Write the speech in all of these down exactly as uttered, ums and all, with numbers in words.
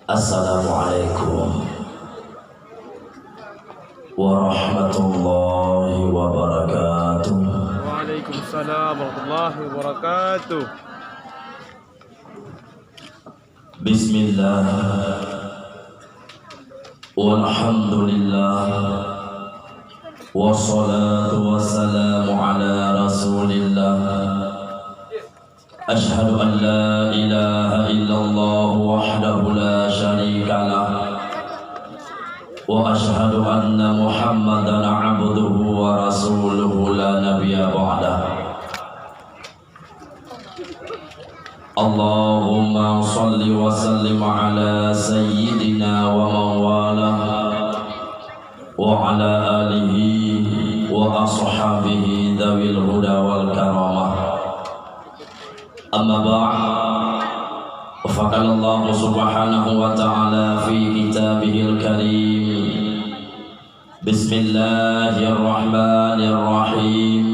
Assalamualaikum warahmatullahi wabarakatuh. Waalaikumsalam warahmatullahi wabarakatuh. Bismillah. Walhamdulillah. Wassalatu wassalamu ala Rasulillah. Asyhadu an la ilaha illallah wahdahu la syarika lah. Wa asyhadu anna Muhammadan abduhu wa rasuluhu la nabiyya ba'dah. Allahumma shalli wa sallim ala sayyidina wa mauwala wa ala alihi wa ashabihi dzawil huda wal karamah. Amma ba'd. Faqala Allahu subhanahu wa ta'ala fi kitabihil karim. Bismillahirrahmanirrahim.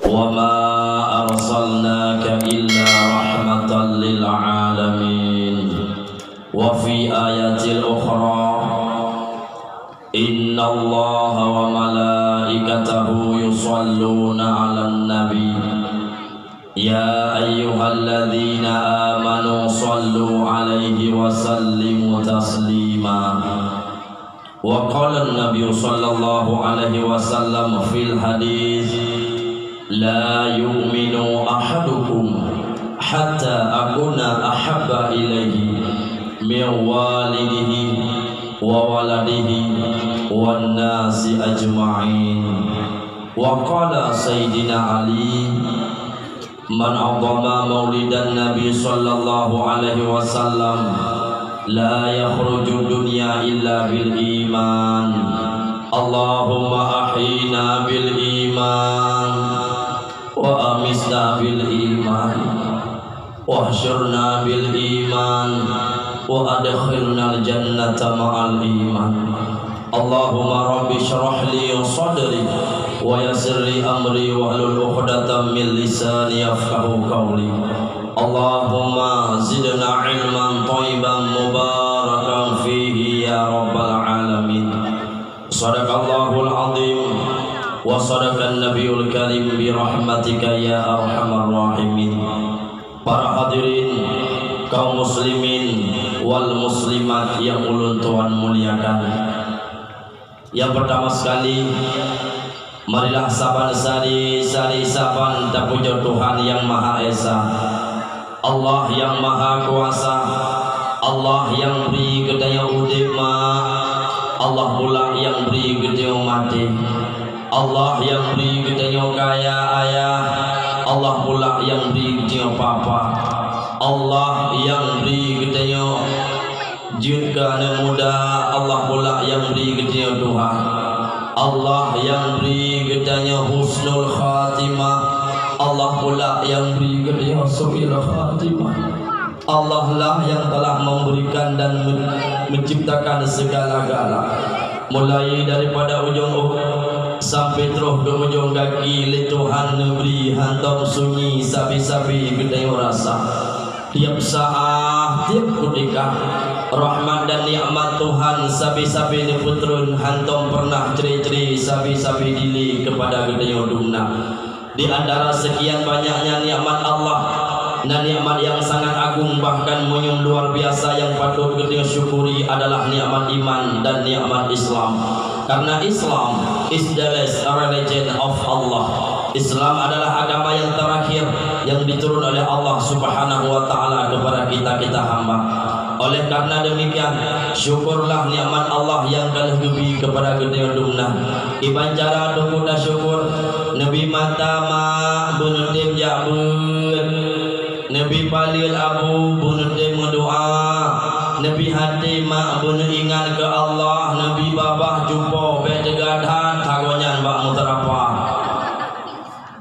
Wa ma arsalnaka illa rahmatan lil alamin. Wa fi ayatil ukhra, innallaha wa malaikatahu yusalluna 'alan nabi. Ya ayyuhalladzina amanu sallu 'alaihi wa sallimu taslima. Wa qala an-nabiyyu sallallahu alaihi wasallam fil hadits, "La yu'minu ahadukum hatta akuna ahabba ilaihi min walidihi wa waladihi wan nasi ajma'in." Wa qala Sayyidina Ali, "Man 'azzama maulidan Nabi sallallahu alaihi wasallam, la yakhrujud dunya illa bil iman." Allahumma ahyina bil iman, wa amitna bil iman, wahsyurna bil iman, wa adkhilnal jannata ma'al iman. Allahumma rabbi shrah li sadri wa yassir li amri wahlul 'uqdatam min lisani yafqahu qawli. Allahumma zidna ilman thayyiban mubarakan fihi ya rabbal alamin. Sadaqallahul azim wa sadaqan nabiyul karim bi rahmatika ya arhamar rahimin. Para hadirin, kaum muslimin wal muslimat yang ulôn tuan muliakan. Yang pertama sekali, marilah saban sari-sari saban tapujoe Tuhan Yang Maha Esa, Allah Yang Maha Kuasa, Allah nyang bri geutanyoe udeb, ma, Allah pula nyang bri geutanyoe maté. Allah nyang bri geutanyoe kaya, ayah, Allah pula nyang bri geutanyoe papa. Allah nyang bri geutanyoe jeuet keu aneuk muda, Allah pula nyang bri geutanyoe tuha. Allah nyang bri geutanyoe husnul khatimah, Allah pula nyang bri geutanyoe su'il khatimah. Allah lah yang telah memberikan dan men-, menciptakan segala-gala. Mulai daripada ujong ueh sampai troh keu ujong gaki lé Tuhan neubri hantom sunyi sabe-sabe geutanyoe rasa. Tiep saát, tiep kutika, rahmat dan nikmat Tuhan sabe-sabe neupeutreun hantom pernah cre-cre sabe-sabe dilée keupada geutanyoe dumna. Di antara sekian banyaknya nikmat Allah, na nikmat nyang sangat agung, bahkan meunyoe luar biasa nyang patôt geutanyoe syukuri adalah nikmat iman dan nikmat Islam. Karena Islam is the last religion of Allah. Islam adalah agama yang terakhir yang diturun oleh Allah Subhanahu wa Ta'ala kepada kita-kita hamba. Oleh karena demikian, syukurlah nikmat Allah nyang ka lheueh geubri keupada geutanyoe dumna. Kiban cara teungku tasyukur, neubi mata mak beuneutem jak beuet, neubi paleue abu beuneutem meudoa, neubi até mak beuneuingat keu Allah, neubi babah cupo bék teuga that sagoe nyan bak meuteurapa.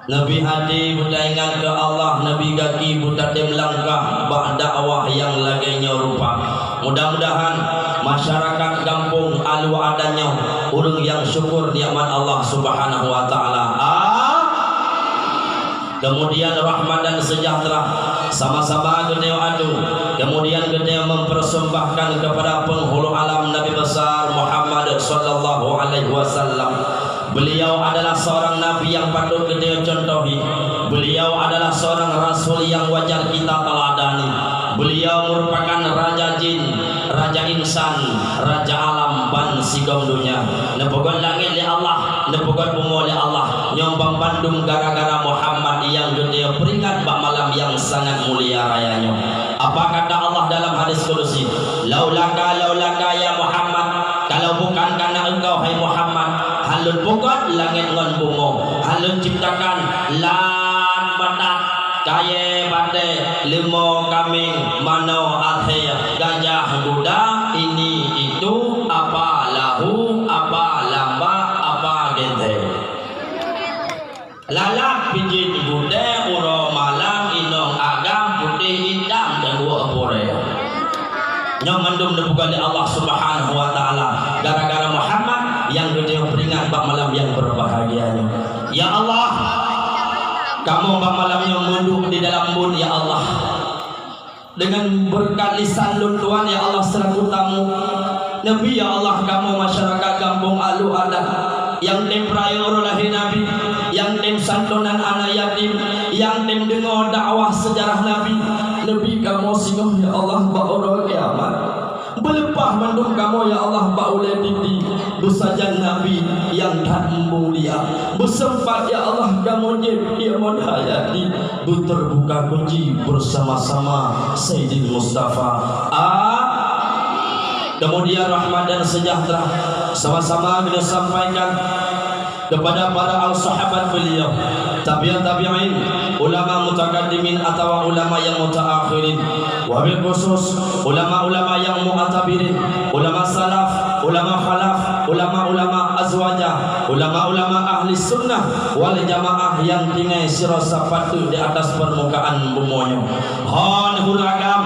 Neubi até beutaingat keu Allah, neubi gaki beutatem langkah bak dakwah nyang lagée nyoe rupa. Mudah-mudahan masyarakat gampông Alue Adan nyoe ureuëng nyang syukur nikmat Allah Subhanahu wa Ta'ala. A-, Kemudian rahmat dan sejahtera sama-sama geutanyoe adu, kemudian geutanyoe mempersembahkan kepada penghulu alam Nabi besar Muhammad sallallahu alaihi wasallam. Beliau adalah seorang nabi yang patut geutanyoe contohi. Beliau adalah seorang rasul yang wajar kita teladani. Beliau merupakan raja jin, raja insan, raja alam ban sigom donya. Neupeugöt langét lé Allah, neupeugöt bumoe lé Allah. Nyoe banmandum gara-gara Muhammad nyang geutanyoe peuringat bak malam nyang sangat mulia raya nyoe. Apa kata Allah dalam hadis kudusi? "Laulaka, laulaka ya Muhammad." Kalau bukan karena engkau, hai Muhammad, hana lôn peugöt langét ngon bumoe, hana lôn ciptakan lat batat, kayée batée, leumo kaméng, manoe athée, gajah guda, ini itu, apa lahu, apa lamba, apa genteng. Lalat pijeut gutée uroe malam, inong agam putéh itam dan dua purée. Nyoe mandum neupeugah lé Allah Subhanahu wa Taala gara-gara Muhammad nyang geutanyoe peuringat bak malam nyang beubahgia nyoe. Ya Allah, kamoe bak malam nyoe meuduek di dalam buet, ya Allah. Dengan beureukat lisan lôn tuan, ya Allah, seulaku tamu. Neubi, ya Allah, kamoe masyarakat gampông ahlu adat, nyang tem peurayeuk uroe lahé Nabi, nyang tem santonan aneuk yatim, nyang tem deungoe dakwah seujarah Nabi. Neubi kamoe singoh, ya Allah, bak uroe kiamat. Beuleupah mandum kamoe, ya Allah, bak ulée titi. Beusajan Nabi nyang that mulia. Beuseumpat, ya Allah, kamoe jieb iman hayati. Beuteubuka kunci bersama-sama Saidil Mustafa. Amin. Kemudian rahmat dan sejahtera sama-sama kita sampaikan kepada para al sahabat beliau, tabi'ut tabi'in, ulama mutakaddimin atawa ulama yang mutaakhirin, wabil khusus ulama-ulama yang mu'tabirin, ulama salaf, ulama khalaf, ulama-ulama azwaja, ulama-ulama ahli sunnah wal jamaah yang tinggai sidroe sapeue di atas permukaan bumoe nyoe. Hon ureueng agam,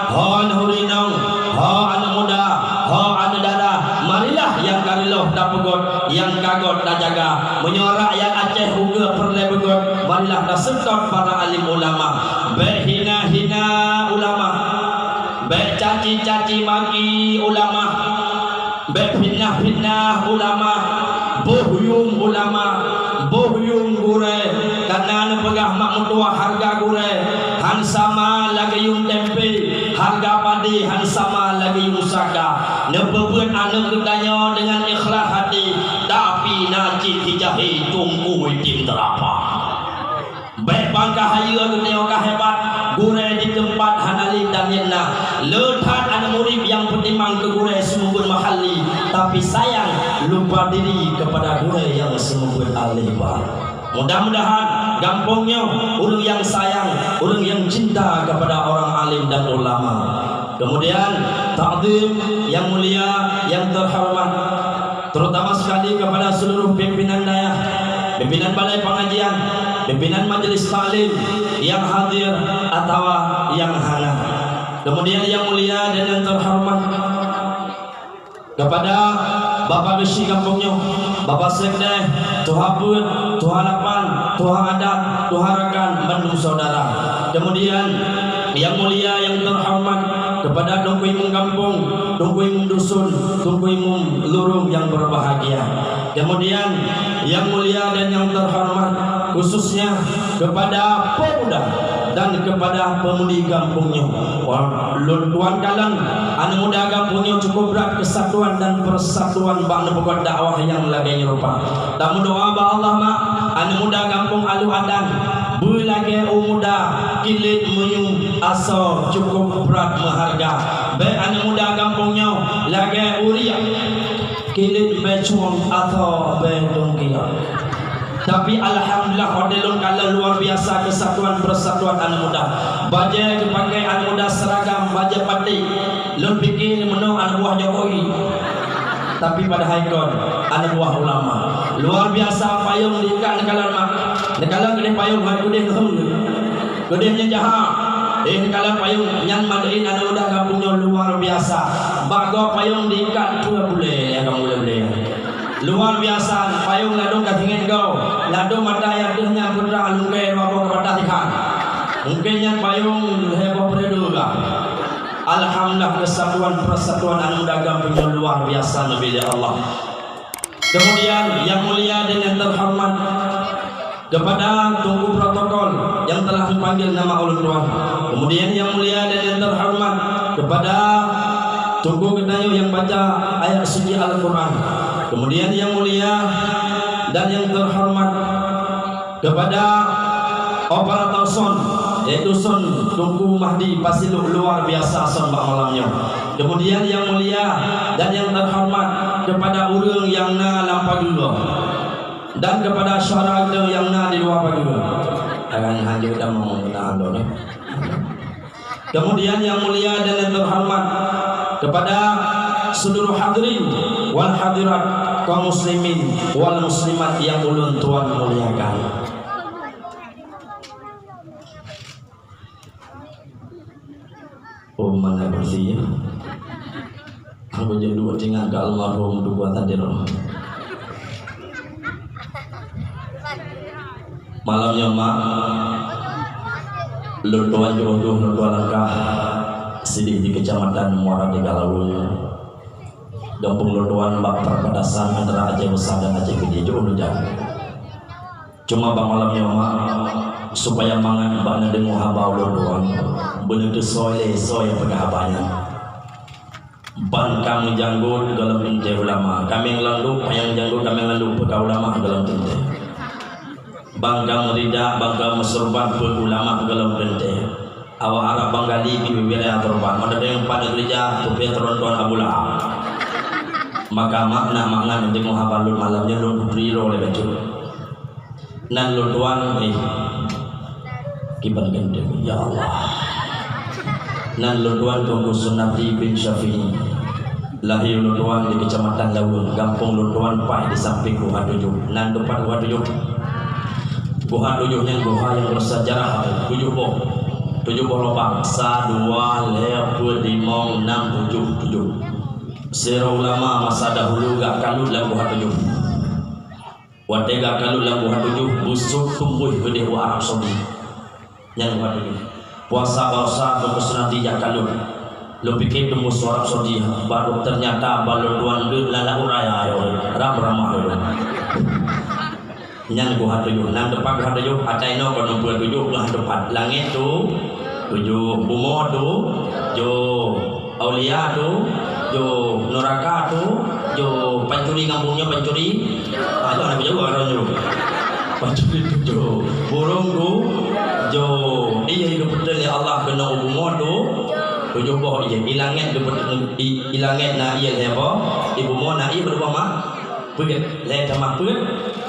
hon ureueng inong, ho aneuk muda, ho aneuk dara, marilah nyang ka reuloh tapeugöt, nyang ka göt tajaga. Meunyoe rakyat Aceh ukeue peureulée beugöt, marilah taseutôt para alim ulama. Bék hina-hina ulama, bék caci-caci maki ulama. Bék fitnah-fitnah ulama, boh yuem ulama, boh yuem gurée, kareuna neupeugah mak meutuwah hareuga gurée hán sama lagée yuem tempe, hareuga padé hán sama lagée yuem saka. Neupeubeuet aneuk geutanyoe deungon ikhlaih hati, tapi na cit jijahe teungku item teurapa. Bék bangka hayeue geutanyoe ka hebat, gurée di teumpat hana lé dan nyang na. Le that aneuk murit nyang peutimang keu gurée seumeubeuet mahalli, tapi sayang lupa diri kepada gurée nyang seumeubeuet alé ba. Mudah-mudahan gampông nyoe ureueng nyang sayang, ureueng nyang cinta kepada orang alim dan ulama. Kemudian takzim yang mulia, yang terhormat, terutama sekali kepada seluruh pimpinan dayah, pimpinan balai pengajian, pimpinan majelis taklim yang hadir atawa yang hana. Kemudian yang mulia dan yang terhormat kepada Bapak Geuchik gampông nyoe, Bapak Sekdes, Tuha Peuet, Tuha Lapan, Tuha Adat, Tuha Rakan, bandum saudara. Kemudian yang mulia yang terhormat kepada Teungku Imum gampông, Teungku Imum dusun, Teungku Imum lurong yang berbahagia. Kemudian yang mulia dan yang terhormat khususnya kepada pemuda dan kepada pemudi gampông nyoe. Wah, lôn tuan kalon, aneuk muda gampông nyoe cukup brat kesatuan dan persatuan bak neupeugöt dakwah nyang lagée nyoe rupa. Tameudoa bak Allah mak, aneuk muda gampông Alu Adan, beulagée u muda, kilét meuyuem asoe cukup brat meuharga. Bék aneuk muda gampông nyoe lagée uriek, kilét bék cueng asoe bék dongkia. Tapi alhamdulillah, watée lôn kalon luar biasa kesatuan persatuan aneuk muda. Bajée geupakai aneuk muda seragam bajée paték. Lôn pike meunoe aneuk buah Jokowi. Tapi padahai kon aneuk buah ulama. Luar biasa payong diikat neukalon mak. Neukalon keudeh payong hai keudeh neuhong. Keudeh nyan jaha. Eh, neukalon payong nyan mandum aneuk muda gampông nyoe luar biasa. Bak gob payong diikat dua buleuen ya kamoe ulée-ulée. Luar biasa, payong ladôm ka singet goe, ladôm mata nyang deuh nyan putra lungkée dua boh keu mata Mungken nyan payong lhèe boh peureudôh gah. Alhamdulillah, keusatuan persatuan aneuk muda gampông nyoe luar biasa neubi lé Allah. Kemudian yang mulia dan yang terhormat kepada Teungku Protokol yang telah memanggil nama ulôn tuan. Kemudian yang mulia dan yang terhormat kepada Teungku geutanyoe yang baca ayat suci Al-Quran. Kemudian yang mulia dan yang terhormat kepada operator sound, yaitu sound Teungku Mahdi Pasiluk, luar biasa sound bak malam nyoe. Kemudian yang mulia dan yang terhormat kepada ureueng nyang na lam pageue dan kepada syedara nyang na di luwa pageue. Jangan hanyut dan meunang lôn, eh. Kemudian yang mulia dan yang terhormat kepada seluruh hadirin wal hadirat, kaum muslimin wal muslimat yang ulôn tuan muliakan. Oh, mana bersih ya? Aku jadi dua tinggal ke almarhum dua tadi roh. Malam nyoe mak, lôn tuan jroh-jroh lôn tuan langkah sidéh di Kecamatan Muara Tiga Laweue. Gampông lôn tuan bak perbatasan antara Aceh Besar dan Aceh Gede, jroh lôn jalan. Cuma bak malam nyoe mak, supaya mangat bak na deungoe haba ulôn tuan, beuneuteuk soe lé soe nyang peugah haba nyan. Ban ka meujanggot gohlom teuntèe ulama. Kaméng landôk panyang janggot, kaméng landôk peuka ulama gohlom teuntèe. Ban ka meurida, ban ka meusurban peuet ulama gohlom teuntèe. Awak Arab Bangali pih bubé raya turban. Mada dayang pat keureuja, peuet teuron tuan Abu Lahab. Maka makna-makna nyang teungoh haba lôn malam nyoe lôn peutri droe lé bacut. Nan lôn tuan, eh, kiban ganteng, ya Allah. Nan lôn tuan Teungku Sunardi bin Syafi'i. Lahé lôn tuan di Kecamatan Laweue, gampông lôn tuan paih di sampéng Guha Tujoh. Nan teumpat Guha Tujoh. Guha Tujoh nyan guha nyang bersejarah tujoh boh. Tujoh boh lubang. Sa, dua, lhèe, peuet, limong, nam, tujoh, tujoh. Sidroe ulama masa dahulu geujak kalut lam Guha Tujoh. Watèe geujak kalut lam Guha Tujoh, beusôk tumbôh keudéh u Arab Saudi. Nyan Guha Tujoh. Puasa-puasa Teungku Sunardi jak kalut. Lôn piké teumbôh u Arab Saudi, baru teunyata ban lôn tuan deuek lam laôt raya, ram ramah lôn. Nyan Guha Tujoh. Nan teumpat Guha Tujoh, ata inoe kon nupeue tujoh, Guha teumpat. Langèt tu, tujoh. Bumoe tu, tujoh. Aulia tu, tujoh. Nuraka tu, tujoh. Pancuri gampông nyoe, pancuri. Ah, tu aneuk jaweueb orang tu. Pancuri tujoh. Burông tu, tujoh. Ié geupeutreun lé Allah keunoe u bumoe tu, tujoh boh ié. I langèt geupeutreun, i, i langèt na ié lhèe boh, i bumoe na ié padum boh mak? Peuet. Lhèe tamah peuet,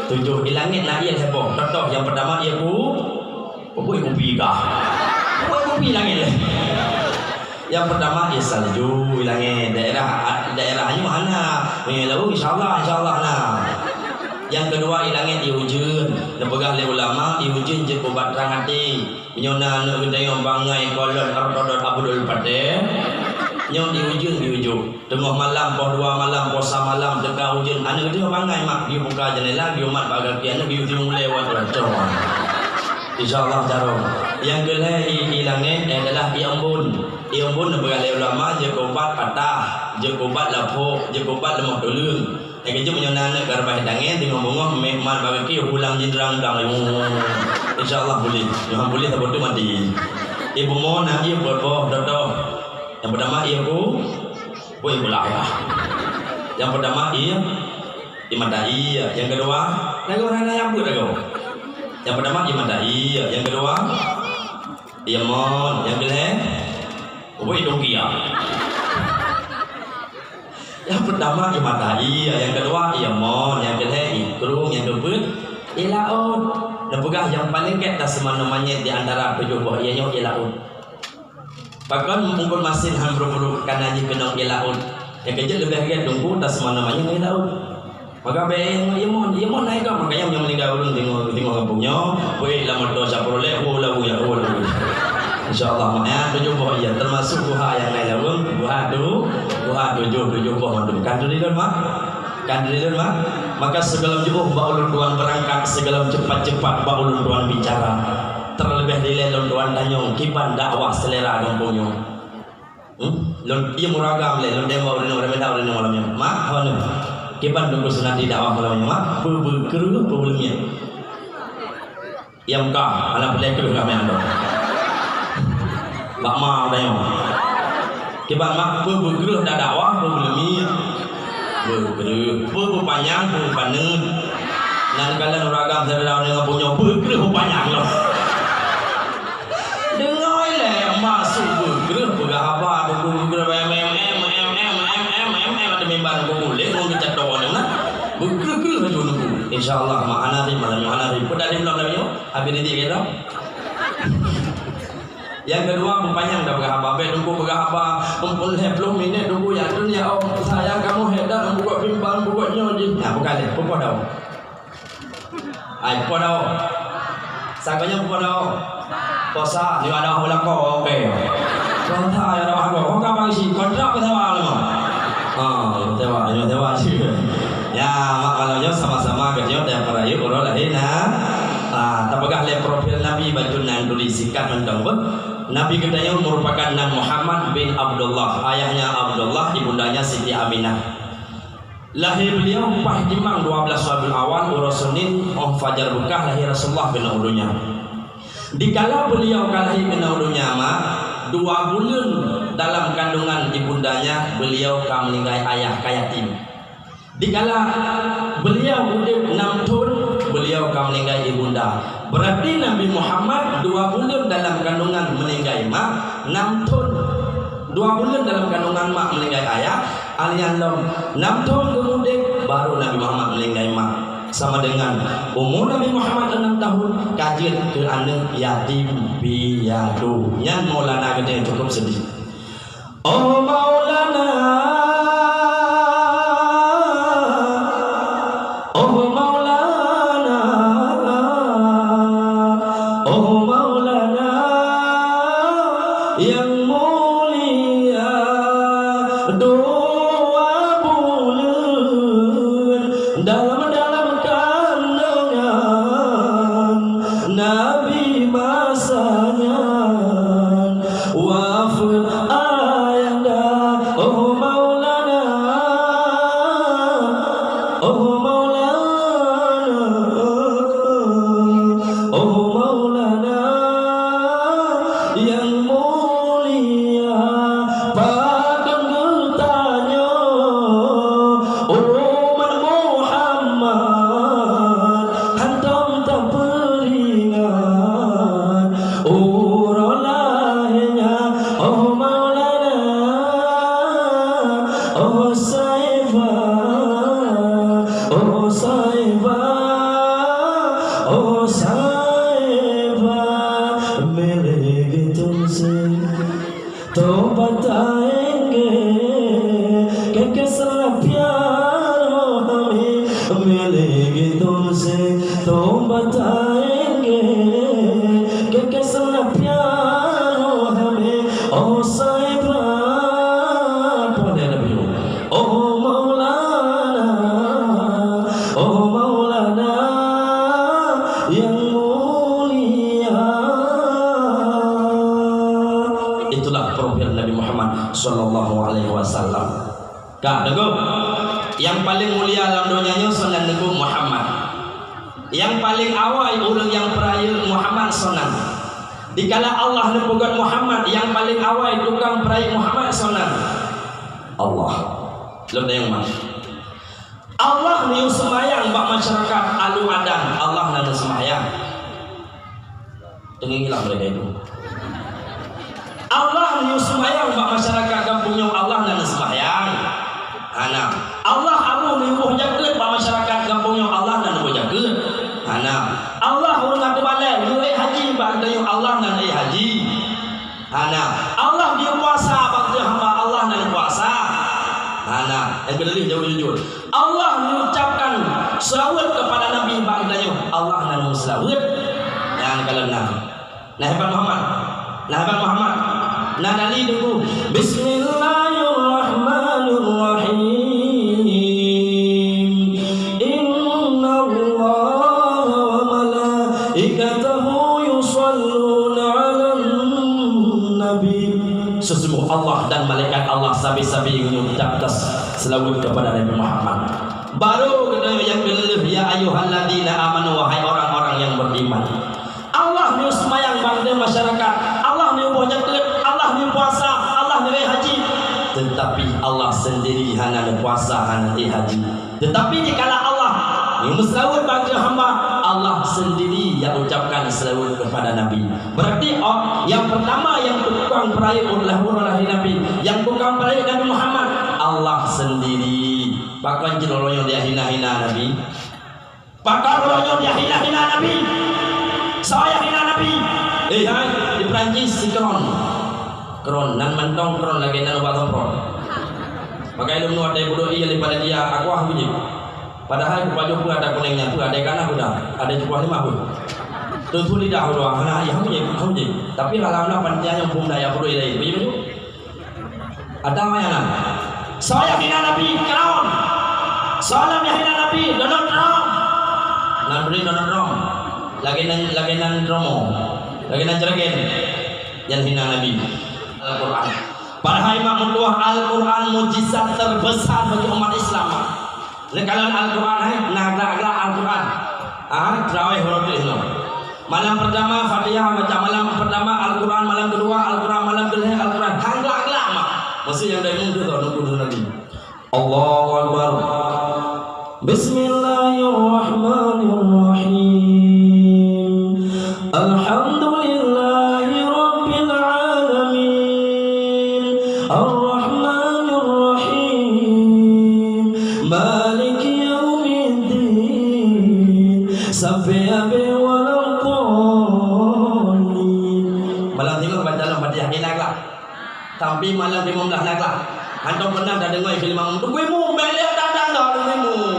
tujoh. I langèt na ié lhèe boh. Contoh, nyang peutama ié ku, Pokok kupi kah? Pokok kupi langèt lé. Nyang peutama ié salju i langèt, daerah, daerah nyoe hana. Meunyoe laôt, insya Allah, insya Allah na. Nyang keudua i langèt ié ujeuen. Neupeugah lé ulama, ié ujeuen jeuet ubat trang até. Meunyoe na aneuk geutanyoe bangai kolot Ortodot Abdul Pateh, nyoe ié ujeuen ié ujeuen. Teungoh malam, poh dua malam, poh sa malam, teuka ujeuen. Aneuk geutanyoe bangai mak, geuyue buka jeunela, geuyue mat bak gaki aneuk, geuyue timu lewat. Insya Allah carông. Nyang keulhèe i, i langèt adalah i embôn. I embôn neupeugah lé ulama jeuet keu ubat patah, jeuet keu ubat lapôk, jeuet keu ubat leumoh tuleueng. Nyang keujeuet meunyoe na aneuk garbah tangen, teungoh beungoh, mé mat bak gaki, ulang jinrang dang. Insya Allah bulih. Nyoe bulih saboh teuk mati. I bumoe na ié peuet boh, dodoh. Nyang peutama ié ku, Woi, pula ya. Nyang peutama ié, ié mata ié. Nyang keudua, lagoe hana nyang buet lagoe. Nyang peutama ié mata ié. Nyang keudua, ié mon. Nyang keulhèe, woi, dong kia. Nyang peutama ié mata ié. Nyang keudua, ié mon. Nyang keulhèe, ié krueng. Nyang keupeuet, ié laôt. Neupeugah nyang paleng gèt taseumanoe manyét di antara tujoh boh ié nyoe, ié laôt. Pakon mungkot masin han brok-brok kana jih keunong ié laôt. Nyang keujeuet leubeh gèt dungku taseumanoe manyét ié laôt. Maka bèk ié mon, ié mon hai ka, makanya nyang meuninggai ureueng teungoh, teungoh gampông nyoe, peuék lam moto Chevrolet, wo lawu ya, wo lawu. Insya Allah, mak ya, tujoh boh ié, termasuk guha nyang hai laweueng, guha tu, guha tujoh, tujoh boh mandum. Kan teurilon, mak? Kan teurilon, mak? Maka sigohlom jiôh bak ulôn tuan beurangkat, sigohlom cepat-cepat bak ulôn tuan bicara. Terlebih dilée lôn tuan tanyong kiban dakwah selera gampông nyoe. Hmm? Lôn, iya muragam lé, lôn tembak ureueng nyoe, ramé that ureueng nyoe malam nyoe. Mak, hana. Kiban Teungku Sunadi dakwah malam nyoe, Mak? Beu-, beukreueh, beuleumie. Iya muka, hana peureulée kreueh ramé anda. Bak ma udah nyoe. Kiban Mak, beu-, beukreueh dakwah, beuleumie. Beukreueh, beu-, beupanyang, beupaneut. Nan kalon ureueng agam syedara deungon punyoe beukreueh beupanyang lom. Deungoe lé, maksud beukreueh peugah haba, beukreueh, beukreueh, em, em, em, em, ada mimbar beubuléh, ngon geucatoe nyan na. Beukreueh-kreueh laju nunggu. Insya Allah, Mak, hana rhim, malam nyoe hana rhim. Peue dah rhim lom lagée nyoe? Habéh didik keudroe. Nyang keudua, beupanyang dah peugah haba. Bèk Teungku peugah haba, mumpung lhèe ploh minét Teungku, ya Tuhan, ya Allah, sayang kamoe hebat, buka pimpang, buka nyoe jih. Nah, buka lé, peue poh daun. Ai, peue poh daun. Sangka nyoe peue poh daun. Puasa, ni ada orang belakang, oke. Puasa, ya ada orang belakang. Bukan bang isi, kontrak bersama lama. Ha, bersama, bersama. Ya, mak malam nyoe sama-sama geutanyoe dan para yuk uroe lahé na. Ah, tapeugah lé profil Nabi bacut nan tuléh sikat mantong beuh. Nabi geutanyoe merupakan nan Muhammad bin Abdullah, ayahnya Abdullah, ibundanya Siti Aminah. Lahé beliau paih timang dua belas Rabiul Awal, uroe Senin, óh fajar beukah lahé Rasulullah keunoe u donya. Dikala beliau ka lahé keunoe u donya, mak, dua buleuen dalam kandungan ibundanya beliau ka meuninggai ayah, ka yatim. Dikala beliau udép nam thon, beliau ka meuninggai ibunda. Beurati Nabi Muhammad dua buleuen dalam kandungan meuninggai mak, nam thon. Dua buleuen dalam kandungan mak meuninggai ayah, alian lom nam thon geumudép, baru Nabi Muhammad meuninggai mak. Sama dengan umu Nabi Muhammad enam tahun, ka jeuet keu aneuk yatim piatu. Nyan Maulana geutanyoe cukup seudih. Oh Maulana, oh Maulana, oh Maulana yang mulia, dua buleuen dalam-dalam kandungan Nabi masa nyan. Wafeuet ayanda, oh Maulana, oh Maulana, oh Maulana yang mulia, padum geutanyoe umat Muhammad hantom tapeuringat. Uroe lahé nyan, oh Maulana, oh Saifa, oh Saifa, oh Saifa, milék geutanyoe. Tobat taengge, keu keuseulah piaro hami, milék geutanyoe. Tobat taengge, keu keuseulah piaro hami, oh Saifa, pane Nabi, oh Maulana, oh Maulana yang mulia. Itulah profil Nabi Muhammad sallallahu alaihi wasallam. Ka, Teungku. Nyang paleng mulia lam donya nyoe soe nan Teungku? Muhammad. Nyang paleng awai ureueng nyang peurayeuk Muhammad soe nan. Dikala Allah neupeugét Muhammad, nyang paleng awai tukang peurayeuk Muhammad soe nan? Allah. Lôn tanyong mak. Allah neuyue seumayang bak masyarakat Alu Adan, Allah na neuseumayang. Teungieng ilang lagèe nyoe. Allah neuyue seumayang bak masyarakat gampông nyoe, Allah na neuseumayang. Hana. Allah abu neuyue boh jakeuet bak masyarakat gampông nyoe, Allah na neuboh jakeuet. Hana. Allah ureueng ateueh balèe neuyue ék haji bak geutanyoe, Allah na neuék haji. Hana. Allah geuyue puasa bak geutanyoe hamba, Allah na neupuasa. Hana. Nyang keudua jaweueb jujur. Allah mengucapkan selawat kepada Nabi bak geutanyoe, Allah na neuseulaweuet. Nyan kalon na. Na hebat Muhammad. Na hebat Muhammad. Na dari Teungku. Bismillahirrahmanirrahim. Innallaha wa malaikatahu yusallu Malaikat Allah sabe-sabe geuyue ucab tas seulaweuet keupada Nabi Muhammad. Baru geutanyoe nyang keulheueh, "Ya ayyuhalladzina amanu," wahai orang-orang yang beriman. Allah neuseumayang bak masyarakat, Allah neuboh zakeuet, Allah neupuasa, Allah neuék haji. Teutapi Allah seundiri hana neupuasa, hana ék haji. Teutapi dikala Allah neumeuseulaweuet bak hamba, Allah seundiri nyang ucabkan seulaweuet keupada Nabi. Berarti, oh, nyang peurtama nyang tukang peurayeuk ulah-ulah Nabi, nyang tukang peurayeuk Nabi Muhammad, Allah seundiri. Pakon jih uroe nyoe jihina-hina Nabi? Pakon uroe nyoe jihina-hina Nabi? Soe nyang hina Nabi? Eh, hai, di Perancis si Kron. Kron, nan mantong Kron lagèe nan ubat semprot. Pakai lôn nuat dari budok iya daripada dia, aku ah bunyi. Padahai kupajoh peue ada kunéng nyan, peue ada ikan aku dah, ada cukup lima pun. Tentu lidah aku doang, hana ayah bunyi, bunyi. Tapi dalam lah panitia nyang bum daya budok iya lain, bunyi baju. Ada maya nan. Soe nyang hina Nabi? Firaun. Soe lom nyang hina Nabi? Donald Trump. Nan bri Donald Trump. Lagèe nan, lagèe nan Romo. Lagèe nan Jeragen. Nyang hina Nabi. Al-Quran. Padahai mak meutuah Al-Quran mujizat terbesar bagi umat Islam. Neukalon Al-Quran, hai, na glak-glak Al-Quran. Ah, teurawéh uroe teuh nyoe. Malam pertama Fatihah baca, malam pertama Al-Quran, malam kedua Al-Quran, malam kelhèe Al-Quran. Han glak-glak mak. Maksud nyang dari muda tau nunggu Nabi. Allahu Akbar. Bismillahirrahmanirrahim. Alhamdulillahi rabbil alamin. Arrahmanirrahim. Maliki yaumiddin. Sampai habis waladhdallin. Malam Jumat baca dalam Fatihah, enak lah. Tapi malam lima belas na glak. Hantom pernah tadeungoe film Imam. Teungku Imum, bèk lé that-that lôn Teungku Imum.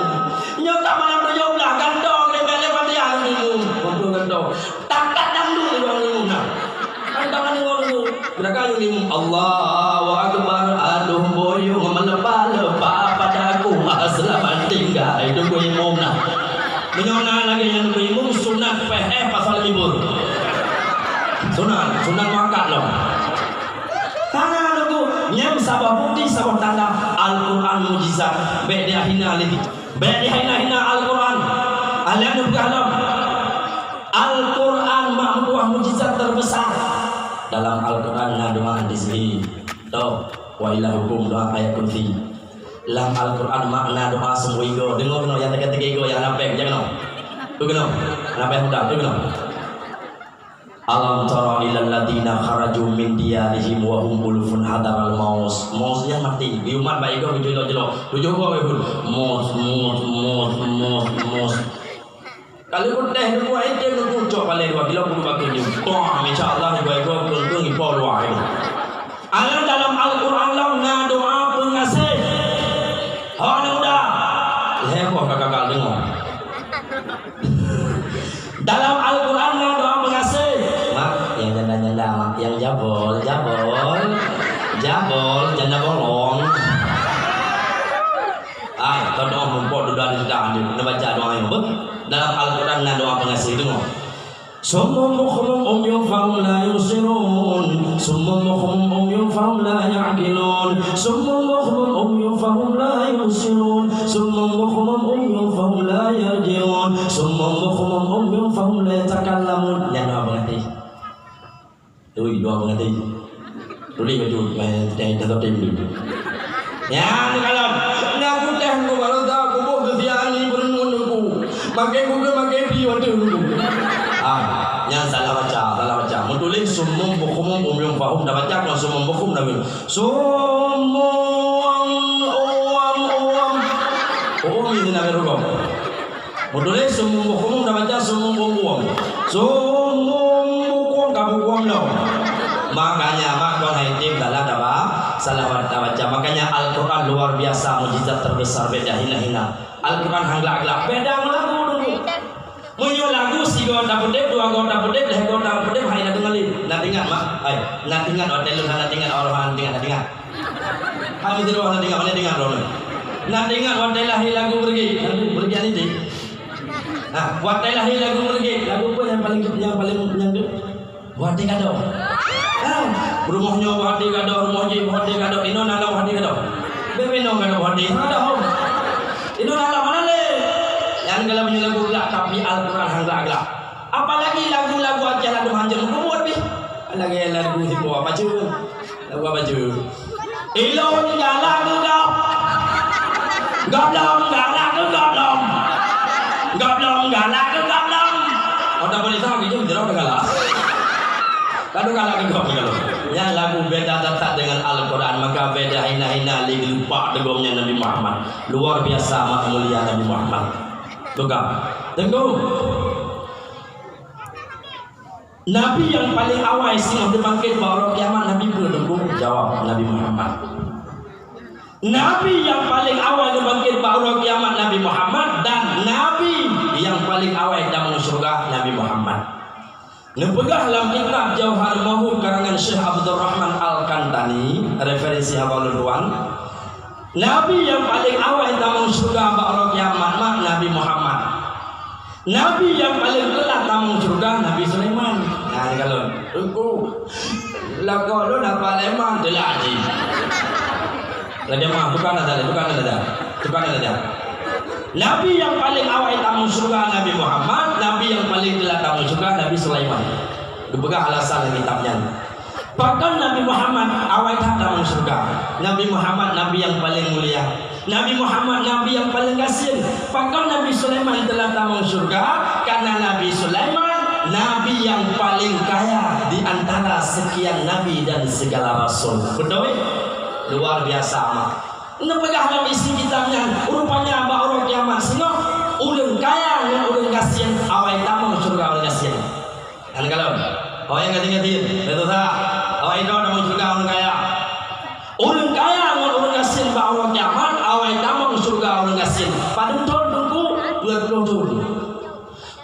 Nyoe ka malam tujoh blaih, gantoe lé bèk lé Fatihah lôn Teungku Imum. Beutôi gantoe. Takat dangdut lé Teungku Imum na. Hantom tadeungoe Teungku. Gerakan lôn Teungku Imum. Allahu Akbar. Aduh buyong meuleupah-leupah padaku. Ah, selamat tinggal Teungku Imum na. Meunyoe na lagèe nyan Teungku Imum, sunat pèh éh pasal libur. Sunat, sunat muakkad lom. Hana Teungku, nyan saboh bukti, saboh tanda Al-Quran mujizat. Bèk dihina lé, bèk dihina-hina Al-Quran. Alah neupeugah lom, Al-Quran mak meutuah mujizat terbesar. Dalam Al-Quran na doa di sini. Toh, wa ilahukum doa ayat kursi. Lam Al-Quran mak na doa seumeubeuigoe. Deungoe keunoe nyang teuka-teuka igoe nyang lapèh, nyang keunoe. Tu keunoe. Lapèh muda, tu keunoe. Alam tara ilal ladzina kharaju min diyarihim wa hum ulufun hadaral maut. Maut nyan maté. Geumat bak igoe geujulok-julok. Tujoh goe geupeubuet. Maut, maut, maut, maut, maut. Ka lheueh geutéh, geubuet item, geucok balèe dua kilo bulu bakeu nyoe. Toh, insya Allah, igoe-igoe keueng-keueng ipo luwa nyoe. Alah dalam Al-Quran lom na doa peungaséh. Ho aneuk muda. Lhèe boh ka gagal deungoe. Dalam Al-Quran na doa peungaséh. Mak, nyang janda-janda, mak, nyang jabol, jabol, jabol, janda bolong. Ai, ka doa mumpok duda di lidah neubaca doa nyoe, beuh. Dalam Al-Quran na doa peungaséh, deungoe. Summum bukhmun umyun fahum la yubsirun. Summum bukhmun umyun fahum la ya'qilun. Summum bukhmun umyun fahum la yubsirun. Summum bukhmun umyun fahum la yarji'un. Summum bukhmun umyun fahum la yatakallamun. Nyan doa peungaséh. Ui, doa peungaséh. Tuléh baju, eh, eh, teuka tem tu. Nyan kalon. Nyan kutéh ku baroesa kuboh keusiaan ni beureuneun ku. Makai kukeue makai pi watèe ku. Ah, nyan salah baca, salah baca. Meutuléh summum bukhmun umyun fahum, tabaca kon summum bukhmun, tapi summum uam uam. Uam ini nak berubah. Meutuléh summum bukhmun, tabaca summum bukhmun. Summum bukhmun ka bukhmun lom. Makanya, mak kon hai tem salah taba, salah tabaca. Makanya Al-Quran luar biasa, mujizat terbesar, bèk dihina-hina. Al-Quran han glak-glak, beda ngon lagu dulu. Meunyoe lagu sigoe tapeudeb, dua goe tapeudeb, lhèe goe tapeudeb, hai na deungoe lé. Na teuingat, mak? Hai, na teuingat watèe lôn hana teuingat, Allah hana teuingat, na teuingat. Hai meusidroe hana teuingat, hana teuingat droeneuh. Na teuingat watèe lahé lagu Beureuguek. Lagu Beureuguek ni, Dik. Nah, watèe lahé lagu Beureuguek, lagu peue nyang paleng, nyang paleng, nyang deuek? Watèe gadôh. Ah, Rumoh nyoe boh até gadôh, rumoh jih boh até gadôh, inoe na lam boh até gadôh. Bèk inoe gadôh boh até, gadôh. Inoe na lam hana lé. Nyan galak meunyoe lagu glak, tapi Al-Quran han glak-glak. Apalagi lagu-lagu Aceh ladôm hanjeuet meukeubut pih. Lagèe lagu hip hop apa ceu? Lagu apa ceu? Ilôn galak keu gob. Gob lom galak keu gob lom. Gob lom galak keu gob lom. Oh, tak boleh tahu, gitu, jauh galak. Lalu galak keu gob, gitu. Nyan lagu beda that-that dengan Al-Quran, maka beda hina-hina lé geulepak teugong nyan Nabi Muhammad. Luar biasa amat mulia Nabi Muhammad. Tukang. Teungku. Nabi nyang paleng awai singoh teubangkét bak uroe kiamat, Nabi peue, Teungku? Jaweueb, Nabi Muhammad. Nabi nyang paleng awai teubangkét bak uroe kiamat, Nabi Muhammad, dan Nabi nyang paleng awai tamong syeuruga, Nabi Muhammad. Neupeugah lam kitab Jauhar Mauhub karangan Syekh Abdurrahman Al-Kantani, referensi haba ulôn tuan, Nabi nyang paleng awai tamong syeuruga bak uroe kiamat mak Nabi Muhammad. Nabi nyang paleng teulat tamong syeuruga Nabi Sulaiman. Nah, ni kalon. Teungku, lakoe lôn Nabi Sulaiman teulat jih. Lagèe mah, bukan ada, bukan ada. Bukan ada. Nabi nyang paleng awai tamong syeuruga Nabi Muhammad, Nabi nyang paleng teulat tamong syeuruga Nabi Sulaiman. Geupeugah alasan lam kitab nyan. Pakon Nabi Muhammad awai that tamong syeuruga? Nabi Muhammad Nabi nyang paleng mulia. Nabi Muhammad Nabi nyang paleng gasien. Pakon Nabi Sulaiman teulat tamong syeuruga? Karena Nabi Sulaiman Nabi nyang paleng kaya di antara sekian nabi dan segala rasul. Beutôi? Luar biasa amat. Neupeugah lam isi kitab nyan, rupanya bak uroe kiamat singoh, ureueng kaya ngon ureueng gasien awai tamong syeuruga ureueng gasien. Kan kalon? Awak nyang gasien-gasien, beutôi sa? Awai droe tamong syeuruga ureueng kaya. Ureueng kaya ngon ureueng gasien bak uroe kiamat, awai tamong syeuruga ureueng gasien. Padum thon, Teungku? Dua ploh thon.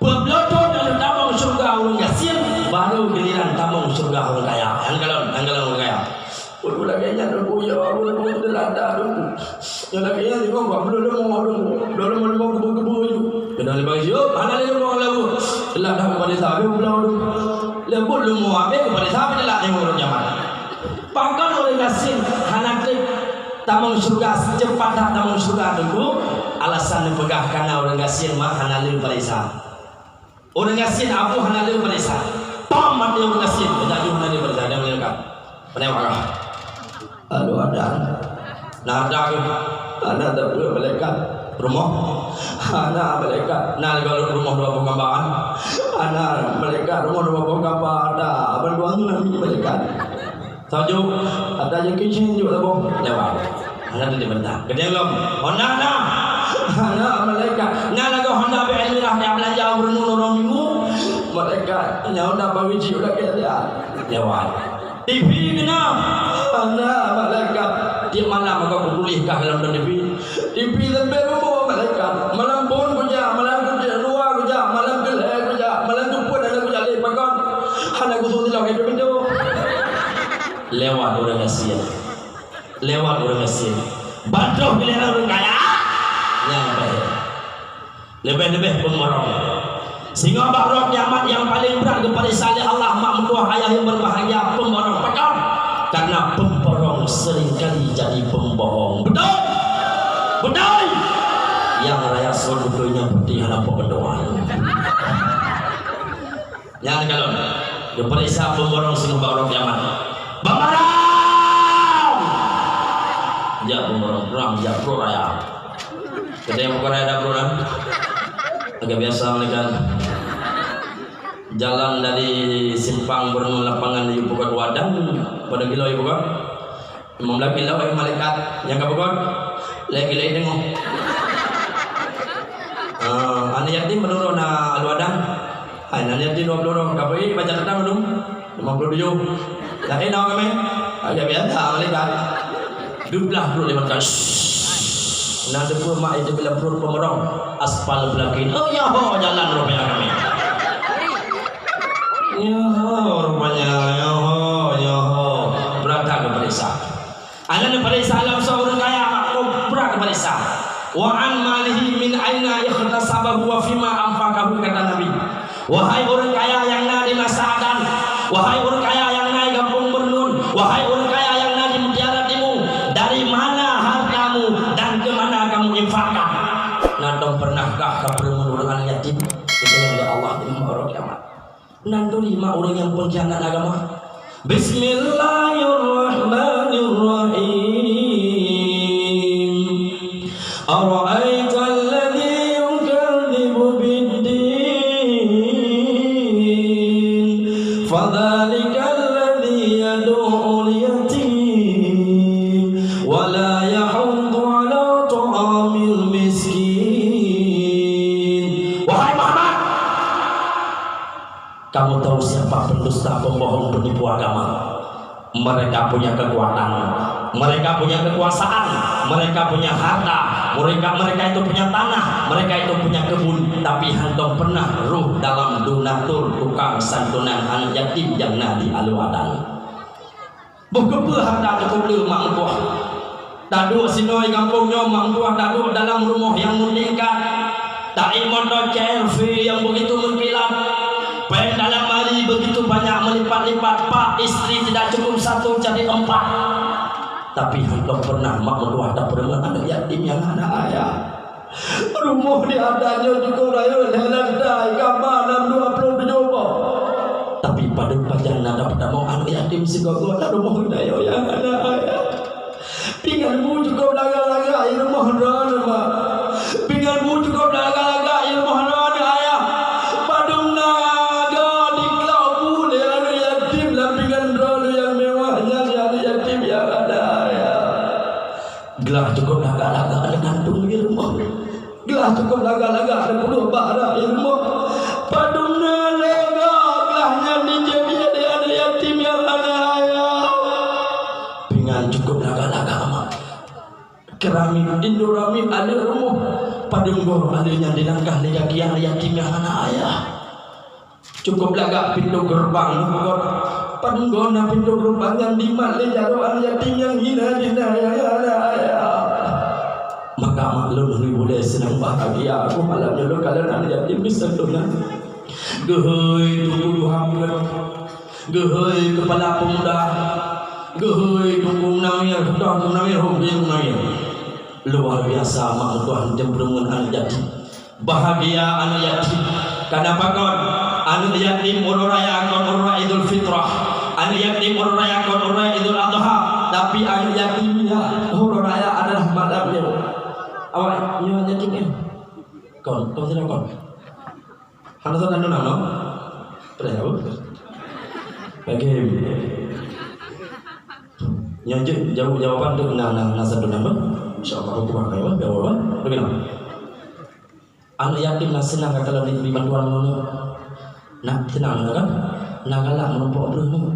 Dua ploh thon nyang tamong syeuruga ureueng gasien, baru giliran tamong syeuruga ureueng kaya. Nyang kalon, nyang kalon ureueng kaya. Waduh, lagèe nyan, Teungku, ya Allah, Teungku, teulat that, Teungku. Nyang lagèe nyan, Teungku, buat belum leumo, Teungku. Belum leumo, leumo, keubeue-keubeue, Teungku. Keunan lé bang siop, hana lé leumo lagu. Teulat that keupada sabe pulang, Teungku. Lé buet leumo habéh keupada sabe teulat nyoe ureueng jaman. Pakon ureueng gasien hana trép tamong syeuruga, cepat that tamong syeuruga, Teungku? Alasan neupeugah, karena ureueng gasien mak hana lé parisa. Ureueng gasien abu hana lé parisa. Pam maté ureueng gasien, beutaju hana lé parisa, dan malaikat. Pandai marah. Aduh, ada. Nah, ada ke? Ada tak pula malaikat? Rumoh? Hana malaikat. Nah, kalau rumoh dua puluh gambaran. Hana malaikat, rumoh dua puluh gambar. Ada. Abang dua tu nabi malaikat. Sajoh, ata nyang keuching jok saboh lewat. Hana tu dibentak. Keudeh lom, Honda na. Hana malaikat. Na lagoe Honda B L mirah nyang beulanja ureueng nyoe minggu. Malaikat, nyan Honda baru jih udah kaya dia. Lewat. T V keunan. Hana malaikat. Tiep malam aku kutuléh kah dalam T V. T V sampai rumoh malaikat. Malam phôn kujak, malam kujak luwa kujak, malam keulhèe kujak, malam teupot hana kujak lé pakon. Hana gusong silong keu pintoe. Lewat ureueng gasien. Lewat ureueng gasien. Ban troh giliran ureueng kaya. Nyang bahaya. Leubeh-leubeh peumborong. Sehingga bak uroe kiamat nyang paleng brat geupareksa lé Allah, mak meutuah ayah nyang berbahagia, peumborong. Pakon? Karena peumborong seringkali jadi pembohong. Beutôi? Beutôi? Nyang raya sot beutôi, nyang putih hana po meutuah. Nyan kalon, geupareksa peumborong singoh bak uroe kiamat. Peumborong! Jak peumborong, peumborong, jak pruet raya. Keudeh pruet raya, ada pruet raya. Agak biasa malaikat. Jalan dari simpang Beureunoe Lapangan yue peugöt u Adan, padum kilo yue peugöt? Limong blaih kilo, eh, malaikat nyang ka peugöt, lhèe kilo teungoh. Ah, aneuk yatim meunurun na luwa dan. Hai, aneuk yatim dua puluh droe, ka peue baca teuntang dum? Lima puluh tujuh. Lahé na kami? Agak biasa malaikat. Dua belas puluh lima kali. Nah, debu mak itu bila perut pemerong aspal belakang. Oh, ya ho, jalan rupanya kami. Ya ho, rupanya, ya ho, ya ho. Berat tak diperiksa. Anak diperiksa langsung ureueng kaya, mak, oh, berat diperiksa. Wa an malihi min aina ikhtasabahu wa fima anfaqahu, kata Nabi. Wahai ureueng kaya nyang na di masa adan, wahai ureueng kaya nyang na di gampông Beureunoe, Wahai ureuëng kaya nyang na di mutiara timu, dari mana hartamu dan ke mana kamu infakkan? Na dong pernahkah kapeureumeun ureuëng aneuk yatim? Geutanyong lé Allah di muka uroe kiamat. Nan turi mak ureuëng nyang peungkhianat agama. Bismillahirrahmanirrahim. Ara'aital ladzi yukadzibu biddin, fadzalikal ladzi yadu'ul yatim, wa la yahuddu 'ala ta'amil miskin. Wahai Muhammad, kamu tahu siapa pendusta, pembohong, penipu agama? Mereka punya kekuatan, mereka punya kekuasaan, mereka punya harta, mereka, mereka itu punya tanah, mereka itu punya kebun, tapi hántom pernah rôh dalam donatur, tukang santunan aneuk yatim nyang na di Aloe Adan. Boh keupeue harta teupeue mak meutuah. Taduek sinoe gampông nyoe mak meutuah, taduek dalam rumoh nyang meutingkat. Taék moto C R V nyang beugitu meukilat. Péng dalam lemari beugitu banyak meulipat-lipat, pak istri tidak cukup satu jadi empat. Tapi hántom pernah mak meutuah tapeureumeun aneuk yatim nyang hana ayah. Rumoh di adat nyoe cukup rayeuk lhèe lantai, kama nam dua ploh tujoh boh. Tapi padub pajan na dapeutamong aneuk yatim sigoe-goe lam rumoh geutanyoe nyang hana ayah. Pingan bu cukup lagak-lagak i rumoh droeneuh, mak. Pingan bu cukup lagak-lagak i rumoh droeneuh, ayah. Padub na goe diklok bu lé aneuk yatim lam pingan droeneuh nyang mewah nyan, aneuk yatim nyang hana ayah. Glah cukup lagak-lagak teugantung di rumoh. Glah cukup lagak-lagak teupeuleuh bak rak di rumoh. Padub na lé goe glah nyan jijép lé aneuk yatim nyang hana ayah. Pingan cukup lagak-lagak mak. Keramik, Indomie aneuk rumoh. Padub goe aneuk nyan dilangkah lé gaki aneuk yatim nyang hana ayah. Cukup lagak pintoe geureubang nyoe. Padub goe na pintoe geureubang nyan dimat lé jaroe aneuk yatim nyang hina-hina nyang hana ayah. Maka mak lôn hana boleh seunang bahagia, aku malam nyoe lôn kalon aneuk yatim di santunan. Geuhôi Teungku Duha Buleuen, geuhôi Keupala Peumuda, geuhôi Teungku Munawir, Teungku Munawir, Teungku Munawir. Luar biasa mak meutuah neutem peureumeun aneuk yatim. Bahagia aneuk yatim. Kana pakon? Aneuk yatim uroe raya kon uroe Idul Fitrah. Aneuk yatim uroe raya kon uroe Idul Adha. Tapi aneuk yatim nyan uroe raya adalah malam nyoe. Awak nyoe yatim, eh? Kon, kon sidroe kon. Hana salah nyoe nama? Pernah tahu? Bagi. Nyoe jeuet jaweueb jawaban tu na, na, na satu nama. Insya Allah aku pakai, ya, jawaban. Bagaimana? Aneuk yatim na seunang ka kalau dibri bantuan nyoe. Na seunang na kan? Na galak meureumpok breueh nyoe.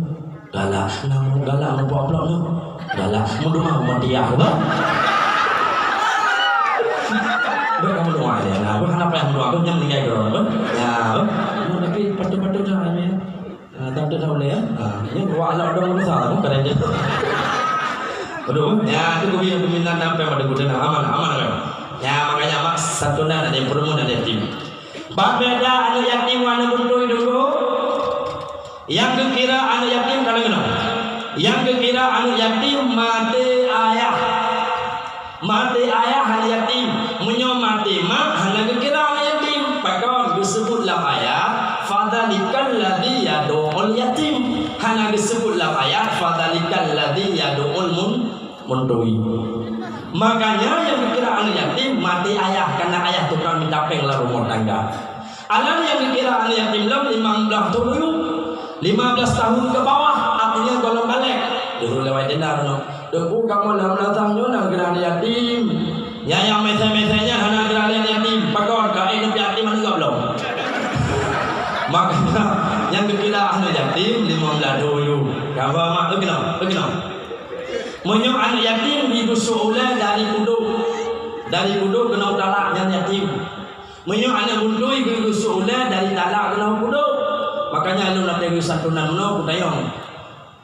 Galak, na galak meureumpok plok nyoe. Galak, meudoa meutiah, bah. Bah kamu doa ya. Nah, bah kenapa yang doa? Bah nyang meninggal dulu, bah. Ya, bah. Nah, tapi patut-patut dah ni. Ah, tak ada tahu ni ya. Ah, ini buat anak dong besar tu keren je. Aduh, ya tu kami yang peminat sampai pada guna aman, aman kan. Ya makanya mak santunan ada yang perlu ada yatim. Bak beda aneuk yatim ngon aneuk beutôi dulu. Nyang geukira aneuk yatim ka lagèe nyoe. Nyang geukira aneuk yatim maté ayah. Maté ayah aneuk yatim. Meunyoe maté mak hana geukira aneuk yatim. Pakon geuseubut lam ayat, "Fadzalikal ladzi yadu'ul yatim." Hana geuseubut lam ayat, "Fadzalikal ladzi yadu'ul mun-, muntui." Makanya nyang geukira aneuk yatim maté ayah, karena ayah tukang mita péng lam rumoh tangga. Aneuk nyang geukira aneuk yatim lom limong blaih thôn, limong blaih tahun ke bawah, artinya gohlom balek. Dulu lewat jendar no. Teungku kamoe lam Meunasah nyoe na geukira aneuk yatim. Nyang, nyang mesei-mesei nyan hana geukira aneuk yatim. Pakon ka eh neupeuyatim aneuk gob lom. Makanya nyang geukira aneuk yatim limong blaih thôn. Ka ba mak, eh, keunoe, eh, keunoe. Meunyoe aneuk yatim geuseuôt ulèe dari pudok, dari pudok keunoe talak nyan yatim. Meunyoe aneuk beutôi geuseuôt ulèe dari talak keunoe pudok. Makanya lôn watèe geusantunan meunoe kutanyong,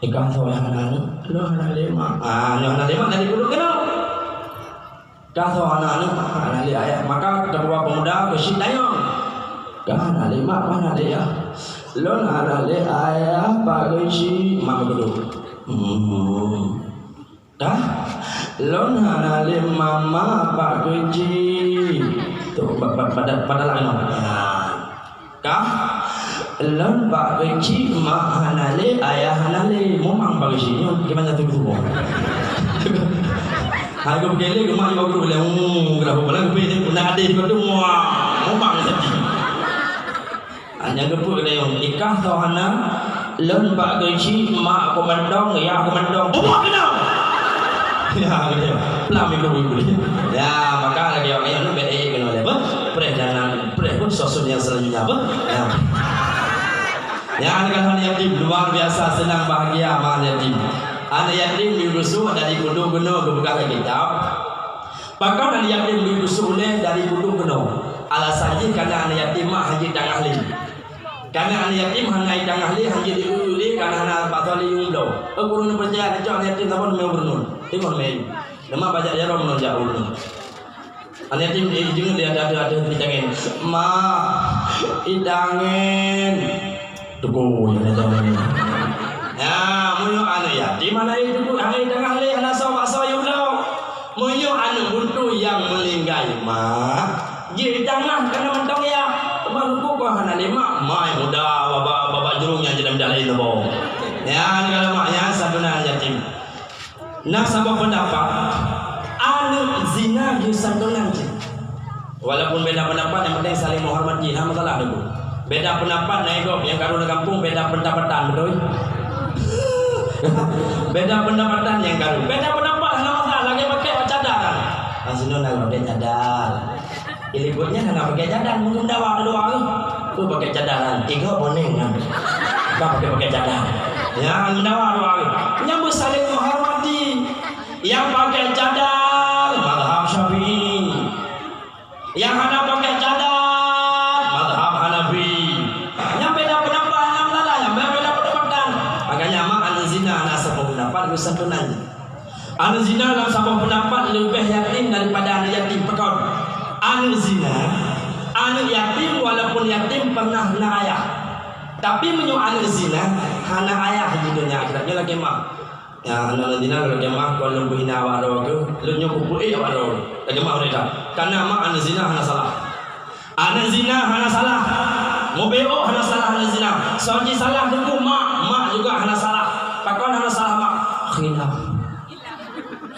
"Eh, ka soe hana aneuk?" "Lôn hana lé mak." Ah, nyoe hana lé mak dari pudok keunoe. "Ka soe hana aneuk?" "Hana lé ayah." Maka ketua pemuda geuchik tanyong, "Ka hana lé mak, hana lé yah?" "Lôn hana lé ayah, Pak Geuchik." Mak geuduek. Hmm. Kah? Lôn hana lé mama bak keuchik. Tu, ba-, ba-, pada, pada laén. Ya. Kah? Lôn bak keuchik mak hana lé, ayah hana lé. Mumang bak keuchik nyoe, gimana tu, tu? Hai, geupeugah lé, geumak nyoe geupeugah lé. Hmm, geupeugah lé, geupeugah lé. Mumang saja. Hana geupeu geutanyoe, ikah toh hana, lôn bak keuchik mak kumantong, yah kumantong, bubuet keunoe! Ya, gitu. Pelam itu, ibu. Ya, maka lagi orang yang lebih baik kena oleh apa? Preh dan preh pun susun yang selanjutnya apa? Ya. Ya, anak yatim luar biasa senang bahagia sama anak yatim. Anak yatim diusung dari kudu guna kebuka kitab. Pakon aneuk yatim geuyue geusu ulèe dari pundong keunoe? Alasan jih karena aneuk yatim mak hanjeuet tangah lé. Karena aneuk yatim hana tangah lé, hanjeuet jieu lé, karena hana pasoe lé yuem bloe. Eh, guru neupeucaya, neucok aneuk yatim saboh neumè u buleuen. Teuma neumè. Teuma bajak jaroe meunoe jak u buleuen. Aneuk yatim, eh, jeuet lé ada-ada, ada di tangan. "Ma, i tangan." Tuku nyang lagèe nyan. Ya, meunyoe aneuk yatim hana jiteupeue, hana jitangah lé, hana soe bak soe yue bloe. Meunyoe aneuk buntu nyang meuninggai mak, jitangah kana mantong ya. Teuma leuko kon hana lé mak, mai muda babah, babah jurông nyang jidam-dam laén saboh. Ya, kalau mak ya santunan yatim. Na saboh peundapat, aneuk zina jeuet santunan cit. Walaupun beda pendapat, yang penting saling menghormati. Hana masalah tu. Beda pendapat na gob, nyang karu lam gampông beda pendapatan, beutôi? Beda pendapatan nyang karu. Beda pendapat hana masalah, lagèe pakèk cadar. Maksudnya na pakèk cadar. Ilikot nyan hana pakèk cadar, meukeumeudawa dua. Peue pakèk cadar nyan? Tiga bonéng nyan. Ka pakèk-pakèk cadar. Nyan meudawa dua. Nyan beusaléng meuhormati. Nyang pakèk cadar, mazhab Syafi'i. Nyang hana pakèk cadar, mazhab Hanafi. Nyang beda pendapat, nyang salah, nyang beda pendapat. Makanya, mak aneuk zina hana saboh pendapat, geusantunan. Aneuk zina lam saboh peundapat leubeh yatim daripada aneuk yatim. Pakon? Aneuk zina, aneuk yatim walaupun yatim pernah na ayah. Tapi meunyoe aneuk zina, hana ayah di donya akhirat nyoe lagèe mak. Ya, aneuk zina lagèe mak, kon lôn peuhina awak droe keuh, lôn nyoe kupeuék awak droe. Lagèe mak ureueng that. Karena mak aneuk zina hana salah. Aneuk zina hana salah. Mubayi'ah hana salah aneuk zina. Soe jisalah teungku mak, mak juga hana salah. Pakon hana salah mak? Khilaf.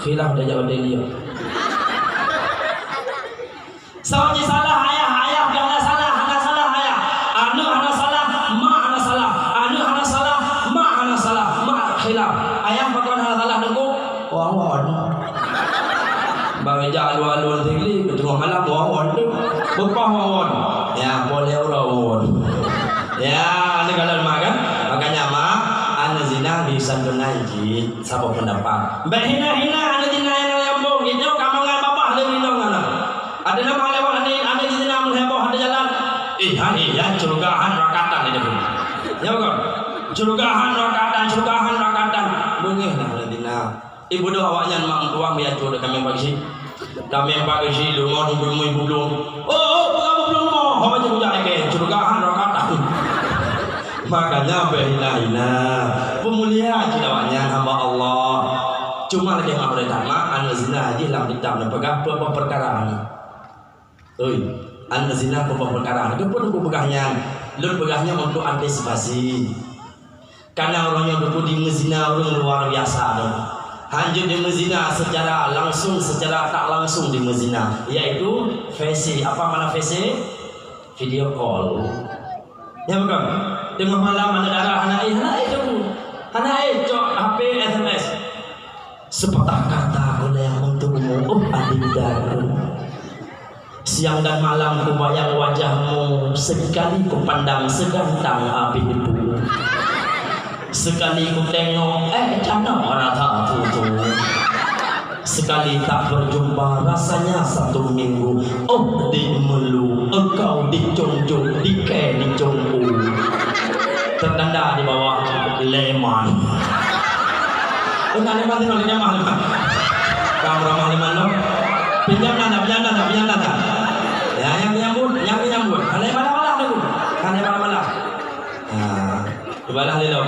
Khilaf dah jawab dia. Soe jisalah ayah, ayah hana salah, hana salah ayah. Aneuk hana salah, mak hana salah. Aneuk hana salah, mak hana salah. Mak khilaf. Ayah pakon hana salah teungku? Wawon. Bak meja alun-alun tinggi, teungoh malam wawon tu. Beupah wawon. Ya, boleh uroe wawon. Ya, ni kalau mak kan? Makanya mak, aneuk zina bisa tunai jih, saboh pendapat. Bèk hina-hina aneuk zina nyang lam gampông, gitu ka mangat babah lé minong aneuk. Ada nama lewat aneuk, aneuk zina meuheboh ada jalan. Eh, hai, ya, celugahan rakatan itu. Ya, bukan? Celugahan rakatan, celugahan rakatan. Beungèh lah aneuk zina. Ibu doh awaknyan mak meutuwang meuyacu lé tameng pagsi. Tameng pagsi leumo ibu leumo ibu leumo. Oh, oh, peugah ibu leumo. Haba jeuet kujak ikée, ceulugahan roh kata. Makanya beuhina-hina. Peumulia cit awaknyan hamba Allah. Cuma lagée mak ureueng that mak, aneuk zina jih lam kitab neupeugah peue-peue peukara nyan. Oi, aneuk zina peue-peue peukara. Keupeue lôn peugah nyan? Lôn peugah nyan untuk antisipasi. Kana uroe nyoe teungku jimeuzina ureueng luar biasa teungku. Hanjeuet jimeuzina secara langsung, secara tak langsung jimeuzina, yaitu V C. Apa makna V C? Video call. Ya bukan? Teungoh malam aneuk dara hana éh, hana éh teungku. Hana éh, cok H P S M S. Sepatah kata gulèe meuteumu, oh, adik daru. Siang dan malam kubayang wajahmu, sekali kupandang segantang Habibku. Sekali kutengok, eh, cana rata tutu. Sekali tak berjumpa, rasanya satu minggu. Oh, di melu, engkau dicunjuk, dikée dicungku. Tertanda di bawah, Leman. Oh, nak Leman tengok, Leman, Leman. Kamu ramah Leman, no? Pinjam dana, pinjam dana, pinjam dana. Ya, yang menyambut, yang menyambut. Hana malah-malah tu. Hana malah-malah. Ha, dibalah lé lom.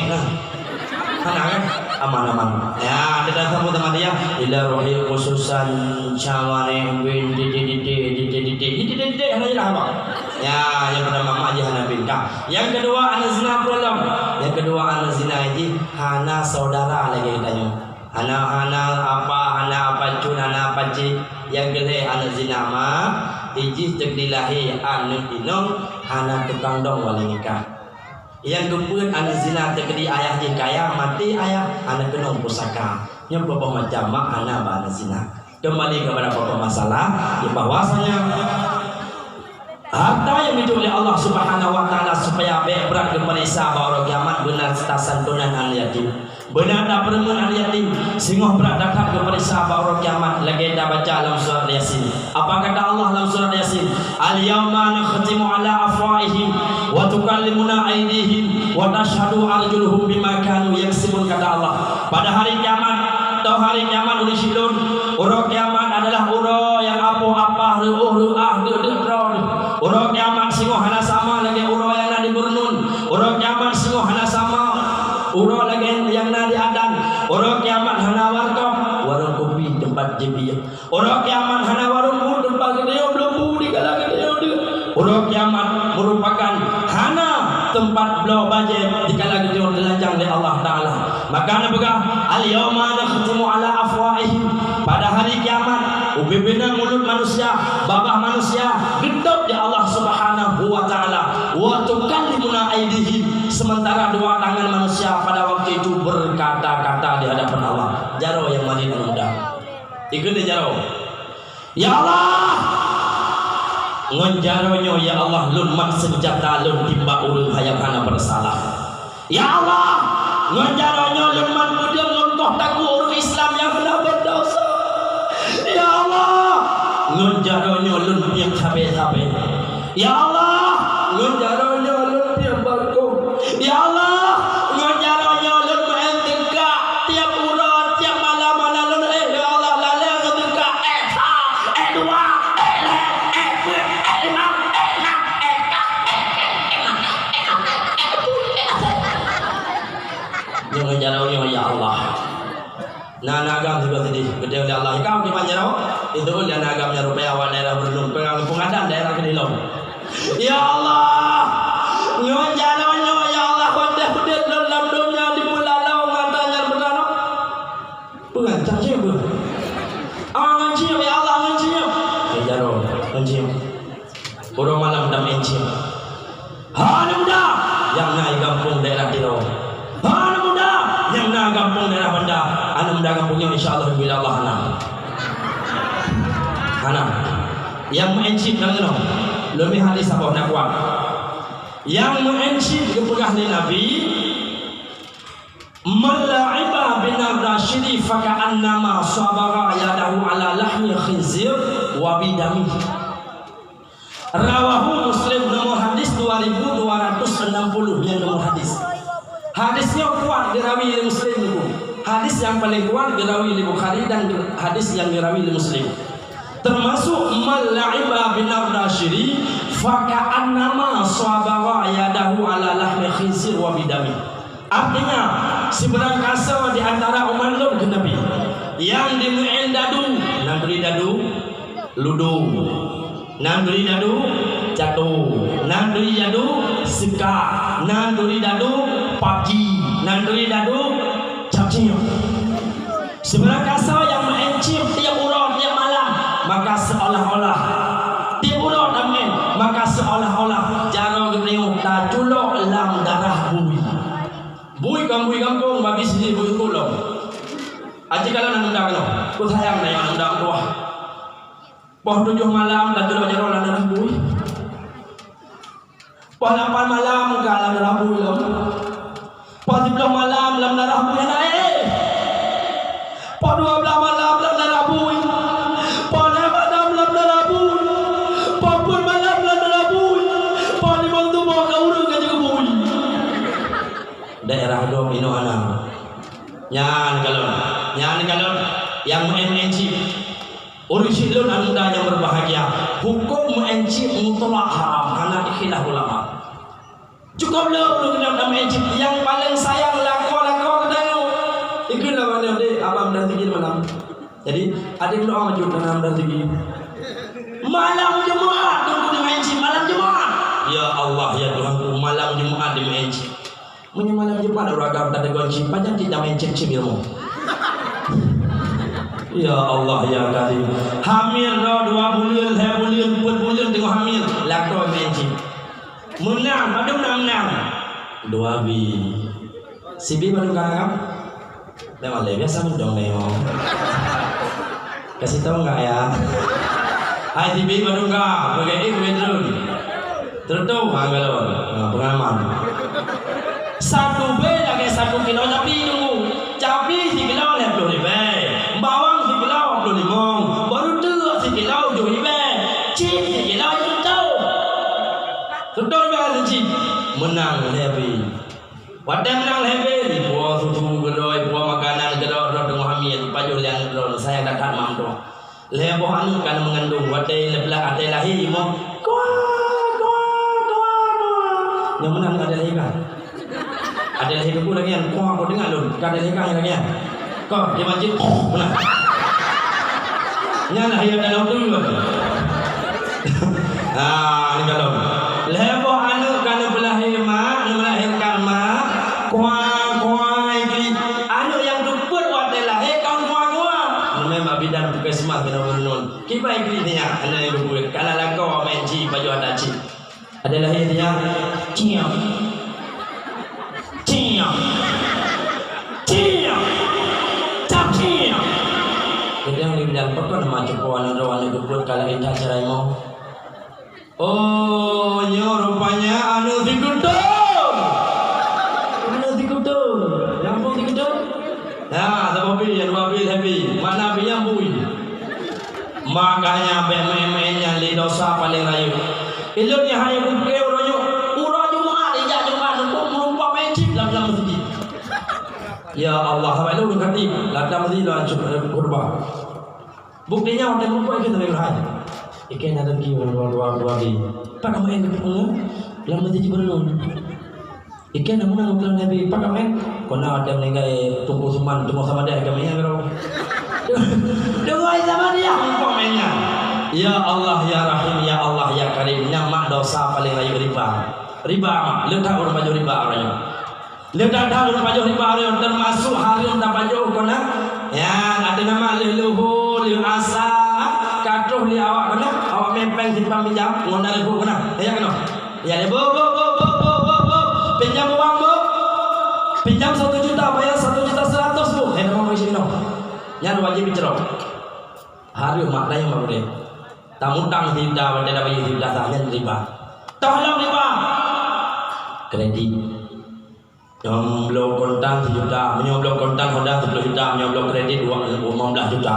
Cawani nah. Hana kan? Aman-aman. Ya, kita sambung sama dia. Ila rohil khususan Cawani bin titik-titik, titik-titik, titik-titik, hana jelas apa. Ya, yang pertama mak aja hana pinta. Yang kedua, anak zina peulalom. Yang kedua, anak zina jih hana saudara lagèe tanyoe. Hana, hana apa, hana apa cun, hana apa cit. Nyang keu lhèe aneuk zina ma, ijih teuk dilahé aneuk inong hana tukang dong wali nikah. Nyang keupeuet aneuk zina teukeudi ayah jih kaya, maté ayah, hana keunong pusaka. Nyoe peuboh macam mak hana bak aneuk zina. Kembali kepada pokok masalah, bahwasanya harta nyang geujok lé Allah Subhanahu wa Taala supaya bèk brat geupareksa bak uroe kiamat beuna tasantunan aneuk yatim. Beuna tapeureumeun aneuk yatim, singoh brat that-that geupareksa bak uroe kiamat lagèe tabaca lam surat Yasin. Apa kata Allah lam surat Yasin? "Al-yauma nakhtimu ala afwahihim wa tukallimuna aidihim wa tashhadu arjuluhum bima kanu yaksibun," kata Allah. Pada hari kiamat, atau hari kiamat ureueng syiek lôn, uroe kiamat adalah uroe nyang apoh apah, reuôh reuah, deuk-deuk droe. Uroe kiamat singoh hana sama lagèe uroe nyang na di Burnun. Uroe kiamat singoh hana sama uroe lagèe nyang na di Adan. Uroe kiamat hana warkop, warong kopi teumpat jibiet. Uroe kiamat hana warong bu teumpat geuteu'oh bloe bu dikala geuteu'oh deuk. Uroe kiamat meurupakan hana teumpat bloe bajèe dikala geuteu'oh teulanjang lé Allah Taala. Maka neupeugah, "Al-yauma nakhtimu ala afwahihim." Pada hari kiamat, ubé-ubé na mulut manusia, babah manusia, geutôb lé Allah Subhanahu wa Taala. "Wa tukallimuna aidihim." Sementara dua tangan manusia pada waktu itu berkata-kata di hadapan Allah. Jaroe nyang manyét aneuk muda. Ikheun lé jaroe. Ya Allah, ngon jaroe nyoe, ya Allah, lôn mat seunjata lôn timbak ureueng nyang hana beusalah. Ya Allah, ngon jaroe nyoe lôn mat peudeueng lôn koh takue ureueng Islam nyang hana beudosa. Ya Allah, ngon jaroe nyoe lôn piep sabe-sabe. Ya Allah, ngon jaroe nyoe lôn piep bakong. Ya Allah, ngon jaroe nyoe lôn meu'en teuka tiep uroe, tiep malam hana lôn éh, ya Allah, lalée ngon teuka, éh sa, éh dua, éh lhée, éh peuet, éh limong, éh nam, éh ka, éh kee, éh mata, éh mata, éh peuet, éh asai. Nyoe ngon jaroe nyoe, ya Allah. Na, na agam sigoe sideh, geuteu'oh lé Allah. Ikau kiban jaroe, itu lé na agam nyan rupaya awak daerah Burdun, peungadan daerah keudeh lom. Ya Allah, ngon jaroe nyoe, ya Allah, watée udeb lôn lam donya dipeulalo mata nyan beutanoh. Peue nyan, cang cieb peue? Ah, ngon cieb, ya Allah, ngon cieb. Eh, jaroe, ngon cieb. Uroe malam dam en cieb. Hai aneuk muda nyang na i gampông daerah Tiro. Hai aneuk muda nyang na gampông daerah Banda. Aneuk muda gampông nyoe insya Allah bila Allah hana. Hana. Nyang meu'en cieb na keunoe. Leubeh hadis saboh na kuat. Nyang meu'en cieb geupeugah lé Nabi, "Man la'iba binardasyiri faka'annama sabagha yadahu ala lahmi khinzir wa bidamih." Rawahu Muslim, nomor hadis dua ribu dua ratus enam puluh, nyang nomor hadis. Hadis nyoe kuat geurawi lé Muslim, Ibu. Hadis nyang paleng kuat geurawi lé Bukhari dan hadis nyang geurawi lé Muslim. Termasuk man la'iba binardasyiri faka'annama sabagha yadahu ala lahmi khinzir wa bidamih. Artinya, sibarang kasoe di antara umat lôn, kheun Nabi, nyang jimeu'en dadu, nan turi dadu ludo, nan turi dadu cato, nan turi dadu sika, nan turi dadu pabji, Nyang turi dadu, cap cium. Sibeurangkasoe nyang meu'en cium tiep uroe, tiep malam, maka seolah-olah, tiep uroe tameu'en, maka seolah-olah jaroe geutanyoe taculok lam darah bui. Bui kon bui gampông, babi sini bui kulong. Aji kalau na undang nyoe, ku sayang na nyang undang tuah. Poh tujoh malam taculok jaroe lam darah bui. Poh lapan malam ka lam darah bui lom. Poh siploh malam lam darah bui hana éh. Poh dua blaih malam lam darah bui. Poh lhée malam lam darah bui. Poh peuet malam lam darah bui. Poh limong tuboh ka ureuëng ka jeuet keu bui. Daerah dom inoe hana. Nyan kalon, nyan kalon nyang meu'en-meu'en cit. Ureuëng syik lôn aneuëk muda nyang berbahagia, huköm meu'en cit mutlak haram, hana ikhtilaf ulama. Cukup le ureuëng keudroe meu'en cit, nyang paleng sayang lakoe-lakoe geutanyoe. Ikheun lom aneuk deh, abang dan tigil malam. Jadi, adik doa maju dalam dan tigil. Malam Jumat, tunggu di meu'en cit, malam Jumat. Ya Allah, ya Tuhanku, malam Jumat di meu'en cit. Meunyoe malam Jumat ureuëng agam tategon cit, pajan cit nyang meu'en cit-cit ilmu. Ya Allah, ya Karim. Hamil droe dua buleuen, lhée buleuen, peuet buleuen teungoh hamil, lakoe meu'en cit. Meunang, padum na meunang? Dua bi. Sibi padum ka agam? Memang lé biasa mendong nengok. Kasih tahu enggak ya? Hai sibi padum ka, pakai ik, pakai drone. Teruntung, ha, galon. Ha, pengalaman. Satu beh lagée satu kilo cabi dulu. Cabi sikilo lhée ploh ribée. Bawang sikilo dua ploh limong. Baru teuk sikilo tujoh ribée. Cit sikilo juta. Beutôi bah cit. Meunang lhée beh. Watée meunang lhée beh, ipuwoe susu keudroe, ipuwoe makanan keudroe, droe teungoh hamil, ipajoh lé aneuk droe, sayang that-that mak droe. Lhée boh aneuk ka na meungandong, watée leublah até lahé imoe, kuah, kuah, kuah, kuah. Nyang meunan até lahé ka. Até lahé ka lagée nyan, kuah, kuah deungon lôn, ka até lahé ka lagée nyan. Kon, di masjid, oh, meunan. Nyan lah yang dalam tu. Ah, ni kalau. Lhée boh aneuk ka neupeulahé mak, neumeulahérkan mak, kuah, kuah, ikli. Aneuk nyang teupeuet watée lahé kon kuah, kuah. Neumé mak bidan puskesmas keunoe meunun. Kiban ikli nyan, aneuk nyang teupeuet. Kana lakoe meu'en cit, pajoh ata cit. Ada lahé dia, ciam. Ciam. Ciam. Cap ciam. Jadi, ureuëng bidan, pakon na cupo aneuk droe aneuk geubuet ka laén that cara imoe? Oh, nyoe rupanya aneuk sikuto. Aneuk sikuto. Lampôh sikuto. Nah, saboh bi, dua bi, lhée bi. Makna bi nyan bui. Makanya bék meu'en-meu'en nyan lé dosa paleng rayeuk. Ilôn nyang hana kupiké uroe nyoe, uroe Jumat, ijak Jumat, nunggu meureumpok meu'en cit lam, lam meuseujid. Ya Allah, haba ilôn khatib, lam meuseujid lôn khutbah. Buktinya watée meureumpok ikheun sabe keuhai. Ikheun na leuki dua, dua, dua bi. Pakon meu'en lam meuseujid beureulôn. Ikheun na meunan ukeue Nabi, pakon meu'en? Kona watée meuninggai Teungku Usman, teungoh samadeh kami nyang keudroe. Teungoh samadeh, pakon meu'en nyan? Ya Allah, ya Rahim, ya Allah, ya Karim, nyan mak dosa paleng rayeuk riba. Riba mak, le that ureuëng pajoh riba uroe nyoe. Le that ureuëng pajoh riba uroe nyoe, teumasuk hareuem tapajoh kona. Nyan, ateueh nama lheueh luho, lheueh asa, ka troh lé awak kona, awak mé péng simpang pinjam, ngon na lheueh kona. Ya keunoe. Ya, bu, bu, bu. Pinjam uang, bu. Pinjam satu juta, bayar satu juta seratus, bu. Eh, nama meuisi nyoe. Nyan wajéb icrok. Hareuem mak tanyong mak udeb. Tamutang sijuta, watée tabayeue sijuta sah, nyan riba. Tolong riba. Kredit. Nyoe bloe kontan sijuta, meunyoe bloe kontan Honda siploh juta, meunyoe bloe kredit dua, lima belas juta.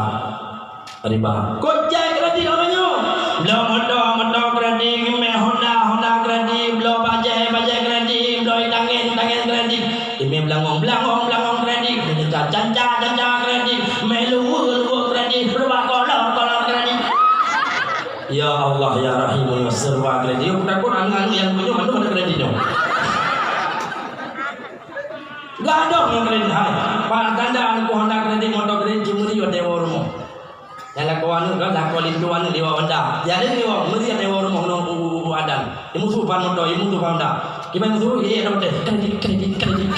Riba. Kocai kredit orang nyoe. Bloe moto, moto kredit, mé Honda, Honda kredit, bloe bajée, bajée kredit, bloe itangen, itangen kredit. Imé belangong, belangong, belangong kredit. Canca, canca kredit. Mé luwe, luwe kredit. Rubah kolor, kolor kredit. Ya Allah, ya Rahim, ya serba kredit. Aku takut aneuk-aneuk nyang punya mana ada kredit tu. Gadôh ngon kredit hai. Pak ganda aneuk Honda kredit, moto kredit, cuma dia dewa rumah. Nyang lakoe aneuk kan, lakoe linto aneuk liwat Honda. Jadi liwat, meulihat liwat rumoh ngon u, u, u, adan. Imusu ban moto, imusu ban Honda. Kiban su, iya, ada betul. Kredit, kredit, kredit.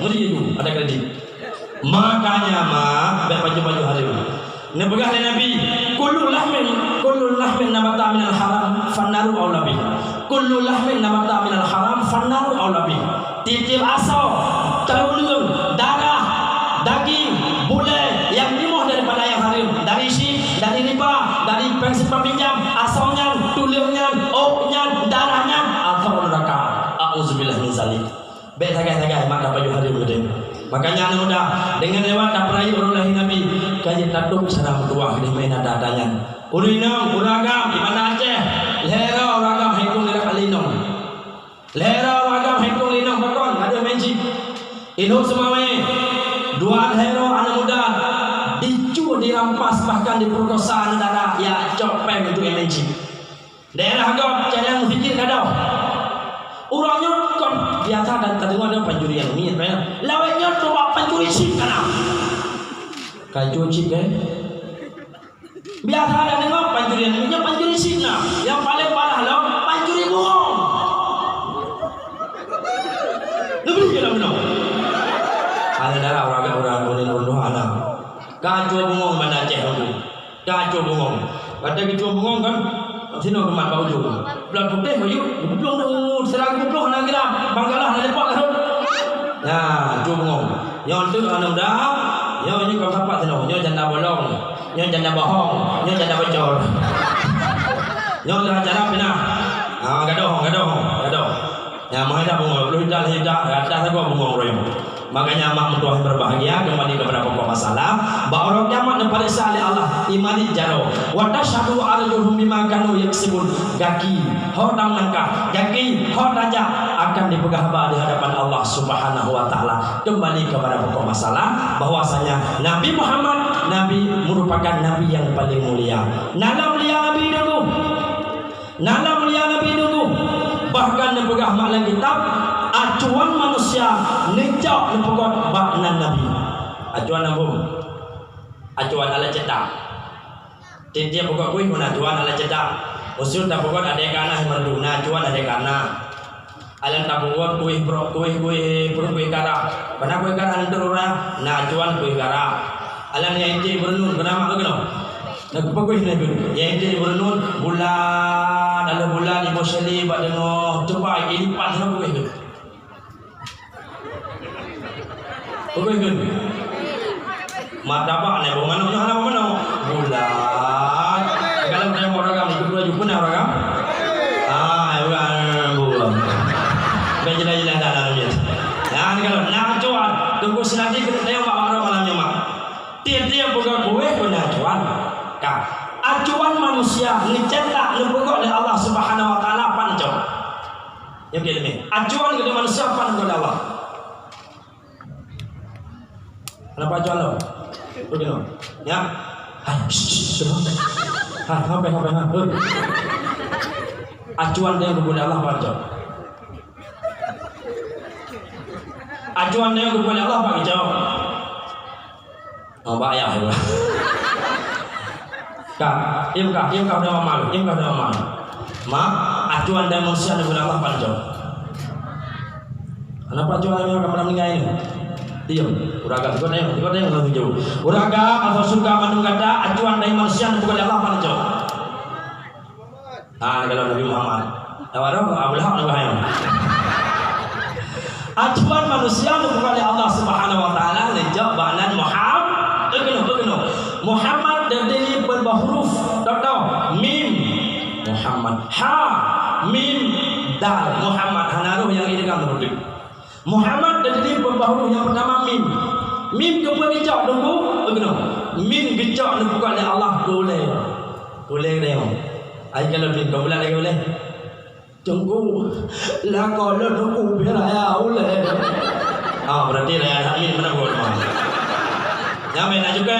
Mari dulu, ada kredit. Makanya, mak, bèk pajoh-pajoh hareuem. Neupeugah lé Nabi, "Kullu lahmin, kullu lahmin nabata minal haram, fannaru aula bih. Kullu lahmin nabata minal haram, fannaru aula bih." Tiep-tiep asoe, tuleueng, darah, daging, bulèe nyang jimoh daripada nyang hareuem, dari chip, dari riba, dari péng simpan pinjam, asoe nyan, tuleueng nyan, ôk nyan, darah nyan, asoe neuraka. A'udzubillah min zalik. Bèk sagai-sagai mak tapajoh hareuem geutanyoe. Makanya aneuk muda, deungon lewat tapeurayeuk uroe lahé Nabi, ka jeuet tatôb cara meutuwah geutanyoe meunan ata-ata nyan. Ureueng inong, ureueng agam, di Banda Aceh, lhèe droe ureueng agam han itong lé kali inong. Lhèe droe ureueng agam han itong lé inong, pakon, gadôh meucit. Ilhok Seumawé, dua lhèe droe aneuk muda dicue, dirampas, bahkan dipeurkosa aneuk dara, ya cok péng untuk meucit. Daerah gob, calon meuseujid gadôh. Uroe nyoe kon biasa dan tadeungoe nyoe pancuri nyang miet, ya. Lawét nyoe coba pancuri chip ka na. Ka icue chip, kan? Biasa tadeungoe pancuri nyang miet, nyoe pancuri chip na. Nyang paleng parah lom, pancuri bungong. Leubeh ke lam nyoe. Aneuk dara ureueng agam, ureueng, ureueng, ureueng tuha na. Ka icue bungong Banda Aceh tu. Ka icue bungong. Watèe geucue bungong kan, sinoe geumat bak ujong. Bulan putéh bayu, geuplueng tu, sira geuplueng hana geura, bang galah hana lepak ka rhot. Nah, icue bungong. Nyoe teuk aneuk muda, nyoe, nyoe kon sapat sinoe, nyoe janda bolong, nyoe janda bohong, nyoe janda bocor. Nyoe dah cara pinah. Ha, gadôh, gadôh, gadôh. Nyang meuhadap bungong, ploh juta, lhèe juta, rata sagoe bungong uroe nyoe. Makanya mak meutuah yang berbahagia, kembali kepada pokok masalah, bak uroe kiamat neupareksa lé Allah iman jaroe. Wa tashhadu arjuluhum bima kanu yaksibun. Gaki, ho tam langkah, gaki, ho tajak akan dipeugah haba di hadapan Allah Subhanahu wa Taala. Kembali kepada pokok masalah, bahwasanya Nabi Muhammad, Nabi merupakan Nabi yang paling mulia. Na lam mulia Nabi dulu. Na lam mulia Nabi dulu, bahkan neupeugah mak lam kitab, acuan manusia neujok neupeugöt bak nan Nabi. Acuan nabông, acuan alat cetak. Tiep-tiep peugöt kueh pun acuan alat cetak. Usul tapeugöt adèe kana mandum, na acuan adèe kana. Alan tapeugöt kueh brok, kueh, kueh, kueh, kueh kara. Kana kueh kara neuteuroh na, na acuan kueh kara. Alan nyang inti beureunun, kana mak keunoe. Na kupeugöt na geuh. Nyang inti beureunun, bulan, lalu bulan ibu seli bak deungoh, cuba ilipat na kueh geuh. Peugöt geuh. Martabak nyan, boh manok nyoe hana boh manok. Bulat. Kalau teurimong ragam, ikut laju pun ragam. Ah, bukan bukan. Bukan jelas-jelas dah dalam dia. Nah, kalau na acuan, tunggu seulati keuneuk tayong bak malam nyoe mak. Tiep-tiep peugöt kueh pun na acuan. Ka. Acuan manusia neucetak neupeugöt lé Allah Subhanahu wa Taala pan cok. Nyoe keuh ilmu. Acuan keu manusia pan neupeugöt lé Allah. Kenapa acuan lo? Begini. Ya. Hai, shh, shh, shh. Hai, sampai, sampai, hai. Hei. Acuan nyang geupeugöt lé Allah bak cok. Acuan nyang geupeugöt lé Allah bak cok. Oh, bak ayah. Ka, im ka, im ka udah mama, im ka udah mama. Ma, acuan dan manusia ni udah apa cok? Kenapa acuan yang orang malam meninggal ini? Diam. Udah agak, ikut tengok, ikut tengok langsung jauh. Udah agak, atau suka mandum kata, acuan dari manusia ni bukan Allah pan cok. Ah, kalau Nabi Muhammad. Tahu tu, Abu Lahab nak bahaya. Acuan manusia bukan oleh Allah Subhanahu wa Taala, neujok bak nan Muhammad. Begini, begini. Muhammad dan diri berbahuruf. Contoh, mim. Muhammad. Ha, mim, dal. Muhammad. Hana roh yang idgham betul. Muhammad dan diri pembahu yang pertama mim. Mim keupeue geucok teungku? Begini. Mim geucok neupeugah lé Allah ulèe. Ulèe geutanyoe. Ai kalau mim kau bulat lagi ulèe. Teungku, lakoe lôn teungku beu raya ulèe. Ah, berarti raya that mim mana buat mah. Nyamai nak juga.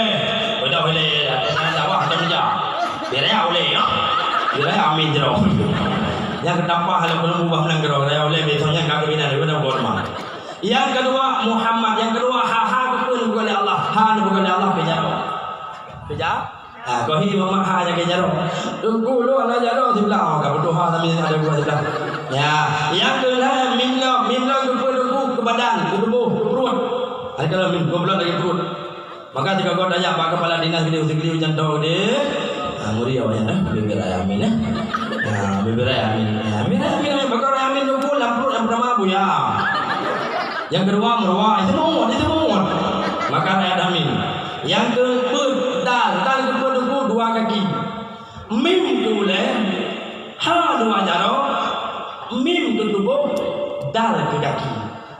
Udah ulèe dah. Sana dakwah macam meja. Beu raya ulèe, ya. Beu raya amin jero. Nyang keutampah lalu belum ubah menang jero. Raya ulèe besok nyang kagak bina daripada buat mah. Nyang keudua, Muhammad. Nyang keudua, ha, ha, keupeue neupeugah lé Allah? Ha, neupeugah lé Allah, keu jaroe. Keu ja-, Ah, keuh hi mamak ha nyang keu jaroe. Teungku lôn hana jaroe siblah. Oh, ka putôh ha sambil ada dua siblah. Ya, nyang keu lhèe mim lom, mim lom keu peue teungku, keu badan, keu tuboh, keu pruet. Ada kalau mim, goblok lagi pruet. Maka tika gob tajak bak kepala dinas gede, gede, gede, jantoe gede. Ah, muri awaknyan, eh, bibir ayah amin, eh. Ah, bibir ayah amin. Ya, amin, amin, amin. Bak ayah amin teungku, lam pruet nyang pertama buya. Nyang keudua meuruwa, itu muat, itu muat. Maka ayah amin. Nyang keupeuet dal, dal keupeue teungku dua kaki. Mim keu ulèe, ha dua jaroe, mim keu tuboh, dal keu kaki.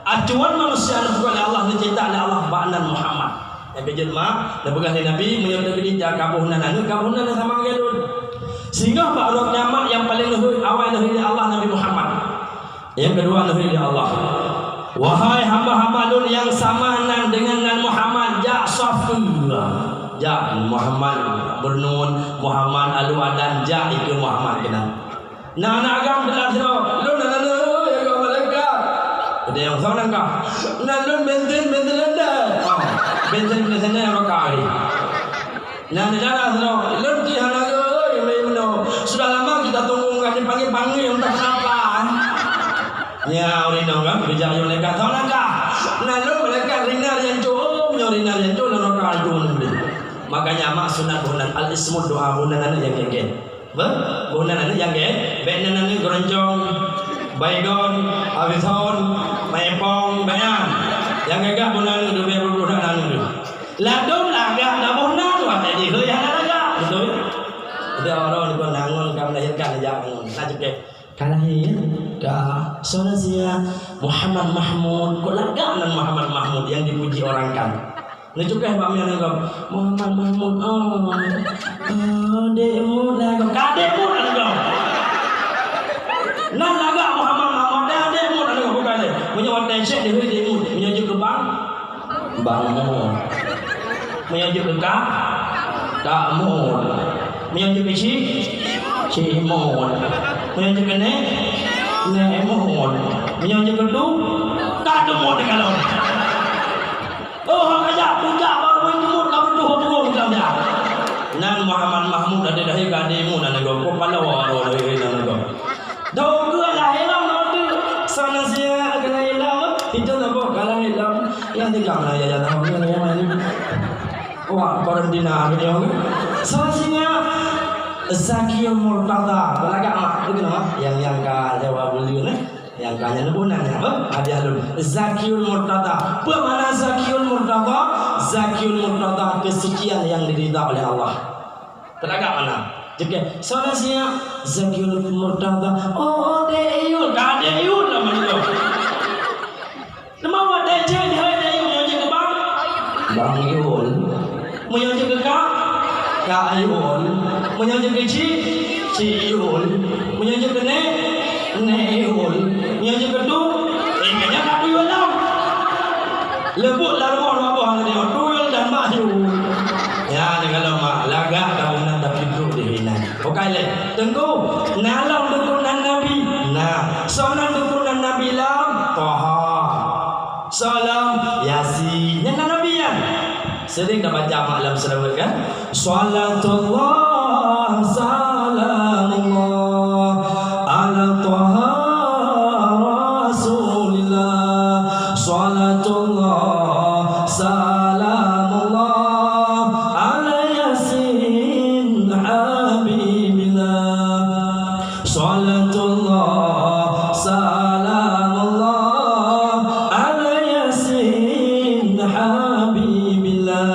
Acuan manusia neupeugah lé Allah, neucetak lé Allah bak nan Muhammad. Nyang keujeuet mak, neupeugah lé Nabi, meunyoe teukeudi jak kaboh nan aneuk, kaboh nan sama lagèe lôn. Singoh bak uroe kiamat nyang paleng leuhôt, awai leuhôt lé Allah Nabi Muhammad. Nyang keudua leuhôt lé Allah. Wahai hamba-hamba lôn nyang sama nan deungon nan Muhammad, jak sof keu. Jak Muhammad Burnun, Muhammad Alu Adan, jak ikeu Muhammad keunan. Na aneuk agam teulat sidroe, lôn aneuk, ya Allah, malaikat. Ada nyang sama nan kah? Nan lôn bensin, bensin lendai. Oh, bensin, bensin lendai apa kah ni? Nan di dalam tu, lôn pih hana geuh, ya, ya, ya. Sudah lama kita tunggu, nggak dipanggil-panggil, entah kenapa. Ya, ureueng inong kan, bijak nyoe malaikat. Tahu langkah. Nan lôn malaikat ringan nyang cok, nyoe ringan nyang cok, nyoe raka itu nyoe. Makanya mak sunat boh nan al-ismud doa boh nan aneuk nyang gèt-gèt. Beh? Boh nan aneuk nyang gèt. Bèk nan aneuk geuroncong, baygon, abison, maepong, bèk nyan. Nyang gagah boh nan aneuk, dua belas puluh nan aneuk. Ladôm lagak na boh nan, watèe jihôi hana lagak. Beutôi? Jadi orang ni pun nangon ka melahirkan aja nangon. Nah, cekek. Ka lahé, ka. Soe nan sia? Muhammad Mahmud. Kok lagak nan Muhammad Mahmud yang dipuji orang kan? Neucukah bak mian nanggroe, Muhammad Mahmud, oh. Oh, Dek Mut lah kau. Ka Dek Mut lah kau. Nan lagak Muhammad Mahmud, dah Dek Mut lah kau. Bukan deh. Meunyoe watèe syèk dihôi Dek Mut. Meunyoe jeuet keu bang, Bang Mut. Meunyoe jeuet keu kak, Kak Mut. Meunyoe jeuet keu cik, Cik Mut. Meunyoe jeuet keu nèk, Nèk Mut. Meunyoe jeuet keu tu, Kak Tumut dikalon. Oh, hana jak puncak baru main tumut ka beutôh burung bilang dia. Nan Muhammad Mahmud ada dah ka Dek Mut nan nanggroe. Ko paloe roh lagèe nan nanggroe. Dong geuh lah ilong nyoe tu. Sana sia keunan ilong, itu na boh kalah ilong. Yang tiga mana ya, ya, tahu ni, yang mana ni? Wah, karantina ni, ya. Sana sia Zakiul Murtada. Belagak mak, begitu mak. Yang, yang ka jawab beliau ni. Yang ka nyan boh nan nyan, apa? Hadiah lôn. Zakiul Murtada. Apa makna Zakiul Murtada? Zakiul Murtada, kesucian yang diridha oleh Allah. Teulagak mana? Jeuet, soe nan sia? Zakiul Murtada. Oh, Dek Yul. Ka Dek Yul lah meunyoe. Nama awak Dek Cek, Dek Yul, meunyoe jeuet keu bang? Bang Yul. Meunyoe jeuet keu kak? Kak Yul. Meunyoe jeuet keu cik? Cik Yul. Meunyoe jeuet keu nèk? Nèk Yul. Meunyoe jeuet keu tu? Eh, kayaknya kak Yul lah. Leubeh lam rumoh dua boh ngon dia, Tuyul dan Bayu. Ya, ni kalau mak lagak dah beuna tapi brok di hinan. Bukai lé. Teungku, na lom dukun nan Nabi. Nah, soe nan dukun nan Nabi lom? Toha. Soe lom? Yasin. Nyan nan Nabi nyan. Sering dah baca mak lam selawat kan? Salatullah, salamullah, ala Taha Rasulillah. Salatullah, salamullah, ala Yasin Habibillah. Salatullah, salamullah, ala Yasin Habibillah.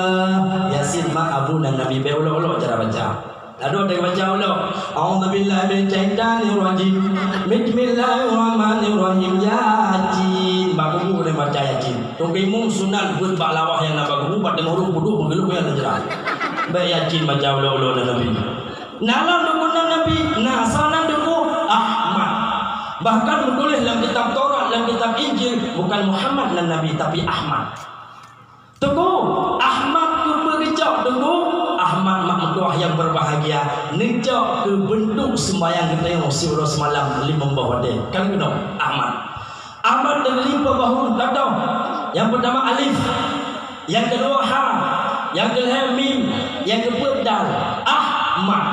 Yasin mak abu nan Nabi, bèk ulok-ulok cara baca. Lalu ada baca ulok, "A'udzubillahi minasyaitonirrajim. Bismillahirrahmanirrahim. Yasin." Bak kubu boleh baca Yasin. Tunggu imum sunat buet bak lawah nyang na bak kubu, bak teungoh rôh puduk beugeuleuh nyang na jeurah. Bèk Yasin baca ulok-ulok nan Nabi. Na lom dukun nan Nabi, na soe nan dukun? Ahmad. Bahkan meutuléh lam kitab Taurat, lam kitab Injil, bukan Muhammad nan Nabi, tapi Ahmad. Teungku, Ahmad keupeue geucok, Teungku? Ahmad mak meutuah nyang berbahagia, neucok keu beuntuk seumbahyang geutanyoe siuroe seumalam limong boh watèe. Ka lheueh keunoe, Ahmad. Ahmad teulipah bahu, contoh. Nyang peutama alif, nyang keudua ha, Nyang keulhèe mim, nyang keupeuet dal. Ahmad.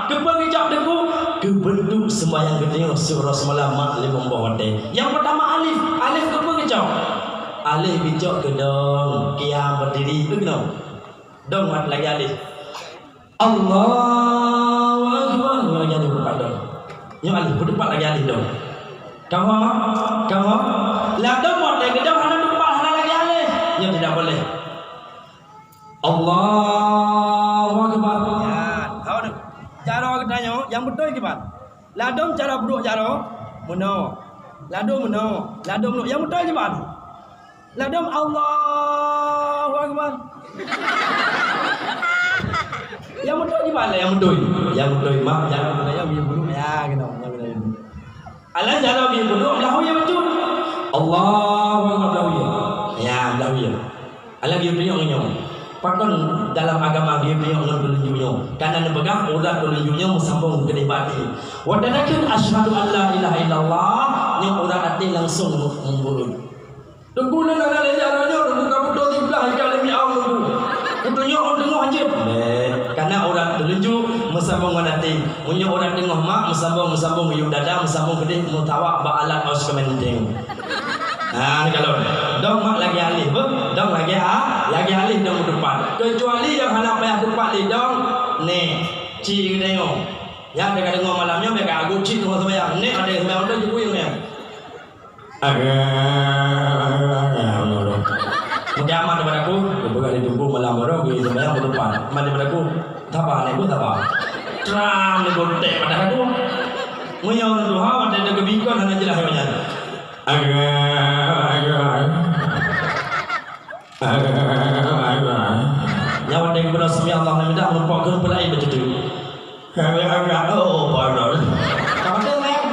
Keupeue geucok Teungku? Keu beuntuk seumayang geutanyoe siuroe seumalam mak limong boh watèe. Nyang peurtama alif. Alif keupeue geucok? Alif geucok keu dong, kiam berdiri, beugeunoe. Dong mat lagèe alif. Allahu Akbar. Lagèe alif teupat dong. Nyoe alif, beuteupat lagèe alif dong. Kamoe, kamoe. Ladôm watèe geudong hana teupat, hana lagèe alif. Nyoe tidak boleh. Allahu Akbar. Nyan, hana. Cara geutanyoe nyang beutôi kiban. Ladôm cara peuduek jaroe, meunoe. Ladôm meunoe. Ladôm meunoe. Nyang beutôi kiban. Ladôm Allahu Akbar. Nyang beutôi kiban lah, nyang beutôi. Nyang beutôi, mak, jaroe meunoe, nyang beutôi. Ya, keunoe, nyang beutôi. Alah jaroe meunoe, beulahô ya bacut. Allahu Akbar, beulahô ya. Ya, beulahô ya. Alah geuyue tunyok ngon nyoe. Pakon dalam agama geuyue tunyok ngon teulunju nyoe? Kareuna neupeugah urat teulunju nyoe meusambong keudeh bak até. Watèe takheun asyhadu an la ilaha illallah, nyoe urat até langsong meubuet. Teungku, lôn hana lé jaroe nyoe, Teungku, ka beutôi siblah ikat lé mi'au Teungku. Kutunyok ngon teungoh jeuet. Bèk, kareuna urat teulunju meusambong ngon até. Meunyoe urat teungoh mak meusambong, meusambong miyueb dada, meusambong keudeh meutawak bak alat oskementing. Ha, neukalon. Dong mak lagèe alif, beuh? Dong lagèe a-, lagèe alif dong beuteupat. Keucuali nyang hana payah teupat lé dong, nèk, cit geutanyoe. Nyang teuka deungö malam nyoe, bèk ka agut cit teungoh seumayang. Nèk, ada seumayang, ada jipuyang nyan. Meukiamat daripada aku, geupeugah lé Teungku malam baroe, geuseumayang beuteupat. Mat daripada aku, saba, nèk, beuh saba. Tram, nèk, beuh tèk, pada aku. Meunyoe ureueng tuha, watèe teukeubingkon hana jeulaih awaknyan. Agak, agak, agak. Nyan watèe geupeugah sami Allahu liman hamidah, meureumpok keu peulaén bacut. Agak, agak, oh, pardon. Ka mantong, Mak?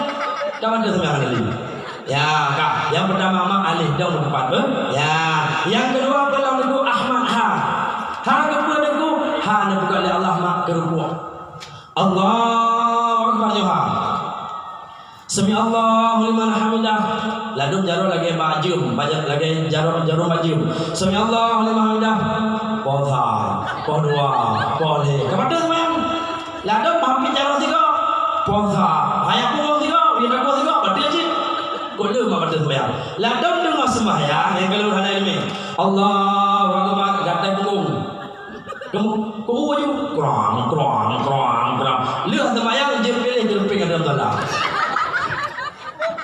Ka mantong sami Allahu liman hamidah. Ya, ka. Nyang peurtama, Mak, alif dong teumpat, beuh? Ya. Nyang keudua, peue lam buku Ahmad, ha. Ha keupeue Teungku? Ha neupeugah lé Allah, Mak, keu rukuk. Allahu Akbar, nyoe ha. Sami Allahu liman hamidah. Ladôm jaroe lagèe bak jeuem, bak ja-, lagèe jaroe, jaroe bak jeuem. Sami Allahu liman hamidah. Poh sa, poh dua, poh lhèe. Ka bateue seumayang. Ladôm hampir jaroe sigoe. Poh sa, hayam punggong sigoe, wie takue sigoe, bateue cit. Kok le mak bateue seumayang. Ladôm deungoe seumayang, nyang ka lheueh hana ileumèe. Allahu Akbar, gata punggong. Kamu, kamu aju, krang, krang, krang, krang. Lheueh seumayang, jeuet piléh keureupeng dalam tala.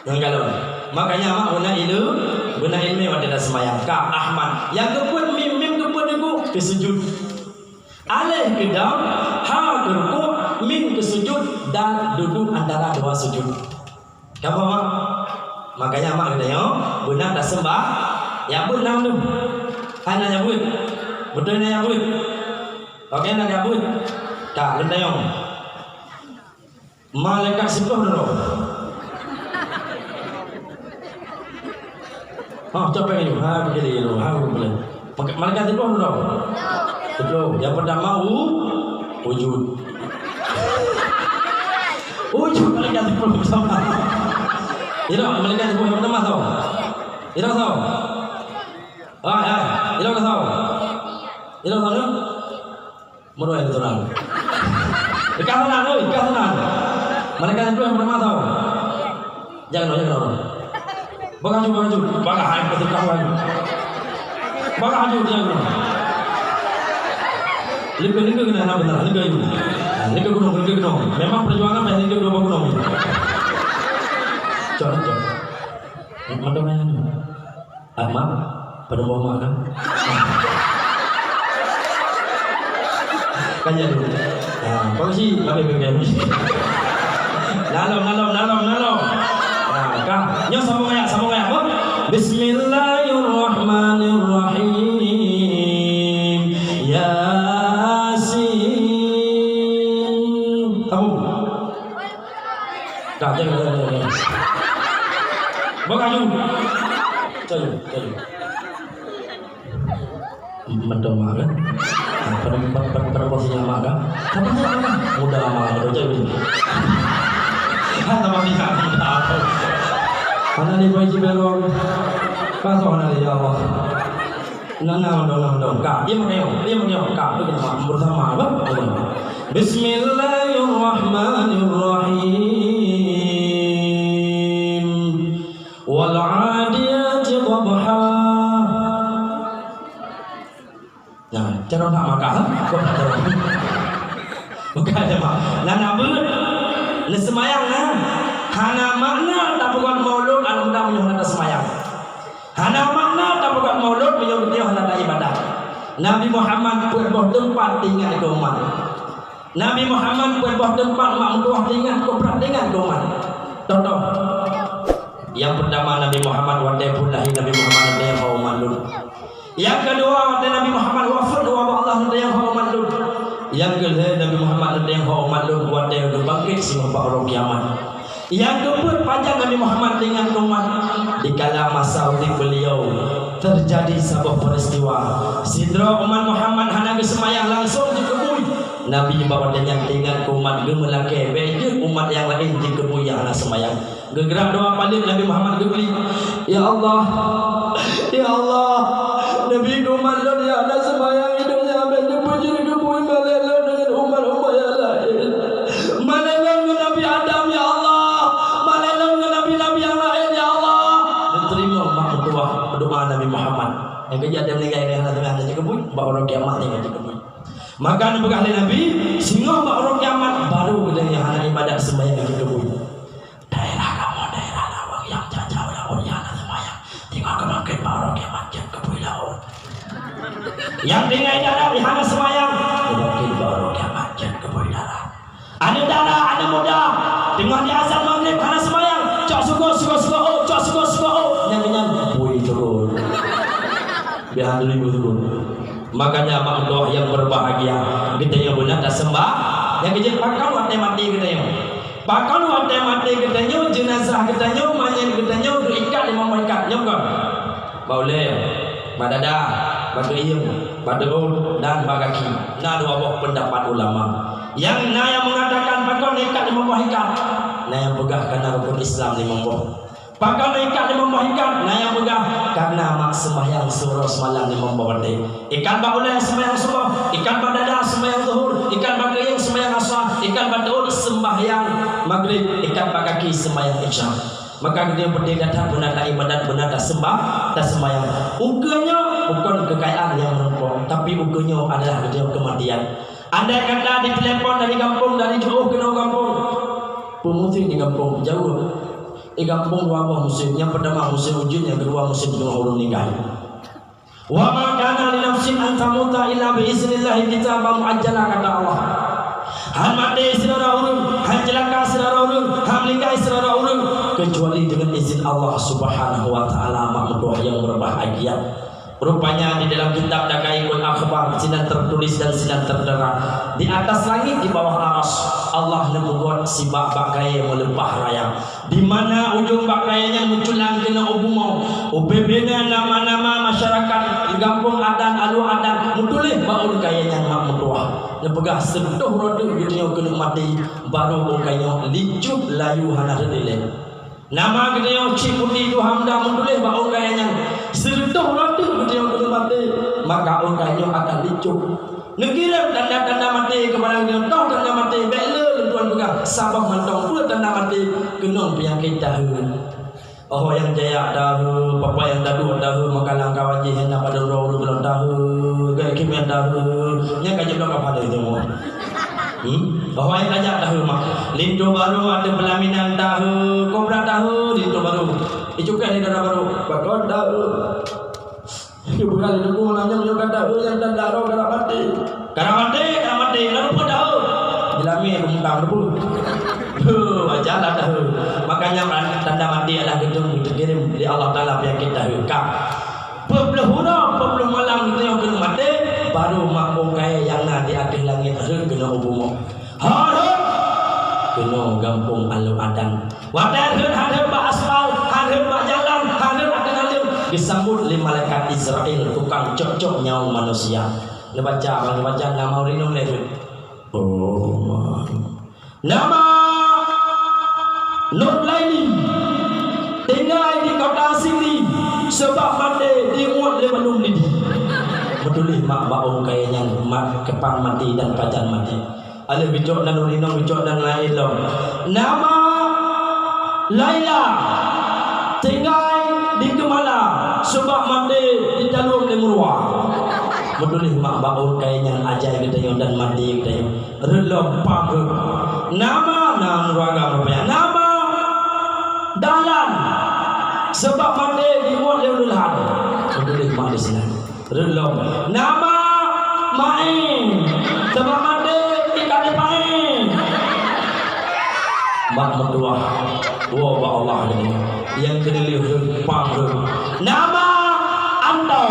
Ngon galon. Makanya mak beuna ileumèe, beuna ileumèe watèe taseumayang. Ka Ahmad. Nyang keupeuet mim, mim keupeuet Teungku, keu sujud. Alif keu dam, ha keu rukuk, mim keu sujud, dal dudoe antara dua sujud. Ka paham, mak? Makanya mak geutanyoe beuna taseumbah, ya beuet lam tu. Hana ya beuet. Beutôi na ya beuet. Oke, na ya beuet. Ka, geutanyoe. Malaikat siplôh droe. Ha, capek ni. Ha, begini ni. Ha, begini. Malaikat siplôh droe. Siplôh. Nyang peurtama u-, ujud. Ujud malaikat siplôh sama. Ira malaikat siplôh nyang peurtama tau. Ira tau. Hai, hai. Ira tau. Ira tau. Meuroi lé seurang. Ikah seunang, oi, ikah seunang. Malaikat siplôh nyang peurtama tau. Jangan, jangan. Bagah aju, bagah aju. Bagah, hai, pasti kah aju. Bagah aju, jangan. Lingka, lingka keunan, hana beuna, lingka aju. Lingka gunong, lingka gunong. Memang perjuangan payah lingka dua gunong. Cok, cok. Mantap, man. Ah, mak, pada bawa mak kan? Kan ya, dulu. Ah, kau si, habis ke kan? Nalom, nalom, nalom, nalom. Ah, kah. Nyoe sambung ayat, sambung ayat, apa? Bismillahirrahmanirrahim. Yasin. Sambung. Dah, jangan, jangan, jangan. Buka aju. Cari, cari. Mantap mak kan? Pada, pada, pada, pada bos mak kan? Siapa sih mak? Muda mak, muda cewek. Hana mati, hana. Hana ni, Pak Haji Belong. Kasih hana, ya Allah. Nah, nah, dong, dong, dong. Ka, diam, diam, diam, diam. Ka, bersama, bersama, apa? Bismillahirrahmanirrahim. Wal 'adiyati dhabha. Nah, cara nak makan, ha? Kok tak tahu? Bukan ada mak. Nah, nak beut. Nak semayang, nah. Hana makna tapeugah maulud aneuk muda meunyoe hana taseumayang. Hana makna tapeugah maulud meunyoe geutanyoe hana taibadah. Nabi Muhammad peuet boh teumpat teuingat keu umat. Nabi Muhammad peuet boh teumpat mak meutuah teuingat keu brat teuingat keu umat. Contoh, nyang peurtama Nabi Muhammad watée phon lahé Nabi Muhammad neutanyong ho umat lôn. Nyang keudua watée Nabi Muhammad wafeuet u Allah neutanyong ho umat lôn. Nyang keulhée Nabi Muhammad neutanyong ho umat lôn watée geubangkét singoh bak uroe kiamat. Nyang keupeuet pajan Nabi Muhammad teuingat keu umat, dikala masa udeb beuliau teujadi saboh peuristiwa. Sidroe umat Muhammad hana geuseumayang langsong jikeubui. Nabi bak watée nyan teuingat keu umat geumeulakée, bék jeuet umat nyang laén jikeubui nyang hana seumayang. Geugrak dua paleuet Nabi Muhammad geuklik, "Ya Allah, ya Allah, neubi keu umat lôn nyang hana seumayang idong nyan bék neupeujeuet keubui malée lôn deungon umat-umat nyang laén." Malée lôn ngon Nabi Adam, ya Allah. Malée lôn ngon nabi-nabi nyang laén, ya Allah. Neuteurimong mak meutuah doa Nabi Muhammad. Nyang keujeuet Adam ninggai lé hana teuma hana jikeubui, bak uroe kiamat nyan jikeubui. Maka neupeugah lé Nabi, singoh bak uroe kiamat baru geutanyoe hana ibadat seumayang jikeubui. Daerah kamoe daerah lawang nyang jajau laôt nyang hana seumayang. Tinggai keubangkét bak uroe kiamat jeuet keubui laôt. Nyang tinggai daerah di hana seumayang, keubangkét bak uroe kiamat jeuet keubui daerah. Aneuk dara, aneuk muda, teungoh di azan maghrib hana seumayang, cok sugoh, sugoh, sugoh, oh, cok sugoh, sugoh, oh. Nyang keunyan bui turun. Bihan dulu ibu turun. Makanya mak meutuah nyang berbahagia, geutanyoe beuna taseumbah. Nyang keujeuet pakon watée maté geutanyoe. Pakon watée maté geutanyoe, jeunazah geutanyoe, manyét geutanyoe geuikat limong boh ikat, nyo kon? Bak ulée, bak dada, bak teuieng, bak teuôt, dan bak gaki. Na dua boh peundapat ulama. Nyang na nyang meungatakan pakon ikat limong boh ikat. Na nyang peugah kana rukun Islam limong boh. Pakon ikat limong boh ikat, na nyang peugah, karena mak seumbahyang siuroe seumalam limong boh watée. Ikat bak ulée seumbahyang suboh, ikat bak dada seumbahyang zuhur, ikat bak keuieng seumbahyang asa, ikat bak teuôt seumbahyang maghrib, ikat bak gaki seumbahyang isya. Maka geutanyoe peudeh that beuna taibadat, beuna taseumbah, taseumbahyang. Ukeue nyoe bukon keukayaan nyang meurumpok, tapi ukeue nyoe adalah geutanyoe keumatian. Andai kata ditelepon dari gampông, dari jiôh keunoe gampông, peue musém di gampông, jaweueb. Di gampông dua boh musém, nyang peurtama musém ujeuen, nyang keudua musém teungoh ureuëng ninggai. "Wa ma kana li nafsin an tamuta illa bi iznillah kitaban muajjala," kata Allah. Han maté sidroe ureuëng, han ceulaka sidroe ureuëng, han meuninggai sidroe ureuëng, keucuali deungon izin Allah Subhanahu wa Ta'ala, mak meutuah nyang berbahagia. Rupanya di dalam kitab Daqaiqul Akhbar sinan tertulis dan sinan tertera, di atas langit di bawah aras, Allah neupeubuet sibak bak kayée meuleupah raya, di mana ujong bak kayée nyan meuculang keunoe u bumoe. Ubé-bé na nama-nama masyarakat gampông adan, aloe adan meutuléh bak ôn kayée nyan mak meutuah. Neupeugah, "Seureutôh uroe teuk geutanyoe keuneuk maté, barô ôn kayée nyoe licup layu hana rhot ilée." Nama geutanyoe Cik Putih Duhamda meutuléh bak ôn kayée nyan, "Seureutôh uroe teuk geutanyoe keuneuk maté, maka ôn kayée nyoe akan licup." Neukirém tanda-tanda maté keupada geutanyoe, toh tanda maté, bék le lôn tuan peugah saboh mantong peue tanda maté, keunong peunyakét dahé. Oh nyang jaya dahé, papa nyang daduek dahé, maka langkah wajéh nyang na padub droe ureuëng dahé, gaya kimia dahé, nyang ka jiblok kapa lé teuma. Hmm? Bahwa nyang tajak dahé mah. Linto barô ateueh peulaminan dahé, kobra dahé, linto barô. Icukai ni dara barô. Bakon dahé. Ibu kali nunggu malam nyoe, nyoe ka dahé nyang dan daro ka maté. Ka maté, ka maté. Lalu pun dahé. Dilami pemuntang debu. Huh, wajar lah dahé. Makanya tanda maté adalah gedung dikirim di Allah Taala penyakit dahé. Ka. Peuet ploh uroe, peuet ploh malam geutanyoe keuneuk maté, barô mak ôn kayée nyang na di ateueh langét rhot keunoe u bumoe. Hot-hot! Keunoe gampông aloe adan. Watée rhot, han rhot bak aspal, han rhot bak jalan, han rhot ateueh naleueng, geusambot lé malaikat Israel, tukang cok-cok nyawöng manusia. Neubaca, bang neubaca nama ureuëng inong lé rhot. Oh, man. Nama Nur Laini tinggai di kota Sydney, sabab maté diuet lé bandum Lidi. Tuléh mak bak ôn kayée nyan, mak, kapan maté dan pajan maté. Aleuh geucok nan ureueng inong, geucok nan laén lom. Nama Laila, tinggai di Keumala, seubab maté jitaleuem lé meuruwa. Meutuléh mak bak ôn kayée nyan, ajai geutanyoe dan maté geutanyoe. Reuloh paham. Nama, nama ragam rupanya. Nama Dahlan. Sebab maté dibuat lé ulôn lhan. Tuléh mak di sinan. Reuloh. Nama Maé. Sebab maté ikan di Maé. Mak meutuah. Woe bak Allah nyoe. Nyang keudua lheueh pang lheueh. Nama Anto,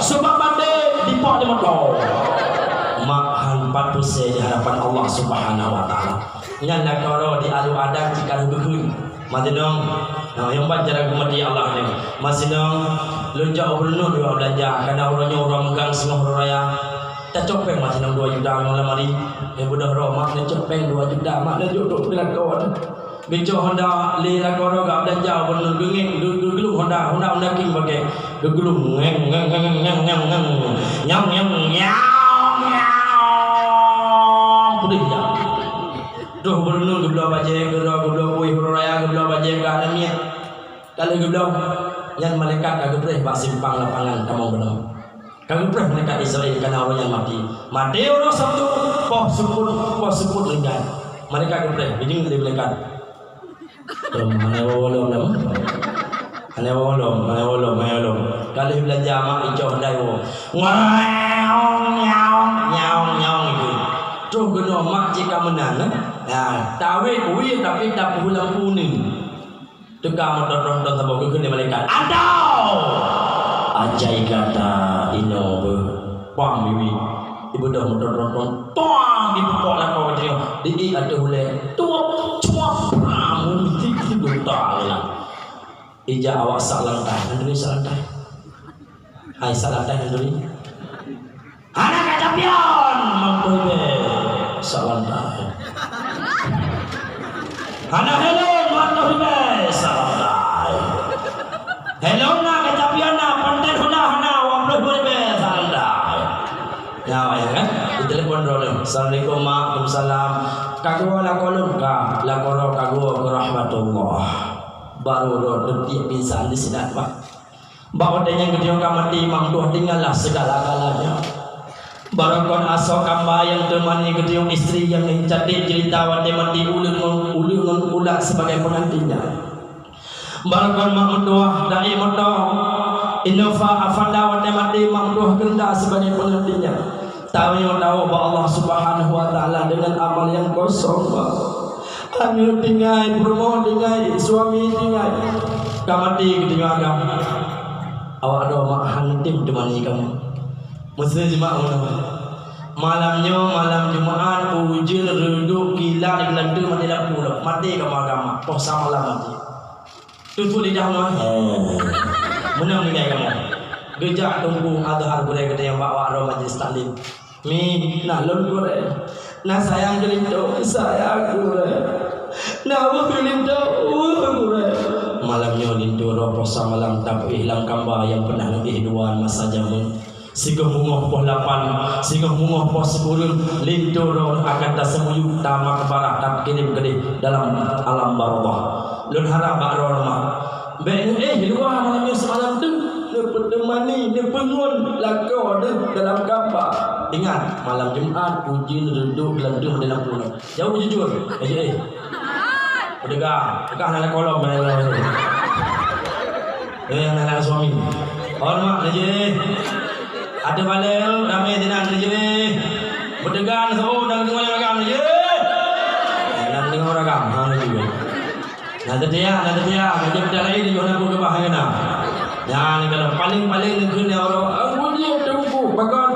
sebab maté dipok di moto. Mak han pat peusé di hadapan Allah Subhanahu wa Taala. Nyan lakoe droe di alu adat cit ka lheueh geukheun. Masinong, nah, nyang ban cara geumaté Allah nyoe. Masinong, lôn jak u Beureunuen dua beulanja, kana uroe nyoe uroe meugang singoh uroe raya. Tacok péng masinong dua juta ngon lamari. Eh, beudôh droe, mak neucok péng dua juta, mak neujok trok keu lakoe. Geucok Honda lé lakoe droe gak beulanja, beuneueng geungék, geu-, geuglung Honda, Honda, Honda King pakai. Geuglung, ngeng, ngeng. Nyang, nyang, nyang. Peudeh jak. Troh beuneueng geubloe bajée, geubloe, geubloe kueh uroe raya, geubloe bajée keu aneuk miet. Ka lheueh geubloe, nyan malaikat ka geupreh bak simpang lapangan tamong bunoe. Ka geupreh malaikat Israel kana uroe nyan maté. Maté uroe Sabtu, poh seupôt, poh seupôt linggai. Malaikat geupreh, geujeuet lé malaikat. Em, hana woe lom, lom. Hana woe lom, hana woe lom, hana woe lom. Ka lheueh beulanja mak icoh dai woe. Nyaong, nyaong, nyaong, nyaong itu. Troh keunoe mak cit ka meunan, eh. Ya, tawét wie tapi tapeuhu lampu uneuen. Teuka moto tron-tron saboh geukheun lé malaikat. "Atau!" Ajai gata inoe beuh. Pam bibi. Ibeudôh moto tron-tron. Tuang! Ipeupok lakoe geutanyoe. Di-, i ateueh ulée. Tuop! Cuap! Pram! Tiep-tiep geunta geulah. Ija awak sak lantai. Nanduri sak lantai. Hai sak lantai nanduri. Hana kacapion, mampu ibe sak lantai. Hana helm, mampu ibe sak lantai. Helm na, kacapion na, panten Honda hana, mampu ibe sak lantai. Nyawa ya kan? Ditelepon droe. "Assalamualaikum, Mak." "Waalaikumsalam." "Ka geuwoe lakoe lôn?" "Ka." "Lakoe droe ka geuwoe keu rahmatullah." Baru droe teutiek pingsan di sinan, Mak. Bak watée nyan geutanyoe ka maté, mak meutuah tinggallah segala-galanya. Barokon asoe kamba nyang teumani geutanyoe, istri nyang cantik, ceurita watée maté, uleue ngon, uleue ngon ulat sibagai peungantinya. Barokon mak meutuah dai moto Innova Avanza watée maté, mak meutuah keunda sibagai peungantinya. Tanyoe tawök bak Allah Subhanahu wa Taala deungon amal nyang kosong, Mak. Aneuk tinggai, peurumoh tinggai, suami tinggai. Ka maté geutanyoe agam. Awak droe mak han tem teumani kamoe. Meuseu jimak meunoe. Malam nyoe, malam Jumat, ujeuen reudôk kilat geulanteue maté lampu lom. Maté kamoe agam, poh sa malam maté. Tutup lidah meuh. Meunan tinggai kamoe. Geujak Teungku Azhar gurée geutanyoe bak awak droe majlis taklim. Mi, na lôn gurée. Na sayang keu linto, sayang gurée. Na weueh keu linto, weueh gurée. Malam nyoe linto droe poh sa malam tapeuéh lam kamba nyang peunah neuéh dua masa jameun. Sigoe beungoh poh lapan, sigoe beungoh poh sikureueng, linto droe akan taseumuyueb tamakbarah, takirém keudeh dalam alam barzakh. Lôn harab bak droe mak, bék neuéh luwa malam nyoe seumalam teuk, neupeuteumani, neupeungon lakoe deuh dalam kamba. Ingat, malam Jumat, ujeuen reudôk geulanteue maté lampu nyoe. Jaweueb jujur, eh, eh. Peuteuka, peuteuka hana kolom, hana kolom. Eh, hana suami. Horeumat, neujih. Ateueh balée, ramé sinan, neujih. Peuteuka, neuseuôt, dan deungoe ragam, neujih. Eh, dan deungoe ragam, ha, neujih. Na teutia, na teutia, na teutia laén di jih na buet keubah nyan na. Nyan kalau paléng-paléng neukheun nyan uroe, "Aku jeuet teungku, pakon?"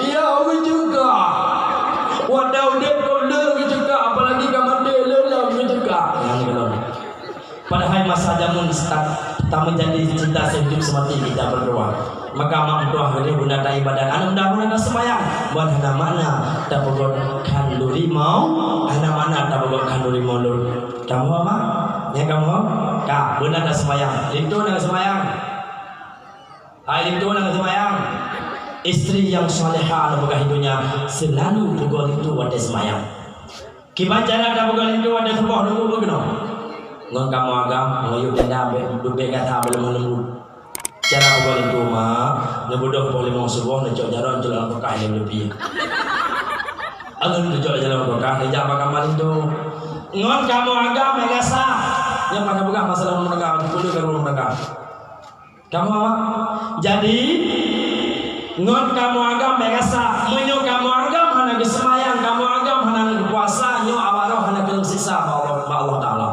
"Iya, geuceuka. Watée udeb kon le geuceuka, apalagi ka maté le lom geuceuka." Nyan kalau. Padahai masa jameun ta-, tameujadi cinta sehidup semati kita berdua. Maka mak meutuah geutanyoe beuna taibadat, aneuk muda beuna taseumayang, ban hana makna tapeugot khanduri mau, hana makna tapeugot khanduri mau lôn. Kamoe, mak? Nyan kamoe? Ka, beuna taseumayang. Linto na seumayang. Hai linto na seumayang. Istri nyang salehah lam bagah donya seulalu peugoe linto watée seumayang. Kiban cara tapeugoe linto watée suboh nunggu beukeunong. Ngon kamoe agam, ngon yub dendam, bek, bek gata, bek lemah lembut. Cara peugoe linto ma, neubeudôh poh limong suboh, neucok jaroe, neucok lam kulkas, neuleupie. Alun neucok jaroe kulkas, neujak bak kama linto. Ngon kamoe agam, meugasa. Nyang pada peugah masalah rumah tangga, peue ka rumah tangga. Kamoe agam. Jadi, ngon kamoe agam, meugasa. Meunyoe kamoe agam hana geuseumayang, kamoe agam hana geupuasa, nyoe awak droe hana keuneuk siksa bak Allah, bak Allah Taala.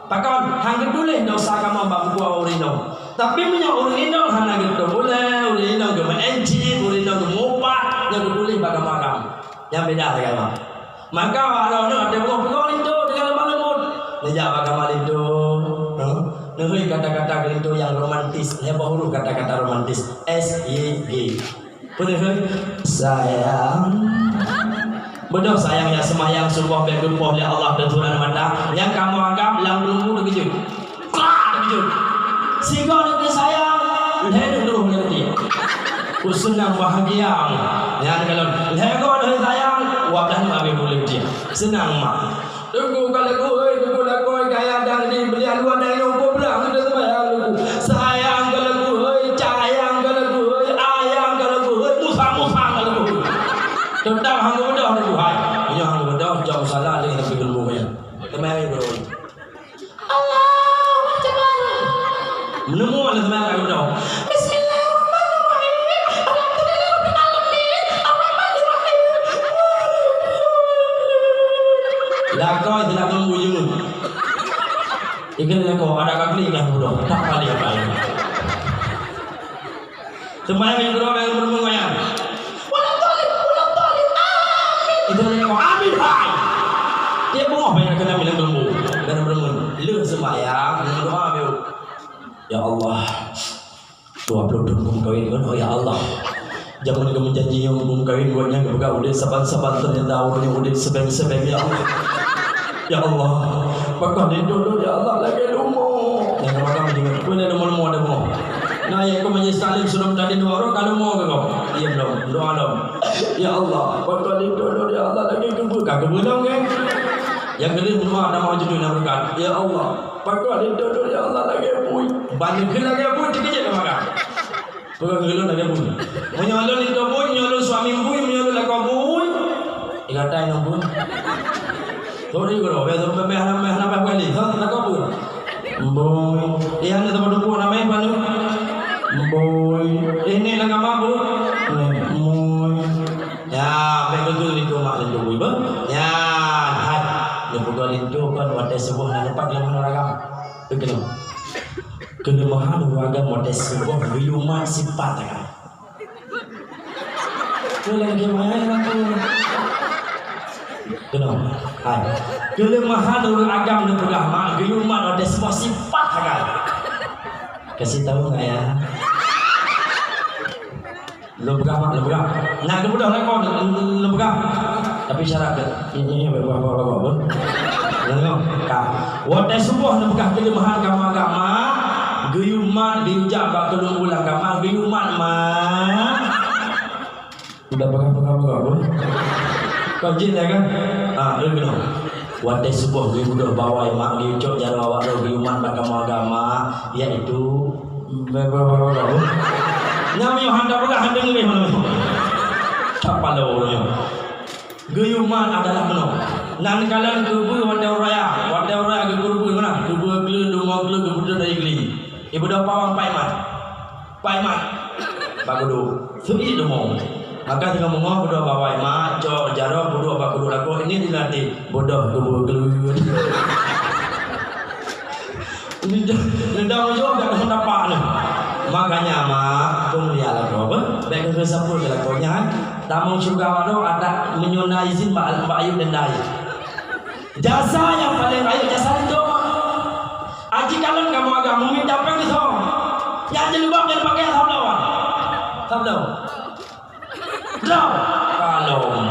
Pakon? Han geutuléh desya kamoe bak buku ureueng inong. Tapi meunyoe ureueng inong hana geuteupeue, ureueng inong geumeu'en chip, ureueng inong geumeuupat, nyan geutuléh bak kamoe agam. Nyan beda sagai, Mak. Maka awak droeneuh watée beungoh peugoe linto deungon lemah lembut. Neujak bak kamoe linto. Huh? Neuhôi kata-kata keu linto nyang romantis. Lhée boh huruf kata-kata romantis. S Y G. Peue lheueh? Sayang. Beudôh sayang nyang seumayang suboh bèk geupoh lé Allah teuturan mata, nyang kamoe anggab lam rumoh teukeujot. Krak teukeujot. Sigoe neuk sayang, lhèe neuk droe ngon leuti. Ku seunang bahagia. Nyan kalon lhèe goe neuk sayang, wablah neuk abéh buleuen jih. Seunang mak. Teungku ka lagu hôi, teungku lakoe kaya dan di beuliah luwa dan inong peubeulah kita sembahyang lagu. Sayang ka lagu hôi, cayang ka lagu hôi, ayang ka lagu hôi, musang-musang ka lagu hôi. Teutap hana beudôh lagu hai. Meunyoe hana beudôh, jom salah lé tapi ilmu nyan. Teumai beurôi. Allahu Akbar. Meunemu ada semangat lagu tu. Bismillahirrahmanirrahim. Alhamdulillahirabbil alamin. Arrahmanirrahim. Lakoe sila tunggu jeuet. Ikan lakoe ada kaki dah bodoh. Tak paling apa ini. Seumayang nyang keudroe bèk meureumeun goyang. Waladhdallin, waladhdallin, amin. Itu lagi kau, amin, hai. Tiep beungoh banyak kena bilang keuleumbô. Dan meureumeun. Lheueh seumayang, meudoa beuh. Ya Allah, dua puluh tahun belum kawin kan? Oh ya Allah. Zaman kamu janji yang belum kawin, buatnya kebuka udit saban-saban, ternyata awalnya udit sebeng-sebeng, ya Allah. Ya Allah, pakon lindung lôn, ya Allah, lagèe leumo. Nyang ka makan meunyoe, peue na leumo-leumo ada mo. Na, ya, kau majelis taklim sebelum tadi dua orang, ka leumo ke kau? Iya, belum. Doa lom. Ya Allah, pakon lindung lôn, ya Allah, lagèe keubeueng. Ka keubeueng lom, kan? Nyang keudua, doa nama judul nak berkat. Ya Allah, pakon lindung lôn, ya Allah, lagèe bui. Ban keu lagèe bui, dikeujeuet ka makan. Peugah keu lôn lagèe bui. Meunyoe lôn linto bui, meunyoe lôn suami bui, meunyoe lôn lakoe bui. Ikatai ngon bui. Sorry bro, biasa bèh hana bèh hana bèh kali. Hah, lakoe bui. Bui. Eh, hana sama duku hana main panu. Bui. Eh, ni nak kama bui. Ni, bui. Ya, bèk beutôi linto mak linto bui beuh. Ya, hai. Ni peugah linto kan watèe suboh na leupah lam ureueng agam. Beutôi. Keuleumahan ureueng agam watèe suboh geuyue mat sipat agam. Keu lagèe manyang aku. Keunoe. Hai. Keuleumahan ureueng agam neupeugah mak geuyue mat watèe suboh sipat agam. Kasih tahu nggak ya? Lôn peugah mak, lôn peugah. Nak geubeudôh lakoe, lôn peugah. Tapi syarat dia. Ini, ini, buah, buah, buah, buah, buah. Lôn peugah. Ka. Watèe suboh lôn peugah keuleumahan kamoe agam mak, geuyue mat, geuyue jak bak keulôn bulan ka mak, geuyue mat mak. Udah peugah, peugah, peugah, buah. Kau jin ya kan? Ah, lôn peugah. Watèe suboh geuyue beudôh bawai mak, geuyue cok jaroe awak droe geuyue mat bak kamoe agam mak, yaitu Nyang miyuh hana peugah, hana deungoe mana. Tapalo nyoe. Geuyue mat adalah meunoe. Nan kalon keubeue watèe raya, watèe raya geukeubeue meunan, keubeue kleu, deungoe kleu, keubeue dari geli. Ibeudôh pawang pai mat. Pai mat. Bak geudu. Seubi deungoe. Maka singoh beungoh beudôh bawai mat, cok jaroe beudôh bak geudu lakoe, ini dilatih. Beudôh keubeue kleu. Lidang, lidang ujong dak keuneuk tapak lé. Makanya, mak, peumulia lakoe, beuh, bèk keu sapeue keu lakoe nyan. Tamong syeuruga awak nyoe adak meunyoe na izin mak, mak ayeuem dan dai. Jasa nyang paleng rayeuk jasa linto, mak. Aji kalon kamoe agam, mumin dapéng di soe. Nyang jilbab nyang pakai sabloe. Sabloe. Droe. Kalon.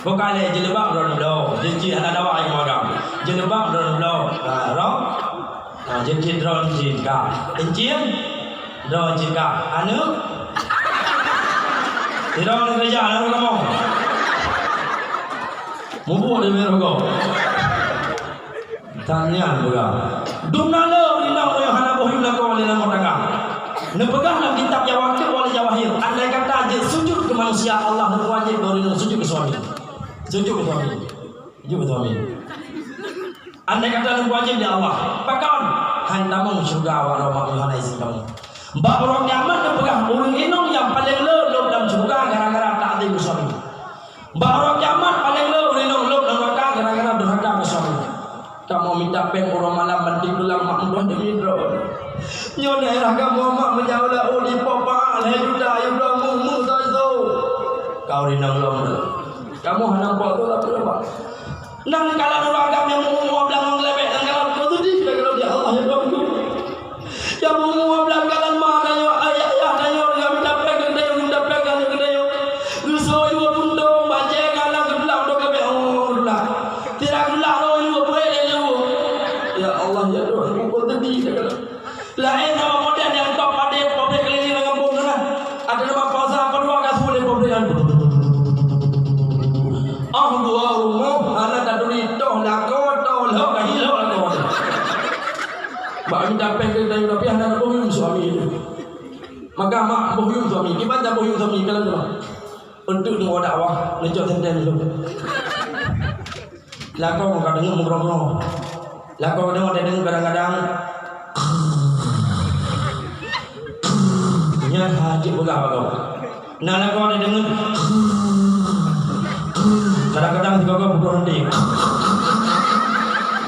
Bukan lé jilbab droe bloe. Cincin hana dawa nyang magang. Jilbab droe bloe. Ha, droe. Ha, cincin droe cincin ka. Cincin droe cincin ka. Aneuk. Sidroe neukeureuja lalu kamoe. Mubuet di Meureugoe. Tanyan peugah. Dum na le ureueng inong nyang hana boh yuem lakoe lé lam rumah tangga. Neupeugah lam kitab Jawahir wal Jawahir, andai kata jeuet sujud keu manusia, Allah neupeuwajéb bak ureueng inong sujud keu suami. Sujud keu suami. Jujur beutôi, amin. Andai kata lôn wajéb lé Allah, pakon? Han tamong syeuruga awak droe mak meuhana izin kamoe. Bak uroe kiamat neupeugah ureueng inong nyang paleng le lom lam syeuruga gara-gara taat lé suami. Bak uroe kiamat paleng le ureueng inong lom lam neuraka gara-gara durhaka keu suami. Kamoe mita péng uroe malam banting tulang mak meudoh demi droe. Nyoe daerah kamoe mak meujaweueb laôt ipok pahat lhèe juta, yue droe mu-mu soe-soe. Ka ureueng inong lom. Kamoe hana pok tu lah peue, Mak. Nang kalon ureueng agam nyang meu-umur dua blah ngon leubeh, nang kalon keu seudeh, nang kalon, ya Allah, ya Tuhanku. Nyang meu-umur dua blah kalon ma tanyoe, ayah, ayah tanyoe, nyang mita péng keu tanyoe, mita péng keu tanyoe. Geusoe dua peuntong, bajèe, galang, geutulak, geutulak, geutulak. Tidak geutulak, roh, dua peuet, ya Allah. Ya Allah, ya Tuhanku, keu seudeh, nang kalon. Laén sama model nyang top padé pabrik keliling lam gampông sana. Ada nama pasar apa dua kasu lé pabrik nyan. Ah, dua rumoh, hana taturi toh lakoe, toh lhok, ka hilok lakoe. Bak mita péng keu tanyoe, tapi hana boh yuem suami. Maka mak boh yuem suami, kiban boh yuem suami, kalau tu. Untuk deungoe dakwah, neucok teuntèe lom. Lakoe ka deungoe meugrong-grong. Lakoe deungoe, deungoe kadang-kadang. Nyan hana jipeugah bak gob. Na lakoe deungoe. Kadang-kadang sigoe-goe pukul henti.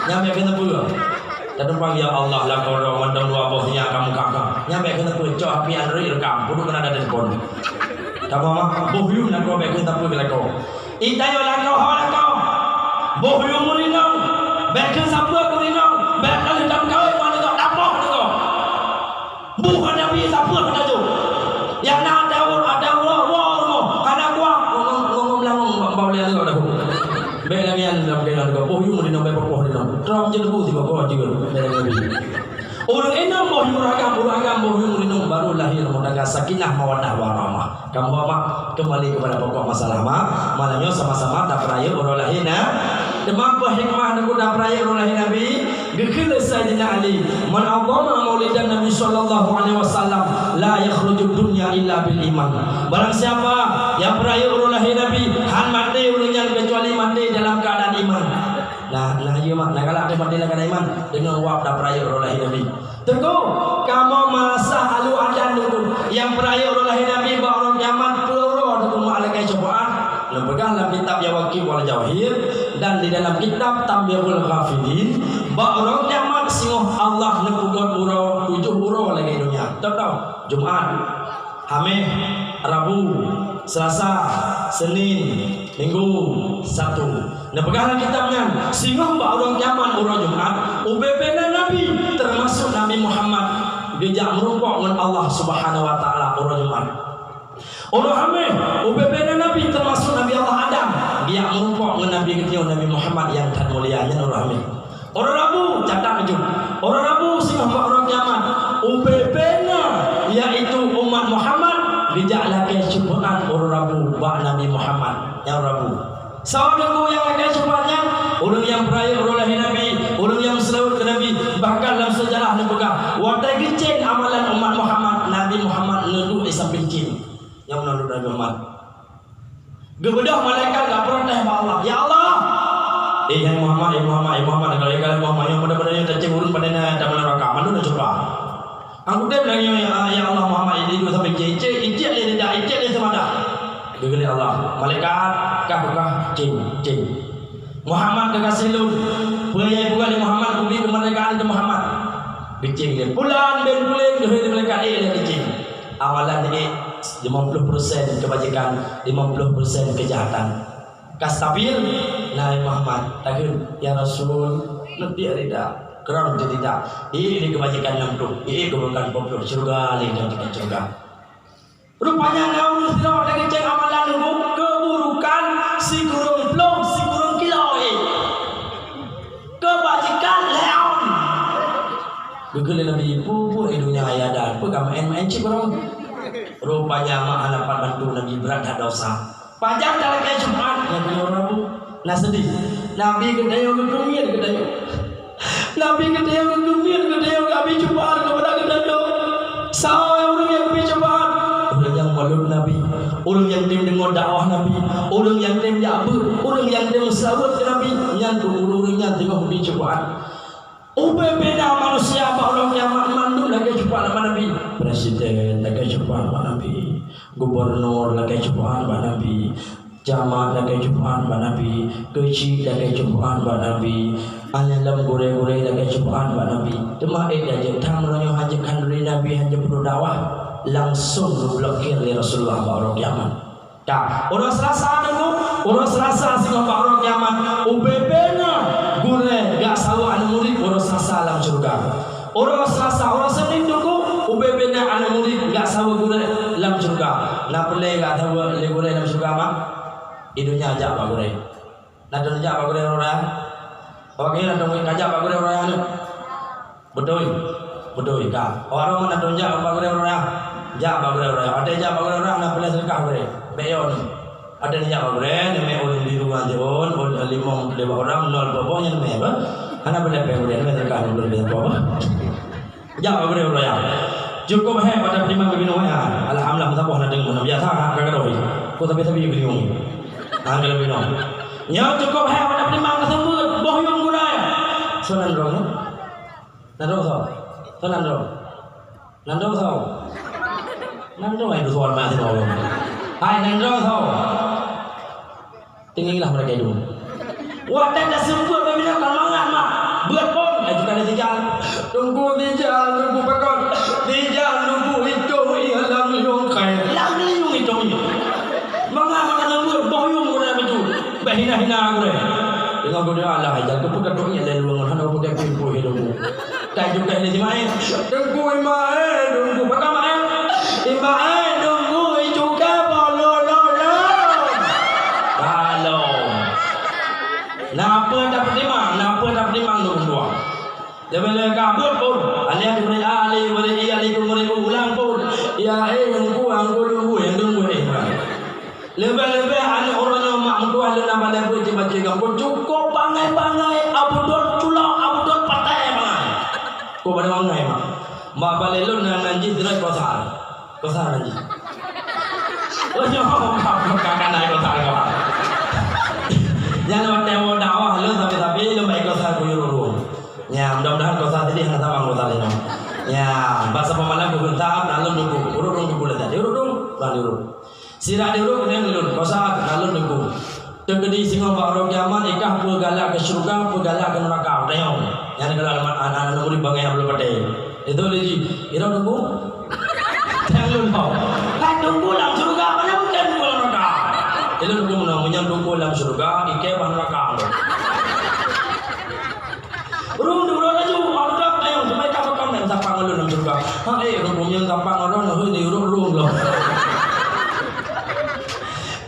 Nyan bèk keuneuk peue. Tatumpang, "Ya Allah, lakoe droe mantong dua boh nyan kamoe kakang." Nyan bèk keuneuk peue, cok H P Android rekam, peuduek keunan ada telepon. Tamong, boh yuem lakoe bèk keuneuk sapeue keu lakoe. Itanyoe lakoe ho lakoe. Boh yuem ureueng inong, bèk keuneuk sapeue keu ureueng inong, bèk keuneuk tameukawen ngon lakoe, tapoh lakoe. Buh Nabi sapeue hana jok. Nyang na ata woe, ata woe, woe rumoh, hana kuah, ngomong, ngomong langong bak, bak ulèe lakoe dah. Bèk lagèe nyan lam keuadaan lakoe. Boh yuem ureueng inong bèk peupoh ureueng inong. Trom jeuet bu tiba goe jeuet. Bèk lagèe Nabi. Ureueng inong boh yuem ureueng agam, ureueng agam boh yuem ureueng inong, baru lahé lam rumah tangga sakinah mawaddah warahmah. Kamoe mak, kembali kepada pokok masalah mak. Malam nyoe sama-sama tapeurayeuk uroe lahé na. Teuma peue hikmah neukeuh tapeurayeuk uroe lahé Nabi? Geukheun lé Saidina Ali, "Man 'azzama maulidan Nabi sallallahu alaihi wasallam, la yakhrujud dunya illa bil iman." Barang siapa nyang peurayeuk uroe lahé Nabi, han maté ureueng nyan keucuali maté dalam keuadaan iman. Nah, nah, iya mak, nah, galak deh maté lam keuadaan iman. Deungon wab tapeurayeuk uroe lahé Nabi. Teungku, kamoe meurasa alu adan dulu. Nyang peurayeuk uroe lahé Nabi bak uroe kiamat peue uroe teungku mak lakèe syafa'at. Neupeugah lam kitab Jawahir wal Jawahir dan di dalam kitab Tanbihul Ghafilin, bak uroe kiamat singoh Allah neupeugöt uroe tujoh uroe lagèe donya. Tahu-tahu, Jumat, Hamèh, Rabu, Selasa, Senin, Minggu, Sabtu. Neupeugah lam kitab nyan, singoh bak uroe kiamat uroe Jumat, ubé-bé na nabi, teumasok Nabi Muhammad, geujak meurumpok ngon Allah Subhanahu wa Taala uroe Jumat. Uroe Hamèh, ubé-bé na nabi, teumasok Nabi Allah Adam, geujak meurumpok ngon Nabi geutanyoe Nabi Muhammad nyang that mulia, nyan uroe Hamèh. Uroe Rabu, catat bacut. Uroe Rabu singoh bak uroe kiamat, ubé-bé na, yaitu umat Muhammad, geujak lakèe syafa'at uroe Rabu bak Nabi Muhammad. Nyang Rabu. Soe teungku nyang lakèe syafa'at nyan? Ureueng nyang peurayeuk uroe lahé Nabi, ureueng nyang meuseulaweuet keu Nabi. Bahkan lam seujarah neupeugah, watèe geucen amalan umat Muhammad, Nabi Muhammad neuduek di sampéng cen. Nyang meunan Nabi Muhammad. Geubeudôh malaikat geuprotes bak Allah, "Ya Allah!" "Eh, hai Muhammad, eh Muhammad, eh Muhammad, kalau, kalau Muhammad, nyang beuna-beuna nyoe tacen ureueng padahai na dalam neuraka, mandum na cuba." Anggutém lagèe nyoe, "Ya, ya Allah Muhammad, ini dua sampai cen, cen, ijak lé lidah, ijak lé seumada." Geukheun lé Allah, "Malaikat, kah buka cen, cen." Muhammad keu gaséh lôn, peue nyang buka lé Muhammad, kubi keumeurdekaan keu Muhammad. Geucen lé. Pulan bin Pulan, geukheun lé malaikat, eh, lé geucen. Amalan ék lima puluh persen keubajikan, lima puluh persen keujahatan. Ka stabil, Nabi Muhammad takheun, "Ya Rasul, neubiet rida, keurang jeuet rida." Ék lé keubajikan enam puluh, ék keuburukan dua puluh, syeuruga lé dan dekat syeuruga. Rupanya na ureueng sidroe tageucen amalan leumo, keuburukan sikureueng ploh, sikureueng kilo ék. Keubajikan lhèe ôn. Geukheun lé Nabi, "Peue buet di donya ayah dan, peue ka maén-maén cit barô?" Rupanya mak hana pat bantu Nabi, brat that dosa. Pajan talakée syafeu'at, Nabi ureuëng rabu. Na seudeh. Nabi geutanyong geukeumiet geutanyong. Nabi geutanyong geukeumiet geutanyong, geubri syafeu'at keupada geutanyoe. Soe ureuëng nyang geubri syafeu'at? Ureuëng nyang meulot Nabi, ureuëng nyang tem deungoe dakwah Nabi, ureuëng nyang tem jak beuet, ureuëng nyang tem seulaweuet keu Nabi. Nyan tu ureuëng-ureuëng nyan teungoh geubri syafeu'at. Ubé-bé na manusia bak uroe kiamat mandum lakée syafeu'at bak Nabi. Presiden lakée syafeu'at bak Nabi. Gubernur lakée syafeu'at bak Nabi. Camat lakée syafeu'at bak Nabi. Keuchik lakée syafeu'at bak Nabi. Aneuk lom gurée-gurée lakée syafeu'at bak Nabi. Teuma ék tajeuet, tham uroe nyoe hana jeuet khanduri Nabi, hana jeuet peuduek dakwah, langsong geublokir lé Rasulullah bak uroe kiamat. Ka, uroe Selasa teungku, uroe Selasa singoh bak uroe kiamat, ubé-bé na gurée jak saweue aneuk murit uroe Selasa lam syeuruga. Uroe Selasa, uroe Senin teungku, ubé-bé na aneuk murit jak saweue gurée lam syeuruga. Na peureulée jak saweue lé gurée lam syeuruga, mak? Di donya jak bak gurée. Na droe jak bak gurée uroe raya? Awak kayée na droe jak bak gurée uroe raya nyoe? Beutôi. Beutôi ka. Awak droe na droe jak bak gurée uroe raya? Jak bak gurée uroe raya. Watée jak bak gurée uroe raya, na peureulée seudeukah gurée. Bék yo nyoe. Watée jak bak gurée, neumé ôn biru ngon ôn, ôn limong lé bak ureuëng, nol boh-boh nyan neumé, bah. Hana peureulée péng gurée, neumé seudeukah nol boh-boh, bah. Jak bak gurée uroe raya. Cukup hék bak tapeutimang bak binoe nyan. Alhamdulillah, meusaboh na deungoe, na biasa ka gadôh. Ko sabe-sabe geuliong. Ha, ka lheueh binoe. Nyoe cukup hék bak tapeutimang, ka seumeubeuet boh yuem gurée. Soe nan droe nyoe? Nan droe soe? Soe nan droe? Nan droe soe? Nan droe ai dua suara mah sinoe. Hai nan droe soe? Tinggilah mereka itu. Watée taseumeubeuet bak binoe ka mangat mak. Beuet phon, laju ka lheueh sijal. Teungku sijal, teungku pakon. Sijal teungku itong ié lam liong kai. Lam liong itong ié. Mangat mak taseumeubeuet, boh yuem gurée beutôi. Bék hina-hina gurée. Deungon gurée Allah, jak keupeue ka tueng ié lé lueng, hana peugah pingpui teungku. Ka icukai lé si Maé. Teungku Imaé, teungku. Pakon Maé? Imaé, teungku, icukai bak lôn, lôn, lôn. Balom. Na peue tapeutimang, na peue tapeutimang lôn dua. Leubeh-leubeh ka beuet phon. Alèh murit A, alèh murit I, alèh murit U ulang phon. Ya, eh, teungku, teungku, teungku, eh, teungku, eh. Leubeh-leubeh aneuk uroe nyoe mak meutuah lôn na balèe beuet jibaca gampông, cukôp bangai-bangai, Abdul culok, Abdul patai bangai. Kôp bangai-bangai mak. Mak balèe lôn nan, nan jih sidroe Kausar. Kausar nan jih. Oh nyoe, kakak nan Kausar, Kausar. Nyan watèe woe dakwah lôn sabe-sabe lôn bak Kausar kuyue ureueng. Nya, mudah-mudahan Kausar sideh hana sama Kausar lôn. Nya, bak saboh malam keu geuntak, na lôn nunggu. Ureueng nunggu lôn tadi. Ureueng, ureueng, ureueng. Sira di ureueng keuneuk lôn, Kausar, na lôn teungku. Teukeudi singoh bak uroe kiamat, ikah peue galak keu syeuruga, peue galak keu neuraka, tanyong. Nyan kalau aneuk, aneuk, aneuk murit bangai nyang belom patéh. Itu lé jih, irong teungku. Tanyong lôn tau. Kan teungku lam syeuruga, mana mungkin teungku lam neuraka? Ilôn teungku meunoe, meunyoe teungku lam syeuruga, ikée bah neuraka. Rung di uroe laju, mantap, ayo, supaya ka pakam dan sapa ngon lôn lam syeuruga. Ha, eh, rung, rung, nyang sapa ngon lôn, hei, di ureueng rung lom.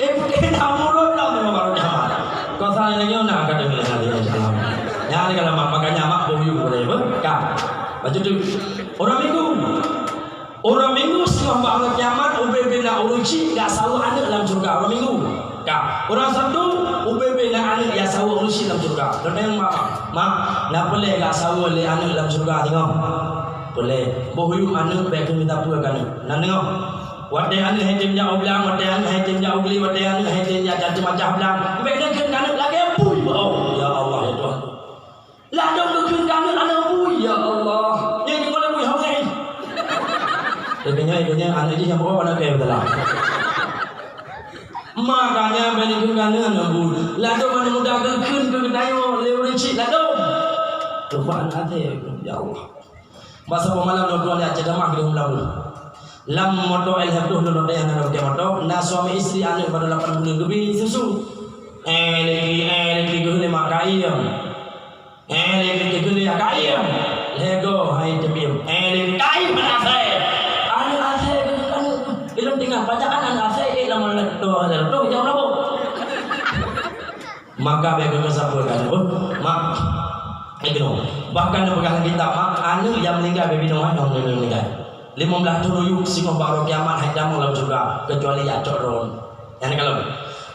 Eh, bukan nak urut lom, memang baru nyaman. Kau salah lagi, nak kata dia, salah dia, salah. Nyan ni kalau mak, makanya mak boyong boleh, apa? Kan? Baca tu. Orang minggu. Uroe Minggu singoh bak uroe kiamat, ubé-bé na ureueng chik jak saweue aneuk lam syeuruga uroe Minggu. Ka, uroe Sabtu, ubé-bé na aneuk jak saweue ureueng chik lam syeuruga. Lôn tanyong mak, "Mak, na peureulée jak saweue lé aneuk lam syeuruga singoh?" "Peureulée." "Boh yuem aneuk bék keu mita peue keu aneuk." Na deungoe? Watée aneuk hai tem jak u blang, watée aneuk hai tem jak u gle, watée aneuk hai tem jak macam-macam blang. Bék neukheun keu aneuk lagée bui bak, oh, ya Allah, ya Tuhan. Ladôm geukheun keu aneuk, aneuk bui, ya Allah. Nyang di kolom bui hawai. Tapi nyoe, nyoe aneuk jih nyang bawa aneuk kaya beutala. Makanya bani geukheun keu aneuk, aneuk bui. Ladôm aneuk muda geukheun keu geutanyoe lé ureueng chik ladôm. Coba aneuk até, ya Allah. Masa pemalam dua bulan ya ceramah di dalam. Lam moto L F dua lôn deh aneuk moto, na suami istri aneuk baru lapan bulan geubri susu. Eh, lagi, eh, lagi geukheun lé mak kayém. Eh, lé, lé, lé, lé, kayém. Lego hai teubiém. Eh, lé, kayém aneuk asai. Aneuk asai, aneuk, aneuk. Ilôn tinggai, pajan aneuk asai, eh, lama, lama, lama, lama, lama, jauh lama. Maka bèk keu sapeue kan, oh, mak. Eh, keunoe. Bahkan neupeugah lam kitab, mak, aneuk nyang meuninggai bèk binoe, eh, nyang meuninggai. Limong blaih thon u yup singoh bak uroe kiamat hai tamong lam syeuruga, keucuali jak cok droe. Nyan kalon.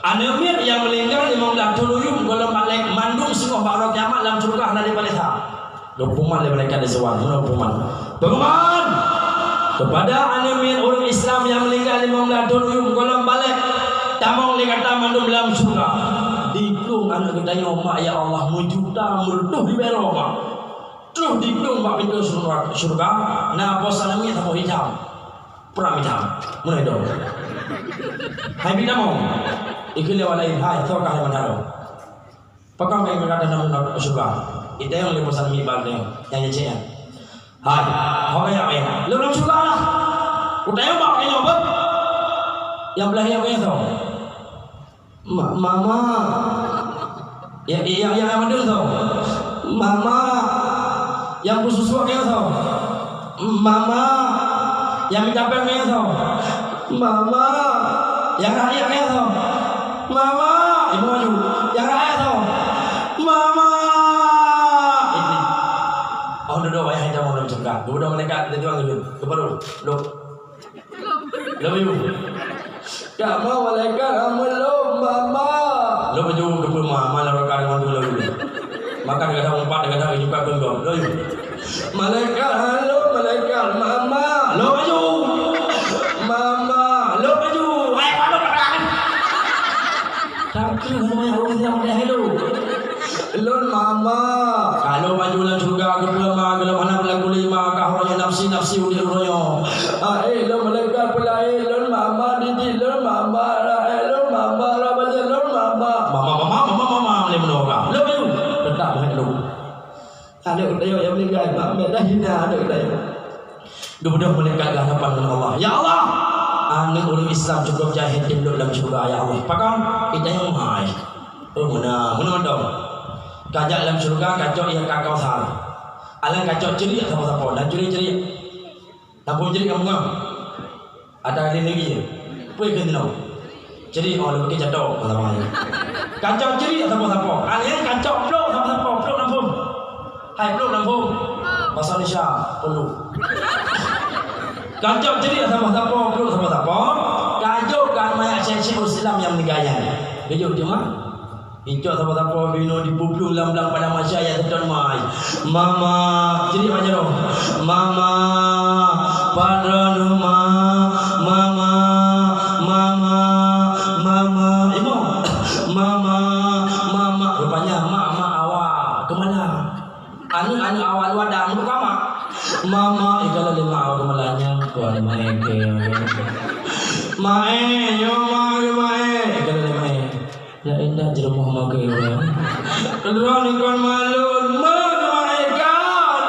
Aneuk miet nyang meuninggai limong blaih thon u yup gohlom balek mandum singoh bak uroe kiamat lam syeuruga hana jipalésa. Geupuman lé malaikat di soe, meunan puman. Pengumuman! Kepada aneuk miet ureueng Islam nyang meuninggai limong blaih thon u yup gohlom balek tamong lé gata mandum lam syeuruga. Diplueng aneuk geutanyoe, mak, ya Allah, meujuta, meureutôh ribèe droe, mak. Troh diplueng bak pintoe syeuruga, syeuruga, na boh saleueng miet saboh itam. Prang itam. Meunan dong. Hai bit tamong. Ikheun lé awak laén, "Hai, soe kah nyang meudaroe? Pakon kah nyang meudaroe dalam syeuruga?" Itanyong lé boh saleueng miet bak geutanyoe. Nyang jicék nyan. "Hai, ho kah nyang meudaroe?" "Lôn lam syeuruga lah." "Kutanyong bak geutanyoe, beuh." Nyang blah nyan geutanyoe soe? Ma-, mama. Ya, ya, ya, ya, mandum tu. Mama. Nyang peususuak nyan tu. Mama. Nyang mita péng nyan tu. Mama. Nyang rakyat nyan tu. Mama. Ibu maju. Nyang rakyat tu. Mama. Ini. Oh, duduk wayah hitam dalam cekak. Duduk malaikat, dia tuan duduk. Kepada duduk. Lôn maju. Kamoe malaikat, kamoe lôn mama. Lôn maju keupeue ma, ma lôn raka deungon lôn maju. Maka gata umpat, gata geujumpa keu lôn. Lôn maju. Malaikat, halo malaikat, mama. Lôn maju. Mama, lôn maju. Hai, mana perang? Tapi hanya orang yang dah hello. Lôn mama. Ka lôn maju lam syeuruga keupeue ma, gohlom hana beulaku lé ma, ka uroe nyoe nafsi-nafsi udép uroe nyoe. Aé lôn malaikat peulaén, lôn mama didik, lôn mama rakyat, lôn mama rabaja, lôn mama. Mama, mama, mama, mama, lé meunoe ka. Lôn maju. Teutap hai lôn. Aneuk geutanyoe nyang meuninggai, mak, mak dah hina aneuk geutanyoe. Geubeudôh malaikat geuhadapan ngon Allah. "Ya Allah, aneuk ureueng Islam cukôp jahé tem lôn lam syeuruga, ya Allah." "Pakon?" "Itanyong ma." "Oh, meunan, meunan dong. Ka jak lam syeuruga, ka cok ié ka Kautsar. Alah ka cok ceurik sapo-sapo, dan ceurik-ceurik. Sapo ceurik nyang beungoh." Ada lé lagi ya? Peue keu nyoe? Jadi, oh, leumoh keu jato, lama ni. Kancok ciri sapo-sapo. Angén kancok plok sapo-sapo, plok lam phon. Hai, plok lam phon. Bahasa Indonesia, plok. Kancok ciri sapo-sapo, plok sapo-sapo. Kajok ka mayat syekh-syekh Islam nyang meuninggai nyan. Kajok cuma Incok sapo-sapo binoe dipeuplueng lam blang padang mahsyar, ya seutôt mai. Mama, jadi macam tu. Mama, padahal ma, mama, mama, mama, ibu, mama, mama. Rupanya mak, mak awak kemana? Aneuk-aneuk awak lu ada, aneuk mama. Mama, ikala lima awak kemana nya? Tuan mai ke. Mai, yo mai, mai. Ikala lima. Ya indah jeureumoh mageu. Droeneuh kon malon, ma keumae kan?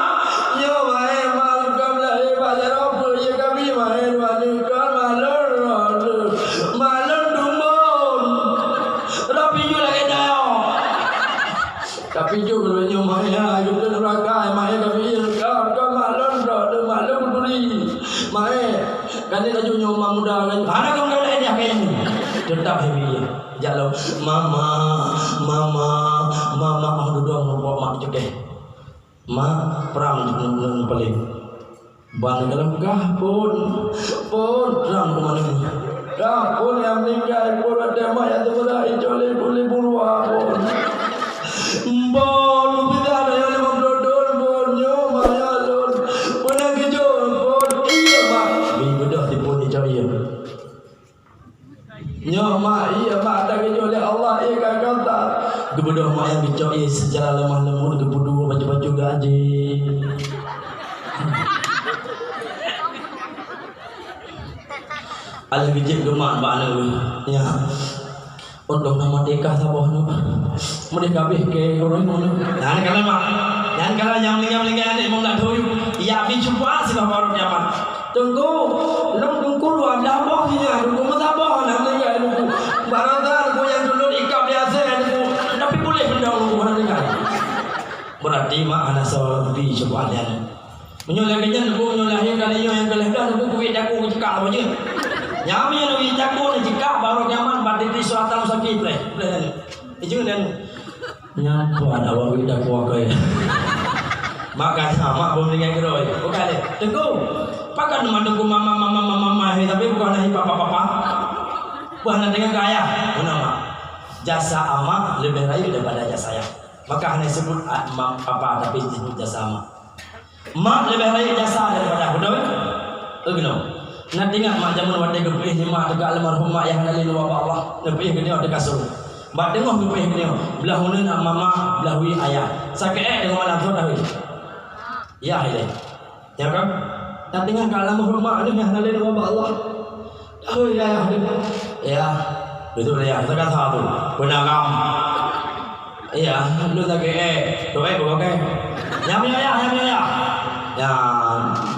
Nyoe wae makam lahé bak jaroe peue ye kami wae droeneuh kon malon droeneuh. Malon dumbon. Rapi ju lagèe dayo. Tapi ju nyoe mae ha, ju keu neraka mae kami kon, kon malon droeneuh, malon turi. Mae, kan laju nyoe ma muda kan. Hana kon kau laén dah kayém. Tetap happy. Jak lom, "Mama, mama, mama." Oh, dudoe ngon mak cukeh. Mak, prang ngon, ngon paling. Ban dalam kah pun, pun prang keu manusia. Kah pun nyang meuninggai pun watèe mak nyang teubeurah icok lé pun lé burwa pun. Mbon, mupindah daya lima puluh thon pun, nyoe maya lôn. Pun nyang keujot pun, iya mak. Bi beudôh tipon icok iya. Nyoe mak, iya mak, takeujot lé Allah, iya ka kata. Geubeudôh mak nyang geucok ié seucara lemah lembut, geupeuduek bacut-bacut geuaje. Alah geujép geumat bak aneuk, nya. Untung na merdeka saboh nyoe. Meudeh kabeh keu ureueng nyoe. Nyan kalon mak. Nyan kalon nyang meuninggai-meuninggai aneuk meundak thon u yup. Ya, bi cuba sigoe baroe kiamat. Teungku, lôn teungku dua blah boh nyan, teungku meusaboh na meuninggai teungku. Barang sa teungku nyang tulôn ikab di asèe teungku. Tapi puléh beudôh teungku hana tinggai. Berarti mak hana soe bi cuba nyan. Meunyoe lagèe nyan, Teungku, meunyoe lahé kali nyoe nyang keu lhèe blah, Teungku, keubiet jago keu cekak saboh jeuet. Nyan meunyoe keubiet jago keu cekak, baroe kiamat bak tiep-tiep siratal mustaqim, pleh, pleh nyan. Ijeuet nyan. Nyan pat awak keubiet jago keu. Makanya, mak beumeuninggai keudroe. Bukan lé. Teungku, Pakon mandum ku mama, mama, mama, mama, he, tapi bukan hana papa, papa. Bukan hana teuingat keu ayah. Meunan, mak. Jasa mak leubeh rayeuk daripada jasa ayah. Maka hana disebut, ah, ma-, papa, tapi disebut jasa mak. Mak leubeh rayeuk jasa daripada, beutôi? Eh, keunoe. Na teuingat mak jameun watèe geupiôh lé mak teuka almarhum mak nyang hana lé nyoe bak Allah. Neupiôh geutanyoe teuka surok. Bak teungoh geupiôh geutanyoe, blah uneuen mama, blah wie ayah. Sakét ék deungon malam soe tahu. Ya, hai lé. Ya kan? Na teuingat ka almarhum mak nyoe nyang hana lé nyoe bak Allah. Hôi, ya, ya. Ya. Beutôi, ya. Sakét satu. Beuna lam. Iya, lôn lagèe, eh, toh, eh, bukan, eh. Nyang miyueb, ya, nyang miyueb, ya. Ya,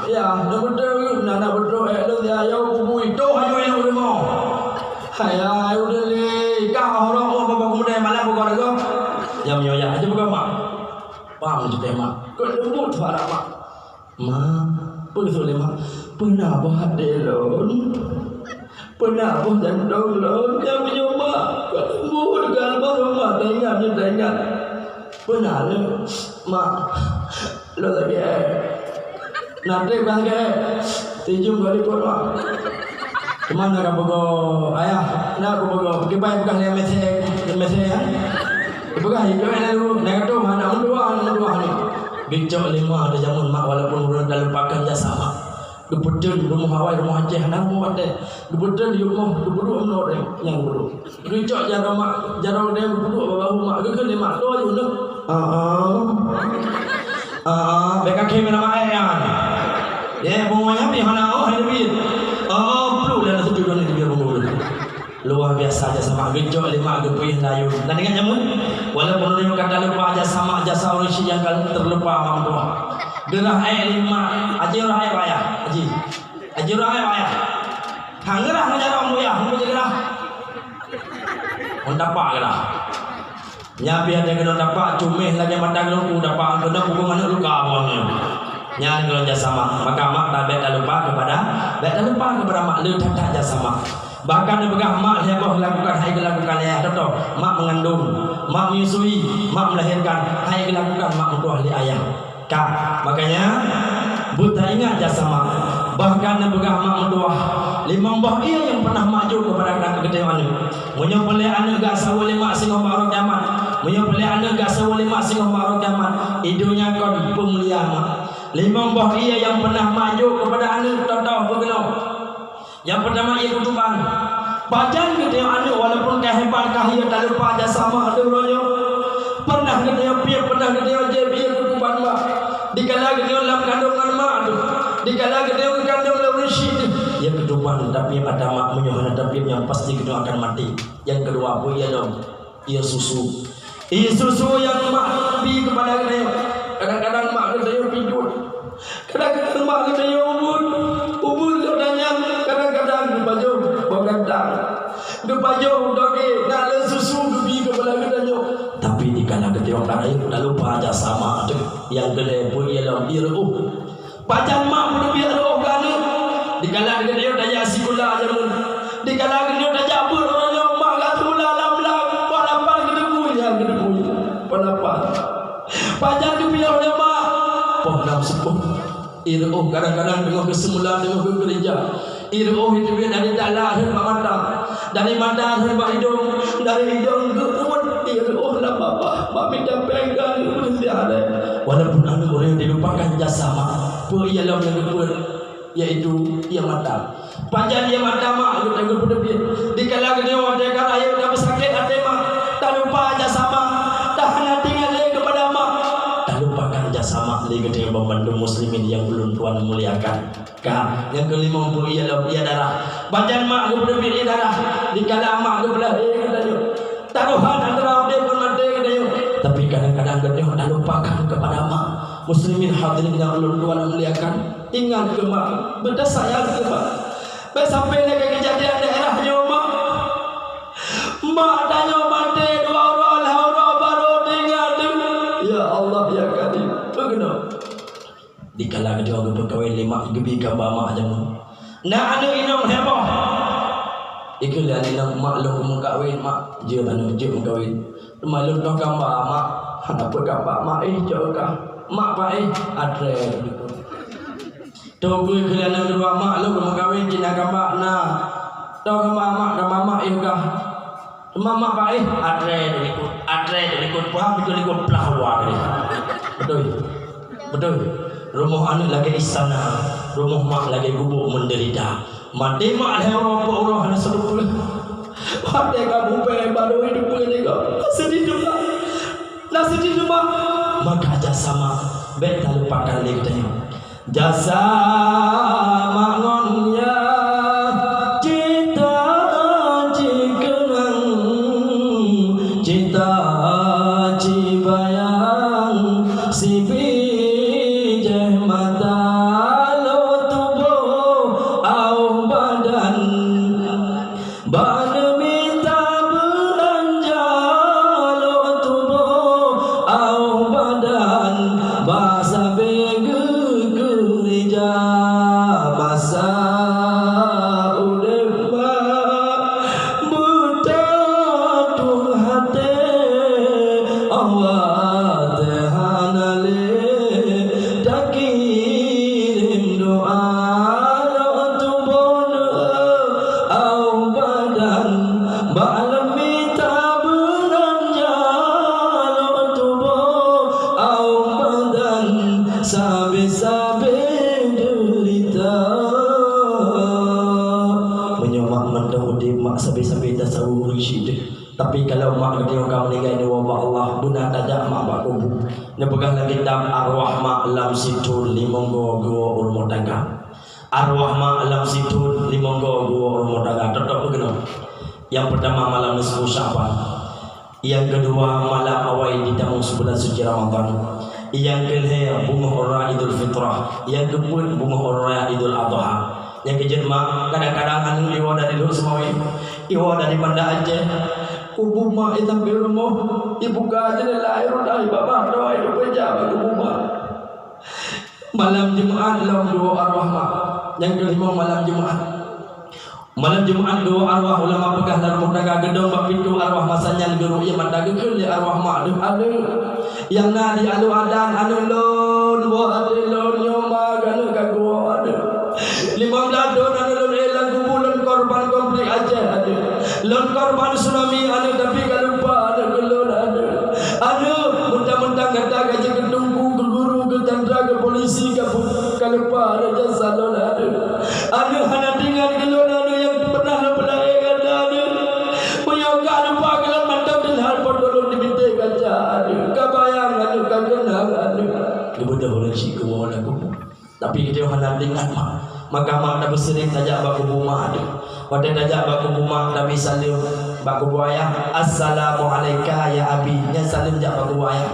iya, na beutôi, na, na beutôi, eh, lôn ya, ya, bubui, toh, ayo, ayo, ayo, mau. Haya, ayo, udah, lé, kah, orang, oh, bapak pemuda yang malam, bukan, ada, nyang miyueb, ya, aja, bukan, mak. Paham, je, mak. Kau lembut, suara, mak. Ma, peue geukheun lé ma? Peue na boh até lôn? Peue na boh jantông lôn? Nyang meunyoe ma, ka leumbot, ka leumbot, ma, taingat, taingat. Peue na lé, ma? Lôn sakét. Na trép ka sakét. Sijeuem ka lipot, ma. Teuma na ka peugoe, ayah, na ka peugoe. Kiban peugah lé mese, mese, ha? Peugah, "Ikeu lalu, na ka tueng, aneuk meutuah, aneuk meutuah ni." Geucok lé ma di jameun mak, walaupun ulôn dah lupakan jasa mak. Geupeuteun rumoh awai, rumoh Aceh, hana rumoh batèe. Geupeuteun yub moh, geupeuduek meunoe, nyang geupeuduek. Geucok jaroe mak, jaroe geude geupeuduek bak bahu mak, geukheun lé mak, "Toh aju neuk?" "Ah, ah." "Ah, ah, bèk kakhe meunan maé nyan." Ye, bungoh nyan pih hana, oh, hai Nabi. "Ah, ah, pluek dah na seutuju ni dia bungoh." Luar biasa jasa mak, geucok lé mak, geupeuéh layun. Na teuingat jameun? Walaupun ulôn ka talupa jasa mak, jasa ureueng chik nyang ka terlupa mak meutuah. Geurhah ék lé mak, aji geurhah ék wayah, aji. Aji geurhah ék wayah. Hang geurhah ngon jaroe meuh yah, hana geurhah. Ngon tapak geurhah. Nyan pih até keunoe tapak, cuméh lagèe mata geulong u tapak, keunoe pukon manok luka bunoe nyoe. Nyan keunoe jasa mak. Maka mak ta bèk talupa keupada, bèk talupa keupada mak, le that-that jasa mak. Bahkan neupeugah mak lhèe boh lakukan hai geulakukan lé ayah, contoh, mak meungandong, mak menyusui, mak melahirkan, hai geulakukan mak meutuah lé ayah. Ka, makanya, beutaingat jasa mak. Bahkan neupeugah mak meutuah, limong boh ié nyang pernah mak jok keupada geutanyoe aneuk. Meunyoe peureulèe aneuk geusaweue lé mak singoh bak uroe kiamat, meunyoe peureulèe aneuk geusaweue lé mak singoh bak uroe kiamat, i donya kon peumulia mak. Limong boh ié nyang pernah mak jok keupada aneuk, contoh, beukeunong. Nyang peurtama ié keutuban. Pajan geutanyoe aneuk walaupun ka hebat ka hié talupa jasa mak ateueh uroe nyoe. Pernah geutanyoe piep, pernah geutanyoe jieb ié keutuban mak. Dikala geutanyoe lam kandông ngon mak teuh. Dikala geutanyoe geukandông lé ureueng chik teuh. Ié keutuban tapiep ata mak, meunyoe hana tapiep nyan pasti geutanyoe akan maté. Nyang keudua, peue ié lom? Ié susu. Ié susu nyang mak bi keupada geutanyoe. Kadang-kadang mak geutanyoe pijôh. Kadang-kadang mak geutanyoe ubit. Ubit geutanyoe kadang-kadang geupajoh boh gantang. Geupajoh toge, na le susu geubi keupada geutanyoe. Tapi dikala geutanyoe ka rayeuk, talupa jasa mak teuh. Nyang keulhèe peue ié lom? Ié reuôh. Pajan mak meuteubiet reuôh keu aneuk? Dikala geutanyoe tajak sikula jameun. Dikala geutanyoe tajak beuet uroe nyoe, mak geuseumula lam blang, poh lapan geuteupue, nyan geuteupue. Poh lapan. Pajan geupiôh lé mak? Poh nam seupôt. Ié reuôh kadang-kadang teungoh geuseumula, teungoh geukeureuja. Ié reuôh iteubiet dari dalam rhot bak mata. Dari mata rhot bak idông, dari idông geuuet ié reuôh lam babah, bak mita péng ka geuuet siat lé. Walaupun aneuk ureueng dilupakan jasa mak, peue ié lom nyang geupeuet, yaitu ié mata. Pajan ié mata mak geutanyoe geupeuteubiet. Dikala geutanyoe watèe ka rayeuk, ka beusakét até mak, talupa jasa mak, tahana teuingat lé keupada mak, talupakan jasa mak lé geutanyoe banmandum muslimin nyang ulôn tuan muliakan. Ka, nyang keulimong peue ié lom? Ié darah. Pajan mak geupeuteubiet ié darah? Dikala mak geupeulahé geutanyoe. Tarohan antara udép ngon maté geutanyoe. Tapi kadang-kadang geutanyoe talupakan keupada mak. Muslimin hadirin nyang ulôn tuan muliakan, ingat keu mak, beutasayang keu mak. Bèk sampai lagèe keujadian daerah nyoe, mak. Mak tanyoe maté dua uroe, lhèe uroe barô teuingat. Ya Allah, ya Karim. Peue keunoe? Dikala geutanyoe geupeukawen lé mak, geubi kaba mak jameun. Na aneuk inong heboh. Ikheun lé aneuk inong, "Mak, lôn meukawen, mak." Jeuet aneuk, jeuet meukawen. Teuma lôn toh kaba, mak. Hana peue kaba, mak, eh, cok kah. Mak, mak, eh, atré. Toh bui keu aneuk dua mak lôn meukawen cit na kama na. Toh kama mak, kama mak yeh gah. Kama mak baih, atré di likot, atré di likot, paham itu likot peulawa tadi. Beutôi. Beutôi. Rumoh aneuk lagèe istana, rumoh mak lagèe gubuk menderita. Maté mak lhèe uroe, peuet uroe hana seudeuk peue. Watèe ka bubé barô idup peue nyoe, na seudeh teuma. Na seudeh teuma. Maka jasa mak bèk talupakan lé geutanyoe. Jasa mak ngon yah, cit taci keunong, cit taci bayang, sibijèh mata lôn tuboh, aoh badan. Bak neumita beulanja lôn tuboh, aoh badan, bak sabe geukeurija. Masa udép mak beutatuh até, Allah teuhana lé takirém doa lôn tuboh, aoh badan, bak neumita beulanja lôn tuboh, aoh badan, sabe-sabe deurita. Meunyoe mak mantong udép, mak sabe-sabe tasawuf ureueng syiek deh. Tapi kalau mak geutanyoe ka meuninggai nyoe bak Allah, beuna tajak mak bak kubu. Neupeugah lam kitab, arwah mak lam sithôn limong goe geuwoe u rumoh tangga. Arwah mak lam sithôn limong goe geuwoe u rumoh tangga, teutap beugeunoe. Nyang peurtama malam nisfu Sya'ban. Nyang keudua malam awai jitamong sibulan suci Ramadhan. Nyang keulhèe beungoh uroe raya Idul Fitrah. Nyang keupeuet beungoh uroe raya Idul Adha. Nyang keujeuet mak, kadang-kadang aneuk iwoe dari Lhokseumawe, iwoe dari Banda Aceh. Kubu mak itam di rumoh, ibuka jeundela, irudah, ibaba droe, iduek peujak bak kubu mak. Malam Jumat lom geuwoe arwah mak. Nyang keulimong malam Jumat. Malam Jumat geuwoe arwah, ulama peugah lam rumoh tangga geudong bak pintoe arwah, masa nyan geuru'yah mata geukheun lé arwah mak, deuh aneuk. Nyang na di aloe adan, aneuk lôn, woe até lôn nyoe ma, aneuk ka geuwoe aneuk. Limong blaih thon aneuk lôn éh lam kubu, lôn korban konflik Aceh aneuk. Lôn korban tsunami aneuk, tapi ka lupa aneuk keu lôn aneuk. Aneuk, mentang-mentang gata ka jeuet keu teungku, keu guru, keu tentara, keu polisi, ka pu-, ka lupa aneuk jasa lôn aneuk. Aneuk hana teuingat keu lôn aneuk nyang pernah lôn peulahé gata aneuk. Meunyoe ka lupa keu lôn mantong, teulihat foto lôn di bintéh kaca aneuk. Ka bayang aneuk, ka keunang aneuk. Geubeudôh lôn sikeue woe lam kubu. Tapi geutanyoe hana teuingat mak. Maka mak tabeuseuréng tajak bak kubu mak aneuk. Watèe tajak bak kubu mak, tabi saleuem bak kubu ayah, "Assalamu'alaika ya abi." Nyan saleuem jak bak kubu ayah.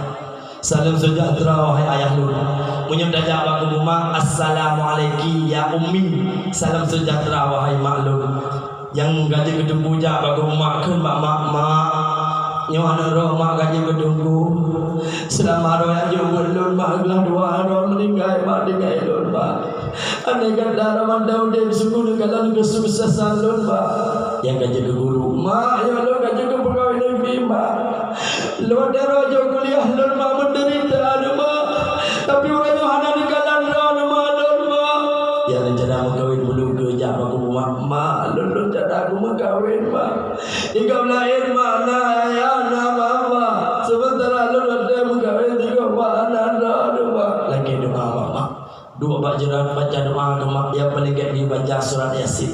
"Salam sejahtera wahai ayah lôn." Meunyoe tajak bak kubu mak, "Assalamu'alaiki ya ummi." "Salam sejahtera wahai mak lôn." Nyang ka jeuet keu teungku jak bak kubu mak, kheun bak mak, "Mak, nyoe aneuk droe mak ka jeuet keu teungku. Seulama droe jak jok buet lôn mak, glah dua droe meuninggai mak, tinggai lôn mak. Aneuk gata Ramadhan udép sunggoh neukalon keusuksesan lôn mak." Nyang ka jeuet keu guru, "Mak, nyoe lôn ka jeuet keu peugawai negeri mak. Lôn droe jok kuliah lôn mak, meudeurita lôn mak. Tapi uroe nyoe hana neukalon droe lôn mak, lôn mak." Nyang rencana meukawen meulukée jak bak kubu mak, "Mak, lôn, lôn rencana meukawen mak. Inggom laén mak na ayah na mama. Seumeuntara lôn watèe meukawen singoh mak hana droe lôn mak." Lakèe doa bak mak. Duek bak jirat, baca doa keu mak, nyang paleng gèt dibaca surat Yasin.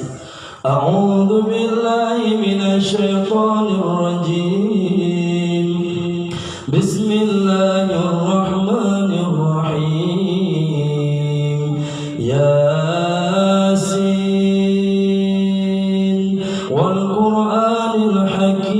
A'udzubillahi minasyaitonirrajim. Bismillahirrahmanirrahim. Yasin wal Qur'anil Hakim.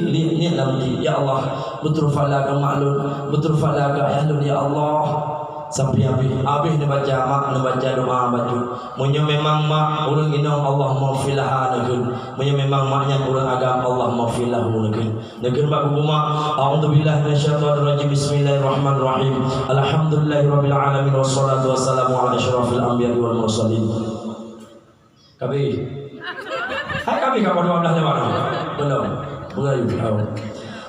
Ni, ni lam ni, ya Allah. Beutôi phala keu mak lôn, beutôi phala keu ayah lôn, ya Allah. Sampai habéh, habéh neubaca mak, neubaca doa bacut. Meunyoe memang mak ureueng inong, Allahummaghfir laha neukheun. Meunyoe memang mak nyan ureueng agam, Allahummaghfir lahu neukheun. Neukheun bak kubu mak, a'udzubillahi minasyaitonirrajim, bismillahirrahmanirrahim. Alhamdulillahirabbil alamin, wassalatu wassalamu ala asyrafil anbiya'i wal mursalin. Ka habéh? Hai ka habéh ka dua belas lewat? Belum. Belum.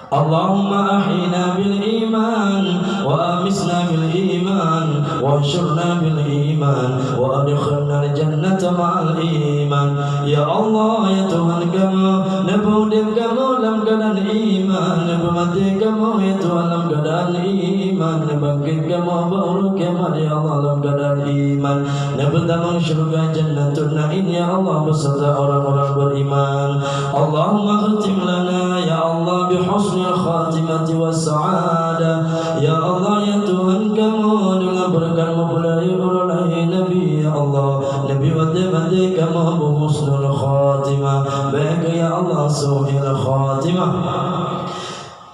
اللهم أحينا بالإيمان وأمتنا بالإيمان واحشرنا بالإيمان وأدخلنا الجنة مع الإيمان. Ya Allah, ya Tuhan kamoe, neupeuudeb kamoe lam keuadaan iman, neupeumaté kamoe, ya Tuhan, lam keuadaan iman, neubangkét kamoe bak uroe kiamat, ya Allah, lam keuadaan iman. Neupeutamong syeuruga Jannatun Naim, ya Allah, beserta orang-orang beriman. Allahumma khtim lana, ya Allah, bi husnil khatimati was sa'adah. Ya Allah, ya Tuhan kamoe, deungon beureukat meupeulahé uroe lahé Nabi, ya Allah, Nabi maté-maté kamoe beuhusnul khatimah. Bèk keu, ya Allah, su'il khatimah.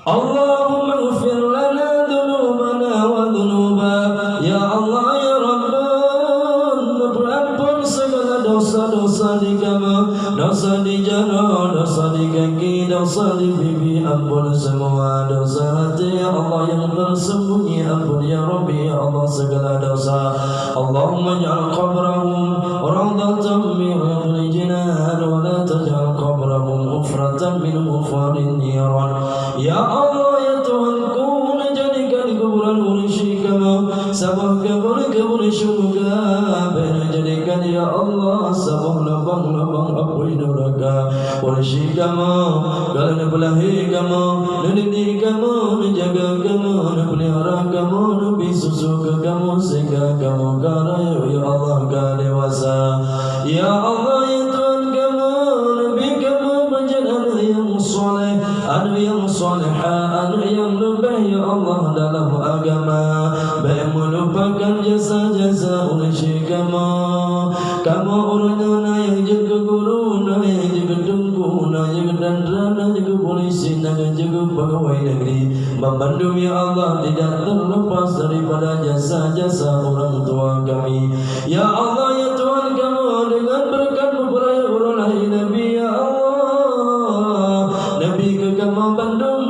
Allahumma ighfir lana dzunubana wa dzunuba. Ya Allah, ya Rabbana, neupeuampon segala dosa-dosa di kamoe, dosa di jaroe, dosa di kaki, dosa di pipi, ampon semua dosa hati, ya Allah, yang tersembunyi, ampon, ya Rabbi, ya Allah, segala dosa. Allahumma ij'al qabrahum rawdatan min riyadil jinan, wa la taj'al qabrahum hufratan min hufarin niran. Ya Allah, ya Tuhanku, neujadikan kuburan ureuëng syik kamoe saboh kuburan-kuburan syeuruga, bèk neujadikan, ya Allah, saboh lubang-lubang apui neuraka. Ureuëng syik kamoe, ka lheueh neupeulahé kamoe, neudidik kamoe, neujaga kamoe, neupeulihara kamoe, neubri susu keu kamoe, sehingga kamoe ka rayeuk, ya Allah, ka dewasa. Ya Allah, ya Tuhan kamoe, neubri kamoe beujeuet aneuk nyang saleh, aneuk nyang salehah, aneuk nyang leubeh, ya Allah, dalam agama. Bèk meulupakan jasa-jasa ureuëng syik kamoe. Kamoe ureuëng nyoe na nyang jeuet keu guru, na nyang jeuet keu teungku, na jeuet keu tentara, na jeuet keu polisi, na jeuet keu pegawai negeri. Banmandum, ya Allah, tidak terlepas daripada jasa-jasa orang tua kami. Ya Allah, ya Tuhan kamoe, dengan berkat meupeuraya uroe lahé Nabi, ya Allah, Nabi keu kamoe bandum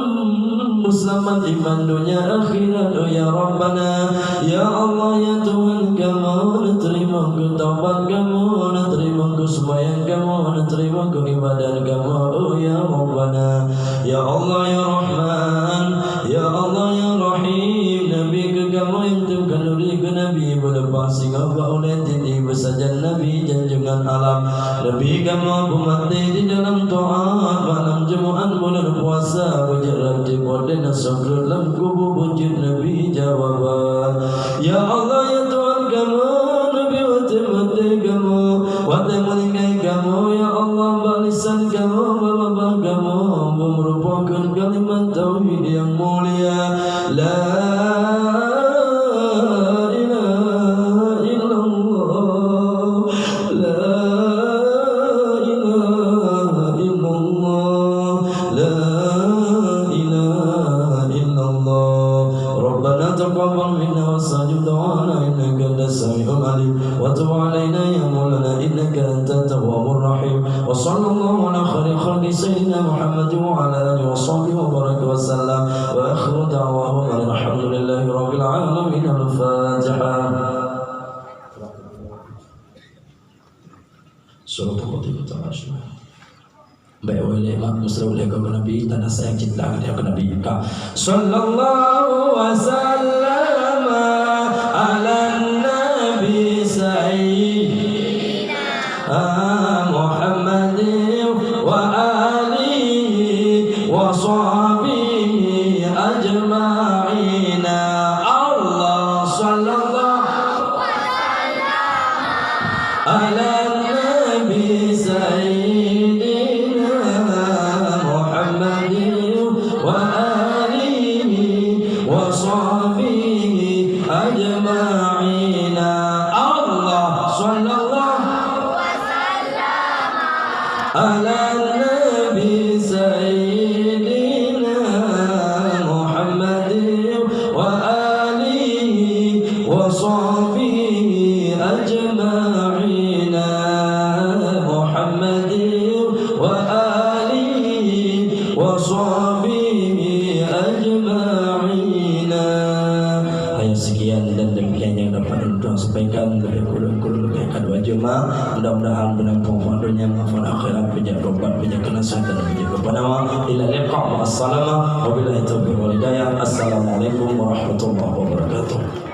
meuseulamat iman donya akhirat, oh ya Rabbana. Ya Allah, ya Tuhan kamoe, neuteurimong keu taubat kamoe, neuteurimong keu seumayang kamoe, neuteurimong keu ibadat kamoe, oh ya Rabbana. Ya Allah, ya Rahman, ya Allah, ya Rahim, Nabi keu kamoe nyang teuka nuri keu Nabi, beuleupah singoh bak ulèe titi beusajan Nabi janjungan alam. Nabi kamoe beumaté di dalam taat, malam Jumat buleuen puasa, beujeuet rot di poh teuh na seukrot lam kubu beujeuet Nabi jawaban. Ya Allah, ya Tuhan kamoe, Nabi watèe maté kamoe, watèe meuninggai kamoe, ya Allah, bak lisan kamoe, bak babah kamoe, beumeurupakan kalimat tauhid nyang mulia. La ilaha illallah, la ilaha illallah, la ilaha illallah. Rabbana taqabbal minna wa sajib du'ana innaka antas samiul alim. Wa tub alaina ya maulana innaka antat tawwabur rahim. Wa sallallahu ala khairi khalqi sayyidina Muhammad wa ala alihi wa sahbihi wa barik wa sallam. Wa akhiru da'wana alhamdulillahi rabbil alamin. Al-Fatihah. Surah Al-Fatihah. Baik, oleh mak muslim oleh kau Nabi, tanah sayang cinta dia ke Nabi. Ka. Sallallahu wasallam ala Nabi Sayyidina Muhammadin wa alihi wa sahbihi ajma'ina. Allah sallallahu ala Nabi Sayyidina Muhammadin wa alihi wa sahbihi ajma'ina. Allah sallallahu ala Nabi Sayyidina Muhammadin wa alihi wa sahbihi ajma'ina. Muhammadin wa alihi wa sahbihi ajma'ina. Hanya sekian dan demikian yang dapat untuk sampaikan. Lebih kurang, kurang lebih akan Jemaah, mudah-mudahan beunang peubuet donya manfaat akhirat, bijak taubat, bijak keunasehat dan bijak keupanama. Ila liqa, ma'assalamah, wabillahi taufiq wal hidayah. Assalamualaikum warahmatullahi wabarakatuh.